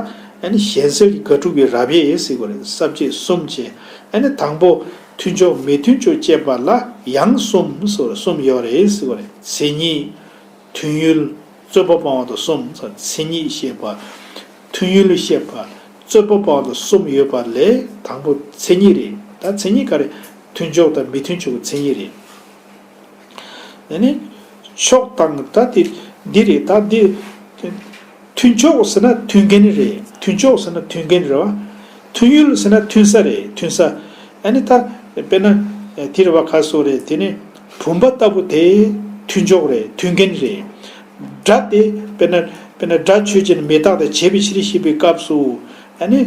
ཨ་ནི་གཞན་སེལ་གྱི་དགག་སྒྲུབ་ཀྱི་རབ་དབྱེ་ཟེར་གྱི་རེད། ས་བཅད་གསུམ་བྱས། ཨ་ནི་དང་པོ་མཐུན་ཕྱོགས་མི་མཐུན་ཕྱོགས་བཅད་པ་ལ་ཡང་གསུམ་ཟེར་གསུམ་ཡོད་རེད་ཟེར་གྱི་རེད། མཚན་ཉིད། མཐུན་ཡུལ། རྩོད་པ་སྤང་བ་དང་གསུམ། མཚན་ཉིད་བཤད་པ། མཐུན་ཡུལ་བཤད་པ། རྩོད་པ་སྤང་བ་དང་གསུམ་ཡོད་པ་ལས་དང་པོ་མཚན་ཉིད་རེད། ད་མཚན་ཉིད་ག་རེ། མཐུན་ཕྱོགས་དང་མི་མཐུན་ཕྱོགས་ཀྱི་མཚན་ཉིད་རེད། ཨ་ནི་ཕྱོགས་དང་ད་དེ་འདི་རེད། ད་འདི་མཐུན་ཕྱོགས་ཟེར་ན་མཐུན་རྐྱེན་རེད། མཐུན་ཕྱོགས་ཟེར་ན་མཐུན་རྐྱེན་རེད་བ། མཐུན་ཡུལ་ཟེར་ན་མཐུན་ས་རེད། མཐུན་ས། ཨ་ནི་ད་དཔེར་ན་དེ་རེད་བ། ག་སོ་རེད། དེ་ནི་བུམ་པ་ལྟ་བུ་དེ་མཐུན་ཕྱོགས་རེད། མཐུན་རྐྱེན་རེད། སྒྲ་དེ་དཔེར་ན་དཔེར་ན་སྒྲ་ཆོས་ཅན། མི་རྟག་དང་བྱས་པའི་ཕྱིར་ཞེས་པའི་སྐབས་སུ། ཨ་ནི་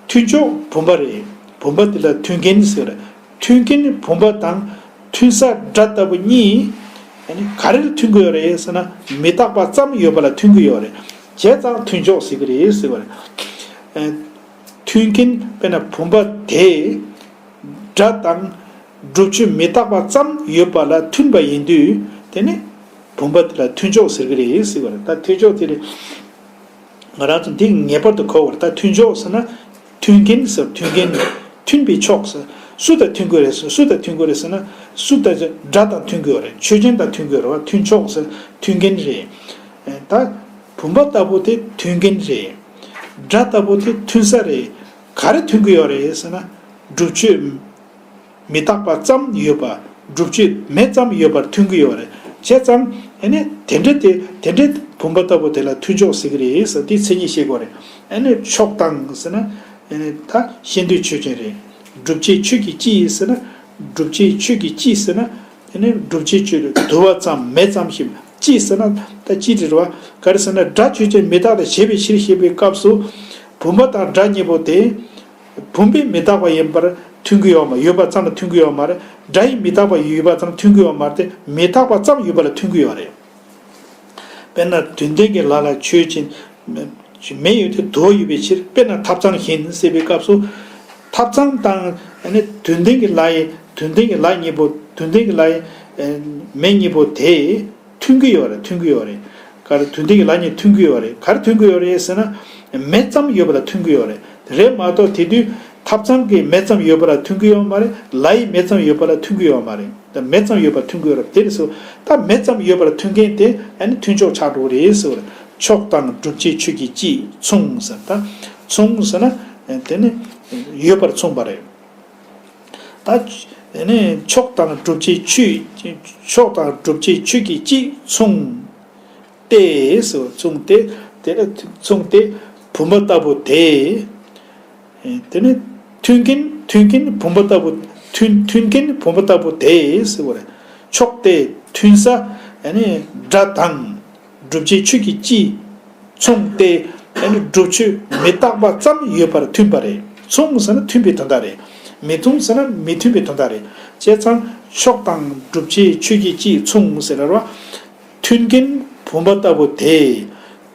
མཐུན་ཕྱོགས་བུམ་པ་རེད། བུམ་པ་དེ་ལ་མཐུན་རྐྱེན་ཟེར། མཐུན་རྐྱེན་བུམ་པ་དང་མཐུན་ས་སྒྲ་ལྟ་བུ་གཉིས། ཨ་ནི་ག་རེ་ལ་མཐུན་གྱི་ཡོད་རེད་ཟེར་ན། མི་རྟག་པ་ཙམ་ཡོད་པ་ལ་མཐུན་གྱི་ཡོད་རེད། བྱས་ཙང་མཐུན་ཕྱོགས་ཟེར་གྱི་རེད་ཟེར་བ་རེད། ཨ། མཐུན་རྐྱེན་དཔེར་ན་བུམ་པ་དེ་སྒྲ་དང་སྒྲུབ་ཆོས་མི་རྟག་པ་ཙམ་ཡོད་པ་ལ་མཐུན་པ་ཡིན་དུས། དེ་ནི་བུམ་པ་དེ་ལ་མཐུན་ཕྱོགས་ཟེར་གྱི་རེད་ཟེར་བ་རེད། ད་མཐུན་ཕྱོགས་དེ་རེད། ང་རང་ཚོ་འདི་ངེས་པར་དུ་གོ་བར། ད་མཐུན་ཕྱོགས་ཟེར་ན་མཐུན་རྐྱེན་ཟེར། མཐུན་རྐྱེན། མཐུན་པའི་ཕྱོགས་ཟེར། སུ་དང་མཐུན་དགོས་རེད་ཟེར། སུ་དང་མཐུན་དགོས་རེད་ཟེར་ན། སུ་དང་སྒྲ་དང་མཐུན་དགོས་རེད། ཆོས་ཅན་དང་མཐུན་དགོས་རེད་བ། མཐུན་ཕྱོགས་ཟེར་མཐུན་རྐྱེན་རེད། ད་བུམ་པ་ལྟ་བུ་དེ་མཐུན་རྐྱེན་རེད། སྒྲ་ལྟ་བུ་དེ་མཐུན་ས་རེད། ག་རེ་མཐུན་གྱི་ཡོད་རེད་ཟེར་ན། སྒྲུབ་ཆོས་མི་རྟག་པ་ཙམ་ཡོད་པ། སྒྲུབ་ཆོས་མེད་ཙམ་ཡོད་པར་མཐུན་གྱི་ཡོད་རེད། བྱས་ཙང་ཨ་ནི་དེ་འདྲ་དེ་དེ་འདྲའི་བུམ་པ་ལྟ་བུ་དེ་ལ་མཐུན་ཕྱོགས་ཟེར་གྱི་རེད་ཟེར། དེའི་མཚན་ཉིད་ཤེས་དགོས་རེད། ཨ་ནི་ཕྱོགས་དང་ཟེར་ན། ཨ་ནི་ད་ཤེས་འདོད་ཆོས་ཅན་རེད། སྒྲུབ་བྱེད་ཆོས་ཀྱི་སྤྱི་ཟེར་ན། སྒྲུབ་བྱེད་ཆོས་ཀྱི་སྤྱི་ཟེར་ན། དེ་ནི་སྒྲུབ་བྱེད་ཆོས་དུ་དུ་བ་ཙམ་མེད་ཙམ་ཞིག་སྤྱི་ཟེར་ན་ད་སྤྱི་དེ་རེད་བ། ག་རེ་ཟེར་ན་སྒྲ་ཆོས་ཅན་མི་རྟག་དང་བྱས་པའི་ཕྱིར་ཞེས་པའི་སྐབས་སུ། བུམ་པ་དང་སྒྲ་གཉིས་པོ་དེ་བུམ་པས་མི་རྟག་པ་ཡིན་པར་མཐུན་གྱི་ཡོད་མ། ཡོད་པ་ཙམ་ལ་མཐུན་གྱི་ཡོད་མ་རེད། སྒྲ་ཡིས་མི་རྟག་པ་ཡོད་པ་ཙམ་མཐུན་གྱི་ཡོད་མ་རེད་དེ། མི་རྟག་པ་ཙམ་ཡོད་པ་ལ་མཐུན་གྱི་ཡོད་རེད། དཔེར་ན་དོན་ལྡན་གྱི་ལ་ལ་ཆོས་ཅན། མེ་ཡོད་དེ་དུ་བ་ཡོད་པའི་ཕྱིར། དཔེར་ན་ཐབ་ཚང་བཞིན་ཟེར་བའི་སྐབས་སུ། ཐབ་ཚང་དང་ཨ་ནི་དོན་ལྡན་གྱི་ལ་ཡི། དོན་ལྡན་གྱི་ལ་གཉིས་པོ། དོན་ལྡན་གྱི་ལ་ཡི་མེ་གཉིས་པོ་དེ་མཐུན་གྱི་ཡོད་རེད། མཐུན་གྱི་ཡོད་རེད། ག་རེ། དོན་ལྡན་གྱི་ལ་གཉིས་མཐུན་གྱི་ཡོད་རེད། ག་རེ་མཐུན་གྱི་ཡོད་རེད་ཟེར་ན། མེ་ཙམ་ཡོད་པ་ལ་མཐུན་གྱི་ཡོད་རེད། རེད་མ་གཏོགས་དེ་དུས་ཐབ་ཚང་གི་མེ་ཙམ་ཡོད་པ་ལ་མཐུན་གྱི་ཡོད་མ་རེད། ལ་ཡི་མེ་ཙམ་ཡོད་པ་ལ་མཐུན་གྱི་ཡོད་མ་རེད། ད་མེ་ཙམ་ཡོད་པ་མཐུན་གྱི་ཡོད་རེད། དེ་རེད་ཟེར། ད་མེ་ཙམ་ཡོད་པ་ལ་མཐུན་རྐྱེན་དེ་ཨ་ནི་མཐུན་ཕྱོགས་ཆགས་འགྲོ་གི་རེད་ཟེར་བ་རེད། ཕྱོགས་དང་སྒྲུབ་བྱེད་ཆོས་ཀྱི་སྤྱི་མཚུངས་ཟེར། ད་མཚུངས་ཟེར་ན་དེ་ནི་ཡོད་པར་མཚུངས་པ་རེད། ད་དེ་ནི་ཕྱོགས་དང་སྒྲུབ་བྱེད་ཆོས། ཕྱོགས་དང་སྒྲུབ་བྱེད་ཆོས་ཀྱི་སྤྱི་མཚུངས་ཏེ་ཟེར། མཚུངས་ཏེ། དེ་ནི་མཚུངས་ཏེ་བུམ་པ་ལྟ་བུ་དེ། དེ་ནི་མཐུན་རྐྱེན། མཐུན་རྐྱེན་བུམ་པ་ལྟ་བུ། མཐུན་མཐུན་རྐྱེན་བུམ་པ་ལྟ་བུ་དེ་ཟེར་བ་རེད། ཕྱོགས་དེ་མཐུན་ས་ཨ་ནི་སྒྲ་དང་སྒྲུབ་བྱེད་ཆོས་ཀྱི་སྤྱི་མཚུངས་ཏེ། ཨ་ནི་སྒྲུབ་ཆོས་མི་རྟག་པ་ཙམ་ཡོད་པར་མཐུན་པ་རེད། མཚུངས་ཟེར་ན་མཐུན་པའི་དོན་དག་རེད། མི་མཚུངས་ཟེར་ན་མི་མཐུན་པའི་དོན་དག་རེད། བྱས་ཙང་ཕྱོགས་དང་སྒྲུབ་བྱེད་ཆོས་ཀྱི་སྤྱི་མཚུངས་ཟེར་བ། མཐུན་རྐྱེན་བུམ་པ་ལྟ་བུ་དེ་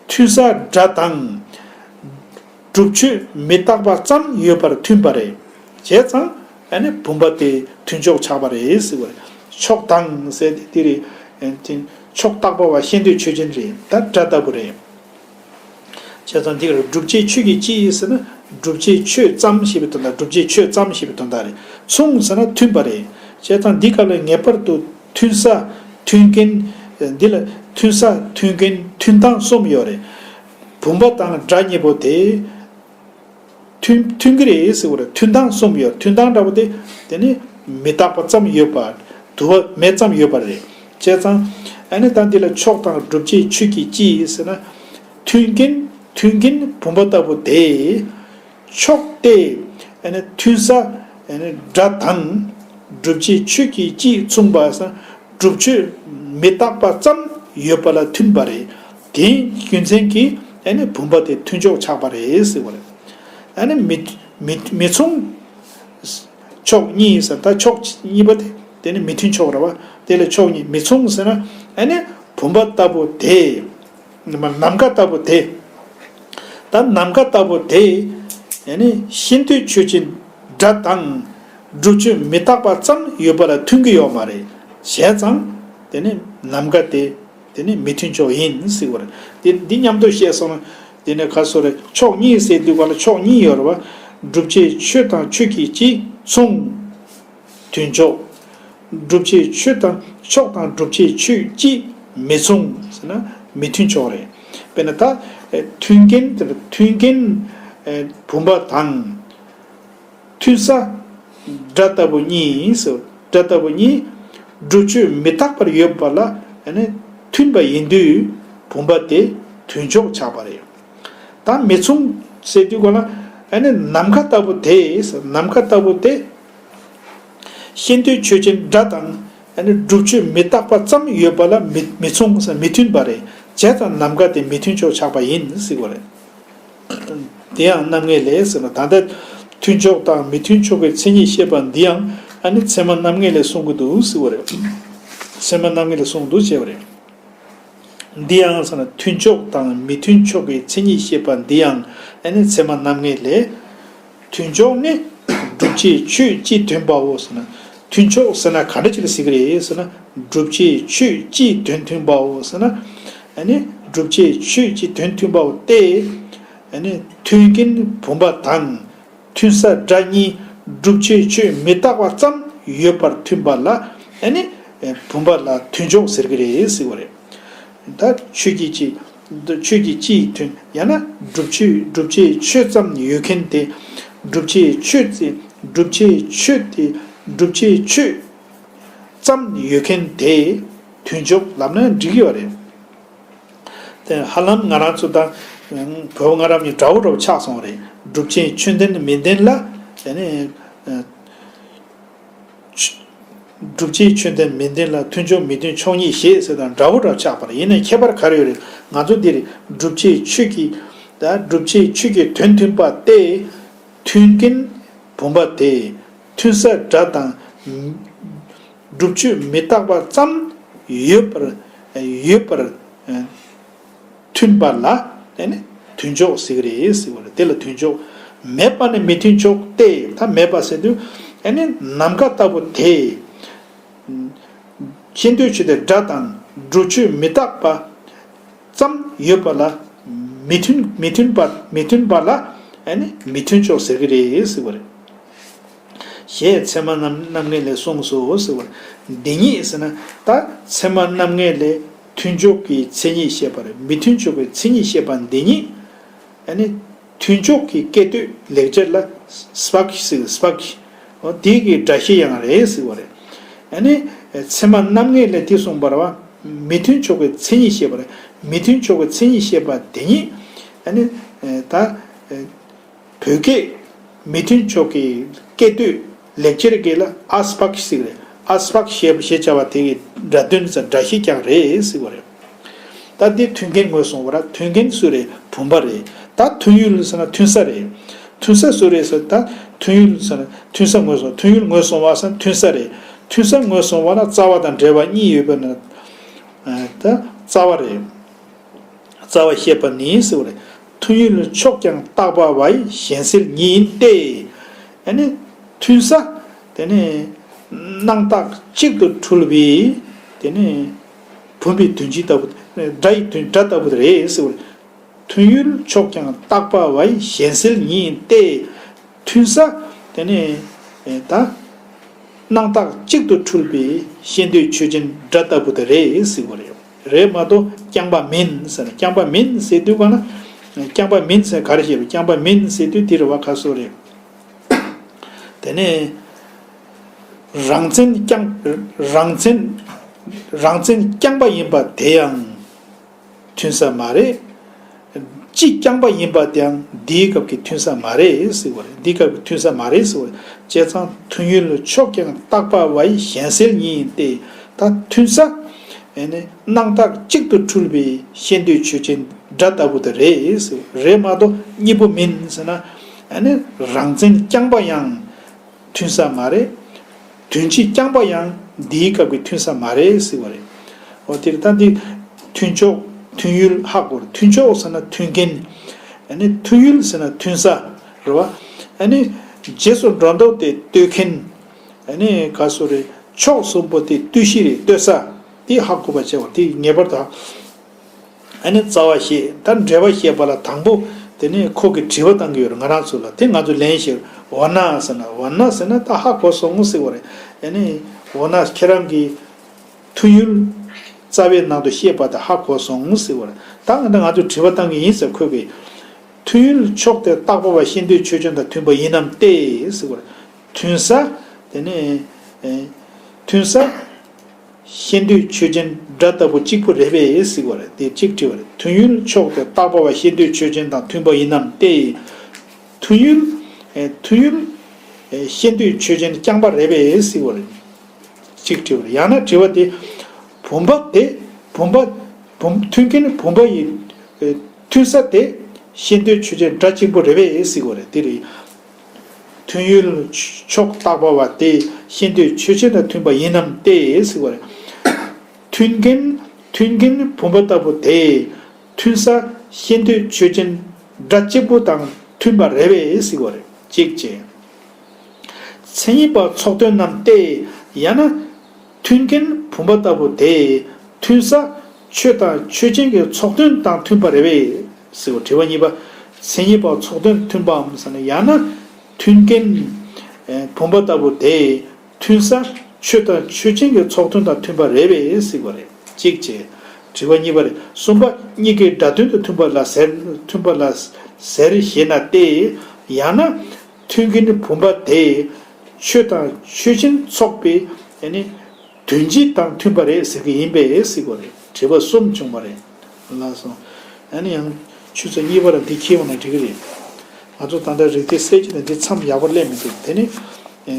མཐུན་ས་སྒྲ་དང་། སྒྲུབ་ཆོས་མི་རྟག་པ་ཙམ་ཡོད་པར་མཐུན་པ་རེད། བྱས་ཙང་ཨ་ནི་བུམ་པ་དེ་མཐུན་ཕྱོགས་ཆགས་པ་རེད་ཟེར་བ་རེད། ཕྱོགས་དང་ཟེར་དེ་དེ་རེད། དེ་ཕྱོགས་བཏགས་པ་བ་ཤེས་འདོད་ཆོས་ཅན་རེད། ད་སྒྲ་ལྟ་བུ་རེད། བྱས་ཙང་འདི་གར་བསྒྲུབ་བྱའི་ཆོས་ཀྱི་སྤྱི་ཡིས་ཟེར་ན། བསྒྲུབ་བྱའི་ཆོས་ཙམ་ཞེས་པའི་དོན་དག་བསྒྲུབ་བྱའི་ཆོས་ཙམ་ཞེས་པའི་དོན་དག་རེད། མཚུངས་ཟེར་ན་མཐུན་པ་རེད། བྱས་ཙང་འདི་སྐབས་ལ་ངེས་པར་དུ་མཐུན་ས། མཐུན་རྐྱེན། འདི་ལ་མཐུན་ས་མཐུན་རྐྱེན་མཐུན་སྟངས་གསུམ་ཡོད་རེད། བུམ་པ་དང་སྒྲ་གཉིས་པོ་དེ། མཐུན་མཐུན་གྱི་རེད་ཟེར་བ་རེད། མཐུན་སྟངས་གསུམ་ཡོད། མཐུན་སྟངས་འདྲ་པོ་དེ། དེ་ནི་མི་རྟག་པ་ཙམ་ཡོད་པ། དུ་བ་མེད་ཙམ་ཡོད་པ་རེད། བྱས་ཙང་། ཨ་ནི་ད་འདི་ལ་ཕྱོགས་དང་བསྒྲུབ་བྱའི་ཆོས་ཀྱི་སྤྱི་ཡིས་ཟེར་ན། མཐུན་རྐྱེན་མཐུན་རྐྱེན་བུམ་པ་ལྟ་བུ་དེ། ཕྱོགས་ཏེ། ཨ་ནི་མཐུན་ས། ཨ་ནི་སྒྲ་དང་། བསྒྲུབ་བྱའི་ཆོས་ཀྱི་སྤྱི་མཚུངས་པ་ཟེར་ན། བསྒྲུབ་ཆོས་མི་རྟག་པ་ཙམ་ཡོད་པ་ལ་མཐུན་པ་རེད། དེའི་རྒྱུ་མཚན་གྱིས་ཨ་ནི་བུམ་པ་དེ་མཐུན་ཕྱོགས་ཆགས་པ་རེད་ཟེར་བ་རེད། ཨ་ནི་མི་མི་མི་མཚུངས། ཕྱོགས་གཉིས་ཟེར། ད་ཕྱོགས་གཉིས་པ་དེ་དེ་ནི་མི་མཐུན་ཕྱོགས་རེད་བ། དེ་ལས་ཕྱོགས་གཉིས། མི་མཚུངས་ཟེར་ན་ཨ་ནི་བུམ་པ་ལྟ་བུ་དེ། ནམ་མཁའ་ལྟ་བུ་དེ། ད་ནམ་མཁའ་ལྟ་བུ་དེ། ཨ་ནི་ཤེས་འདོད་ཆོས་ཅན་སྒྲ་དང་། བསྒྲུབ་ཆོས་མི་རྟག་པ་ཙམ་ཡོད་པ་ལ་མཐུན་གྱི་ཡོད་མ་རེད། བྱས་ཙང་། དེ་ནི་ནམ་མཁའ་དེ། དེ་ནི་མི་མཐུན་ཕྱོགས་ཡིན་ཟེར་བ་རེད། དེ་འདི་མཉམ་དུ་བཤད་སོང་ན། དེ་ནི་ག་སོ་རེད། ཕྱོགས་གཉིས་ཟེར་དུས་ག་ལ་ཕྱོགས་གཉིས་ཡོད་རེད་བ། བསྒྲུབ་བྱའི་ཆོས་དང་ཆོས་ཀྱི་སྤྱི་མཚུངས། མཐུན་ཕྱོགས། བསྒྲུབ་བྱའི་ཆོས་དང་ཕྱོགས་དང་བསྒྲུབ་བྱའི་ཆོས་སྤྱི་མི་མཚུངས་ཟེར་ན་མི་མཐུན་ཕྱོགས་རེད། དཔེར་ན་ད། མཐུན་རྐྱེན་དེ་ལ་མཐུན་རྐྱེན། བུམ་པ་དང་། མཐུན་ས། སྒྲ་ལྟ་བུ་གཉིས་སོ། སྒྲ་ལྟ་བུ་གཉིས། བསྒྲུབ་ཆོས་མི་རྟག་པར་ཡོད་པ་ལ་ཨ་ནི་མཐུན་པ་ཡིན་དུས་བུམ་པ་དེ་མཐུན་ཕྱོགས་ཆགས་པ་རེད། ད་མི་མཚུངས་ཟེར་དུས་ག་ལ་ཨ་ནི་ནམ་མཁའ་ལྟ་བུ་དེ། ནམ་མཁའ་ལྟ་བུ་དེ། ཤེས་འདོད་ཆོས་ཅན་སྒྲ་དང་ཨ་ནི་བསྒྲུབ་ཆོས་མི་རྟག་པ་ཙམ་ཡོད་པ་ལ་མི་མི་མཚུངས་ཟེར། མི་མཐུན་པ་རེད། བྱས་ཙང་ནམ་མཁའ་དེ་མི་མཐུན་ཕྱོགས་ཆགས་པ་ཡིན་ཟེར་བ་རེད། དེ་ཡང་རྣམ་ངེས་ལས་ཟེར་ན། ད་ལྟ་མཐུན་ཕྱོགས་དང་མི་མཐུན་ཕྱོགས་ཀྱི་མཚན་ཉིད་བཤད་པ་འདི་ཡང་ཨ་ནི་ཚད་མ་རྣམ་ངེས་ལས་གསུང་གི་འདུག་ཟེར་བ་རེད། ཚད་མ་རྣམ་ངེས་ལས་གསུང་འདུག་ཅེས་པ་རེད། འདི་ཡང་ཟེར་ན་མཐུན་ཕྱོགས་དང་མི་མཐུན་ཕྱོགས་ཀྱི་མཚན་ཉིད་བཤད་པ་འདི་ཡང་ཨ་ནི་ཚད་མ་རྣམ་ངེས་ལས། མཐུན་ཕྱོགས་ནི་བསྒྲུབ་བྱའི་ཆོས་སྤྱི་མཐུན་པའོ་ཟེར་ན། མཐུན་ཕྱོགས་ཟེར་ན་ག་འདྲ་ཅིག་ལ་ཟེར་གི་རེད་ཟེར་ན། བསྒྲུབ་བྱའི་ཆོས་སྤྱི་དོན་མཐུན་པའོ་ཟེར་ན། ཨ་ནི་བསྒྲུབ་བྱའི་ཆོས་སྤྱི་དོན་མཐུན་པའོ་སྟེ། ཨ་ནི་མཐུན་རྐྱེན་བུམ་པ་དང་། མཐུན་ས་སྒྲ་གཉིས་བསྒྲུབ་བྱའི་ཆོས་མི་རྟག་པ་ཙམ་ཡོད་པར་མཐུན་པ་ལ་ཨ་ནི་བུམ་པ་ལ་མཐུན་ཕྱོགས་ཟེར་གི་རེད་ཟེར་བ་རེད། ད་ཆོས་ཀྱི་སྤྱི། ཆོས་ཀྱི་སྤྱི་ཡི་མཐུན། ཡང་ན་བསྒྲུབ་ཆོས། བསྒྲུབ་བྱའི་ཆོས་ཙམ་ཡོད་མཁན་དེ། བསྒྲུབ་བྱའི་ཆོས་དེ། བསྒྲུབ་བྱའི་ཆོས་དེ། བསྒྲུབ་བྱའི་ཆོས་ཙམ་ཡོད་མཁན་དེ་མཐུན་ཕྱོགས་ལབ་ན་འགྲིག་གི་ཡོད་རེད། དེ་ཧ་ལམ་ང་རང་ཚོ་དང་བོད་པ་ང་རང་གཉིས་འདྲ་བོ་འདྲ་བོ་ཆགས་སོང་རེད། བསྒྲུབ་བྱའི་ཆོས་ལྡན་མི་ལྡན་ལ། དེ་ནི། བསྒྲུབ་བྱའི་ཆོས་ལྡན་མི་ལྡན་ལ་མཐུན་ཕྱོགས་མི་མཐུན་ཕྱོགས་ཉིད་བཞེད་ཟེར་དང་འདྲ་བོ་འདྲ་ཆགས་པ་རེད། ཡིན་ནའི་ཁྱད་པར་ག་རེ་ཡོད་རེད། ང་ཚོ་འདིར་བསྒྲུབ་བྱའི་ཆོས་ཀྱི། ད་བསྒྲུབ་བྱའི་ཆོས་ཀྱི་དོན་མཐུན་པ་སྟེ། མཐུན་རྐྱེན་བུམ་པ་དེ། མཐུན་ས་སྒྲ་དང་། བསྒྲུབ་ཆོས་མི་རྟག་པ་ཙམ་ཡོད་པར། ཡོད་པར། མཐུན་པ་ལ་ཨ་ནི་མཐུན་ཕྱོགས་ཟེར་གི་རེད་ཟེར་བ་རེད། དེ་ལ་མཐུན་ཕྱོགས། མེད་པ་ནི་མི་མཐུན་ཕྱོགས་ཏེ། ད་མེད་པ་ཟེར་དུས་ཨ་ནི་ནམ་མཁའ་ལྟ་བུ་དེ། ཤེས་འདོད་ཆོས་དེ་སྒྲ་དང་བསྒྲུབ་ཆོས་མི་རྟག་པ་ཙམ་ཡོད་པ་ལ་མི་མཐུན། མི་མཐུན་པ། མི་མཐུན་པ་ལ་ཨ་ནི་མི་མཐུན་ཕྱོགས་ཟེར་གི་རེད་ཟེར་བ་རེད། ཞེས་ཚད་མ་རྣམ་རྣམ་ངེས་ལས་གསུངས་སོ་ཟེར་བ། འདི་ཉིད་ཟེར་ན་ད་ཚད་མ་རྣམ་ངེས་ལས་མཐུན་ཕྱོགས་ཀྱི་མཚན་ཉིད་བཤད་པ་རེད། མི་མཐུན་ཕྱོགས་ཀྱི་མཚན་ཉིད་བཤད་པ་འདི་ཉིད་ཨ་ནི་མཐུན་ཕྱོགས་ཀྱི་སྐད་དོད་ལེགས་སྦྱར་ལ་སྤག་ཟེར། སྤག་འོ་དེ་གི་སྒྲ་གཞི་ཡང་རེད་ཟེར་བ་རེད། ཨ་ནི་ཚད་མ་རྣམ་ངེས་ལས་དེ་གསུངས་པ་རེད་བ། མི་མཐུན་ཕྱོགས་ཀྱི་མཚན་ཉིད་བཤད་པ་རེད། མི་མཐུན་ཕྱོགས་ཀྱི་མཚན་ཉིད་བཤད་པ་དེ་ཉིད་ཨ་ནི་ད། བོད་སྐད་མི་མཐུན་ཕྱོགས་ཀྱི་སྐད་དོད་ལེགས་སྦྱར་སྐད་ལ་ཨ་སྤག་ཟེར་གི་རེད། ཨ་སྤག་ཞེས་ཞེས་བྱ་བ་དེ་གི་སྒྲ་དོན་ཙམ་སྒྲ་གཞི་རྐྱང་རེད་ཟེར་བ་རེད། ད་འདི་མཐུན་རྐྱེན་ངོས་བཟུང་བ་ར། མཐུན་རྐྱེན་སུ་རེད། བུམ་པ་རེད། ད་མཐུན་ཡུལ་ཟེར་ན་མཐུན་ས་རེད། མཐུན་ས་སུ་རེད་ཟེར། ད་མཐུན་ཡུལ་ཟེར་ན་མཐུན་ས་ངོས་བཟུང་། མཐུན་ཡུལ་ངོས་བཟུང་བ་ཟེར་ན་མཐུན་ས་རེད། མཐུན་ས་ངོས་བཟུང་བ་ན་རྩ་བ་དང་འབྲེལ་བ་གཉིས་ཡོད་པ་ན་ད་རྩ་བ་རེད། རྩ་བ་བཤད་པ་ནི་ཟེར་བ་རེད། མཐུན་ཡུལ་ཕྱོགས་ཀྱང་བཏགས་པ་བའི་གཞན་སེལ་ཉིད་ཡིན་ཏེ། ཨ་ནི་མཐུན་ས་དེ་ནི་སྣང་བཏགས་གཅིག་ཏུ་འཁྲུལ་བའི་དེ་ནི་ བུམ་པའི་དོན་སྤྱི་ལྟ་བུ། སྒྲ་ཡི་དོན་སྒྲ་ལྟ་བུ་དེ་རེད་ཟེར་བ་རེད། ཐུན་ཡུལ་ཕྱོགས་ཀྱང་བརྟག་པ་བ་ཡི་གཞན་སེལ་ཉིད་ཡིན་ཏེ། ཐུན་ས་དེ་ནས་ད་སྣང་བཏགས་གཅིག་ཏུ་འཁྲུལ་པའི་ཤེས་འདོད་ཆོས་ཅན་སྒྲ་ལྟ་བུ་དེ་རེད་ཟེར་བ་རེད། རེད་མ་གཏོགས་རྐྱང་པ་མིན་ཟེར་ན། རྐྱང་པ་མིན་ཟེར་དུས་ག་ན། རྐྱང་པ་མིན་ཟེར་ག་རེ་བཤད་པ། རྐྱང་པ་མིན་ཟེར་དུས་དེ་རེད་བ། ཁ་སོ་རེད། དེ་ནས་རང་མཚན་རྐྱང་། རང་མཚན། རང་མཚན་རྐྱང་པ་ཡིན་པ་དེ་ཡང་ཐུན་ས་མ་རེད། སྤྱི་རྐྱང་པ་ཡིན་པ་དེའང་འདིའི་སྐབས་ཀྱི་ཐུན་ས་མ་རེད་ཟེར་བ་རེད། འདིའི་སྐབས་ཀྱི་ཐུན་ས་མ་རེད་ཟེར་བ་རེད། བྱས་ཙང་ཐུན་ཡུལ་ཕྱོགས་ཀྱང་བརྟག་པ་བ་ཡི་གཞན་སེལ་ཉིད་ཡིན་ཏེ། ད་ཐུན་ས་ཨེ་ནི་སྣང་བཏགས་གཅིག་ཏུ་འཁྲུལ་པའི་ཤེས་འདོད་ཆོས་ཅན་སྒྲ་ལྟ་བུ་དེ་རེད་ཟེར་བ་རེད་མ་གཏོགས་གཉིས་པོ་མིན་ཟེར་ན། ཨེ་ནི་རང་མཚན་རྐྱང་པ་ཡང་ཐུན་ས་མ་རེད། དོན་སྤྱི་རྐྱང་པ་ཡང་འདིའི་སྐབས་ཀྱི་ཐུན་ས་མ་རེད་ཟེར་བ་རེད། འོ་དེར་ད་འདི་ཐུན་ཕྱོགས་ཐུན་ཡུལ་ཧ་གོ་རེད། ཐུན་ཕྱོགས་ཟེར་ན་མཐུན་མཁན། ཨ་ནི་ཐུན་ཡུལ་ཟེར་ན་མཐུན་ས་རེད་བ། ཨ་ནི་རྗེས་སུ་འགྲོ་ལྡོག་དེ་གཏོད་མཁན། ཨ་ནི་ག་སོ་རེད། ཕྱོགས་གསུམ་པོ་དེ་གཏོད་གཞི་རེད། གཏོད་ས་དེ་ཧ་གོ་བ་བྱས་པ་དེ་ངེས་པར་དུ། ཨ་ནི་རྩ་བ་བཤད། ད་འགྲེལ་པ་བཤད་པ་ལ་དང་པོ་དེ་ནས་ཁོ་གིས་དྲི་བ་བཏང་གི་ཡོད་རེད། ང་རང་ཚོ་ལ། དེ་ང་ཚོ་ལན་བཤད། འོ་ན་ཟེར་ན། འོ་ན་ཟེར་ན་ད་ཧ་གོ་སོང་ཟེར་བ་རེད། ཨ་ནི་འོ་ན་ཁྱེད་རང་གིས་ཐུན་ཡུལ་རྩ་བའི་ནང་དུ་བཤད་པ་དེ་ཧ་གོ་སོང་ཟེར་བ་རེད། ད་ང་ད་ང་ཚོ་དྲི་བ་བཏང་གི་ཡིན་ཟེར། ཁོ་གིས་ཐུན་ཡུལ་ཕྱོགས་དེ་བརྟག་པ་བ་ཤེས་འདོད་ཆོས་ཅན་དང་མཐུན་པ་ཡིན་ནམ་སྟེ་ཟེར་བ་རེད། ཐུན་ས་དེ་ནས་ཨེ་ཐུན་ས་ཤེས་འདོད་ཆོས་ཅན་སྒྲ་ལྟ་བུ་གཅིག་པུ་རེད་པས་ཟེར་བ་རེད། དེ་གཅིག་དྲི་བ་རེད། ཐུན་ཡུལ་ཕྱོགས་དེ་བརྟག་པ་བ་ཤེས་འདོད་ཆོས་ཅན་དང་མཐུན་པ་ཡིན་ནམ་སྟེ། ཐུན་ཡུལ། ཨེ་ཐུན་ཡུལ། ཨེ་ཤེས་འདོད་ཆོས་ཅན་རྐྱང་པ་རེད་པས་ཟེར་བ་རེད། གཅིག་དྲི་བ་རེད། ཡང་ན་དྲི་བ་དེ། བུམ་པ་དེ། བུམ་པ། བུམ། མཐུན་རྐྱེན་བུམ་པ་ཡི། ཨེ་ཐུན་ས་དེ་ཤེས་འདོད་ཆོས་ཅན་སྒྲ་གཅིག་པུ་རེད་པས་ཟེར་བ་རེད། དེ་རེད། ཐུན་ཡུལ་ཕྱོགས་བརྟག་པ་བ་དེ་ཤེས་འདོད་ཆོས་ཅན་དང་མཐུན་པ་ཡིན་ནམ་སྟེ་ཟེར་བ་རེད། མཐུན་རྐྱེན། མཐུན་རྐྱེན་བུམ་པ་ལྟ་བུ་དེ་ཐུན་ས་ཤེས་འདོད་ཆོས་ཅན་སྒྲ་གཅིག་པུ་དང་མཐུན་པ་རེད་པས་ཟེར་བ་རེད། གཅིག་བྱས། མཚན་ཉིད་པ་ཚོགས་དོན་རྣམས་ཏེ། ཡང་ན། མཐུན་རྐྱེན་བུམ་པ་ལྟ་བུ་དེ་ཐུན་ས་ཆོས་དང་ཆོས་ཅན་གྱི་ཚོགས་དོན་དང་མཐུན་པ་རེད་པས་ཟེར་བ། དྲི་བ་གཉིས་པ། མཚན་ཉིད་པ་ཚོགས་དོན་མཐུན་པའམ་ཟེར་ན། ཡང་ན་མཐུན་རྐྱེན་བུམ་པ་ལྟ་བུ་དེ་ཐུན་ས་ཆོས་དང་ཆོས་ཅན་གྱི་ཚོགས་དོན་དང་མཐུན་པ་རེད་པས་ཟེར་བ་རེད། གཅིག་བྱས། དྲི་བ་གཉིས་པ་རེད། གསུམ་པ། གཉིས་ཀའི་སྒྲ་དོན་དུ་མཐུན་པ་ལ་ཟེར། མཐུན་པ་ལ་ཟེར་ཞེ་ན་སྟེ། ཡང་ན། མཐུན་རྐྱེན་བུམ་པ་དེ་ཆོས་དང་ཆོས་ཅན་ཚོགས་པའི་ཨ་ནི་དོན་སྤྱི་དང་མཐུན་པ་རེད་ཟེར་གྱི་ཡིན་པས་ཟེར་གྱི་རེད། དྲི་བ་གསུམ་བྱུང་བ་རེད། ལགས་སོ། ཨ་ནི་ཡང་ཆུ་ཚོད་གཉིས་པ་ལ་འདི་འཁྱེར་བ་ན་འགྲིག་གི་རེད། ང་ཚོ་ད་ལྟ་རིག་གཏེར་གསལ་བྱེད་ནང་འདི་མཚམས་ཡག་པོ་སླེབས་མི་འདུག་དེ་ནི་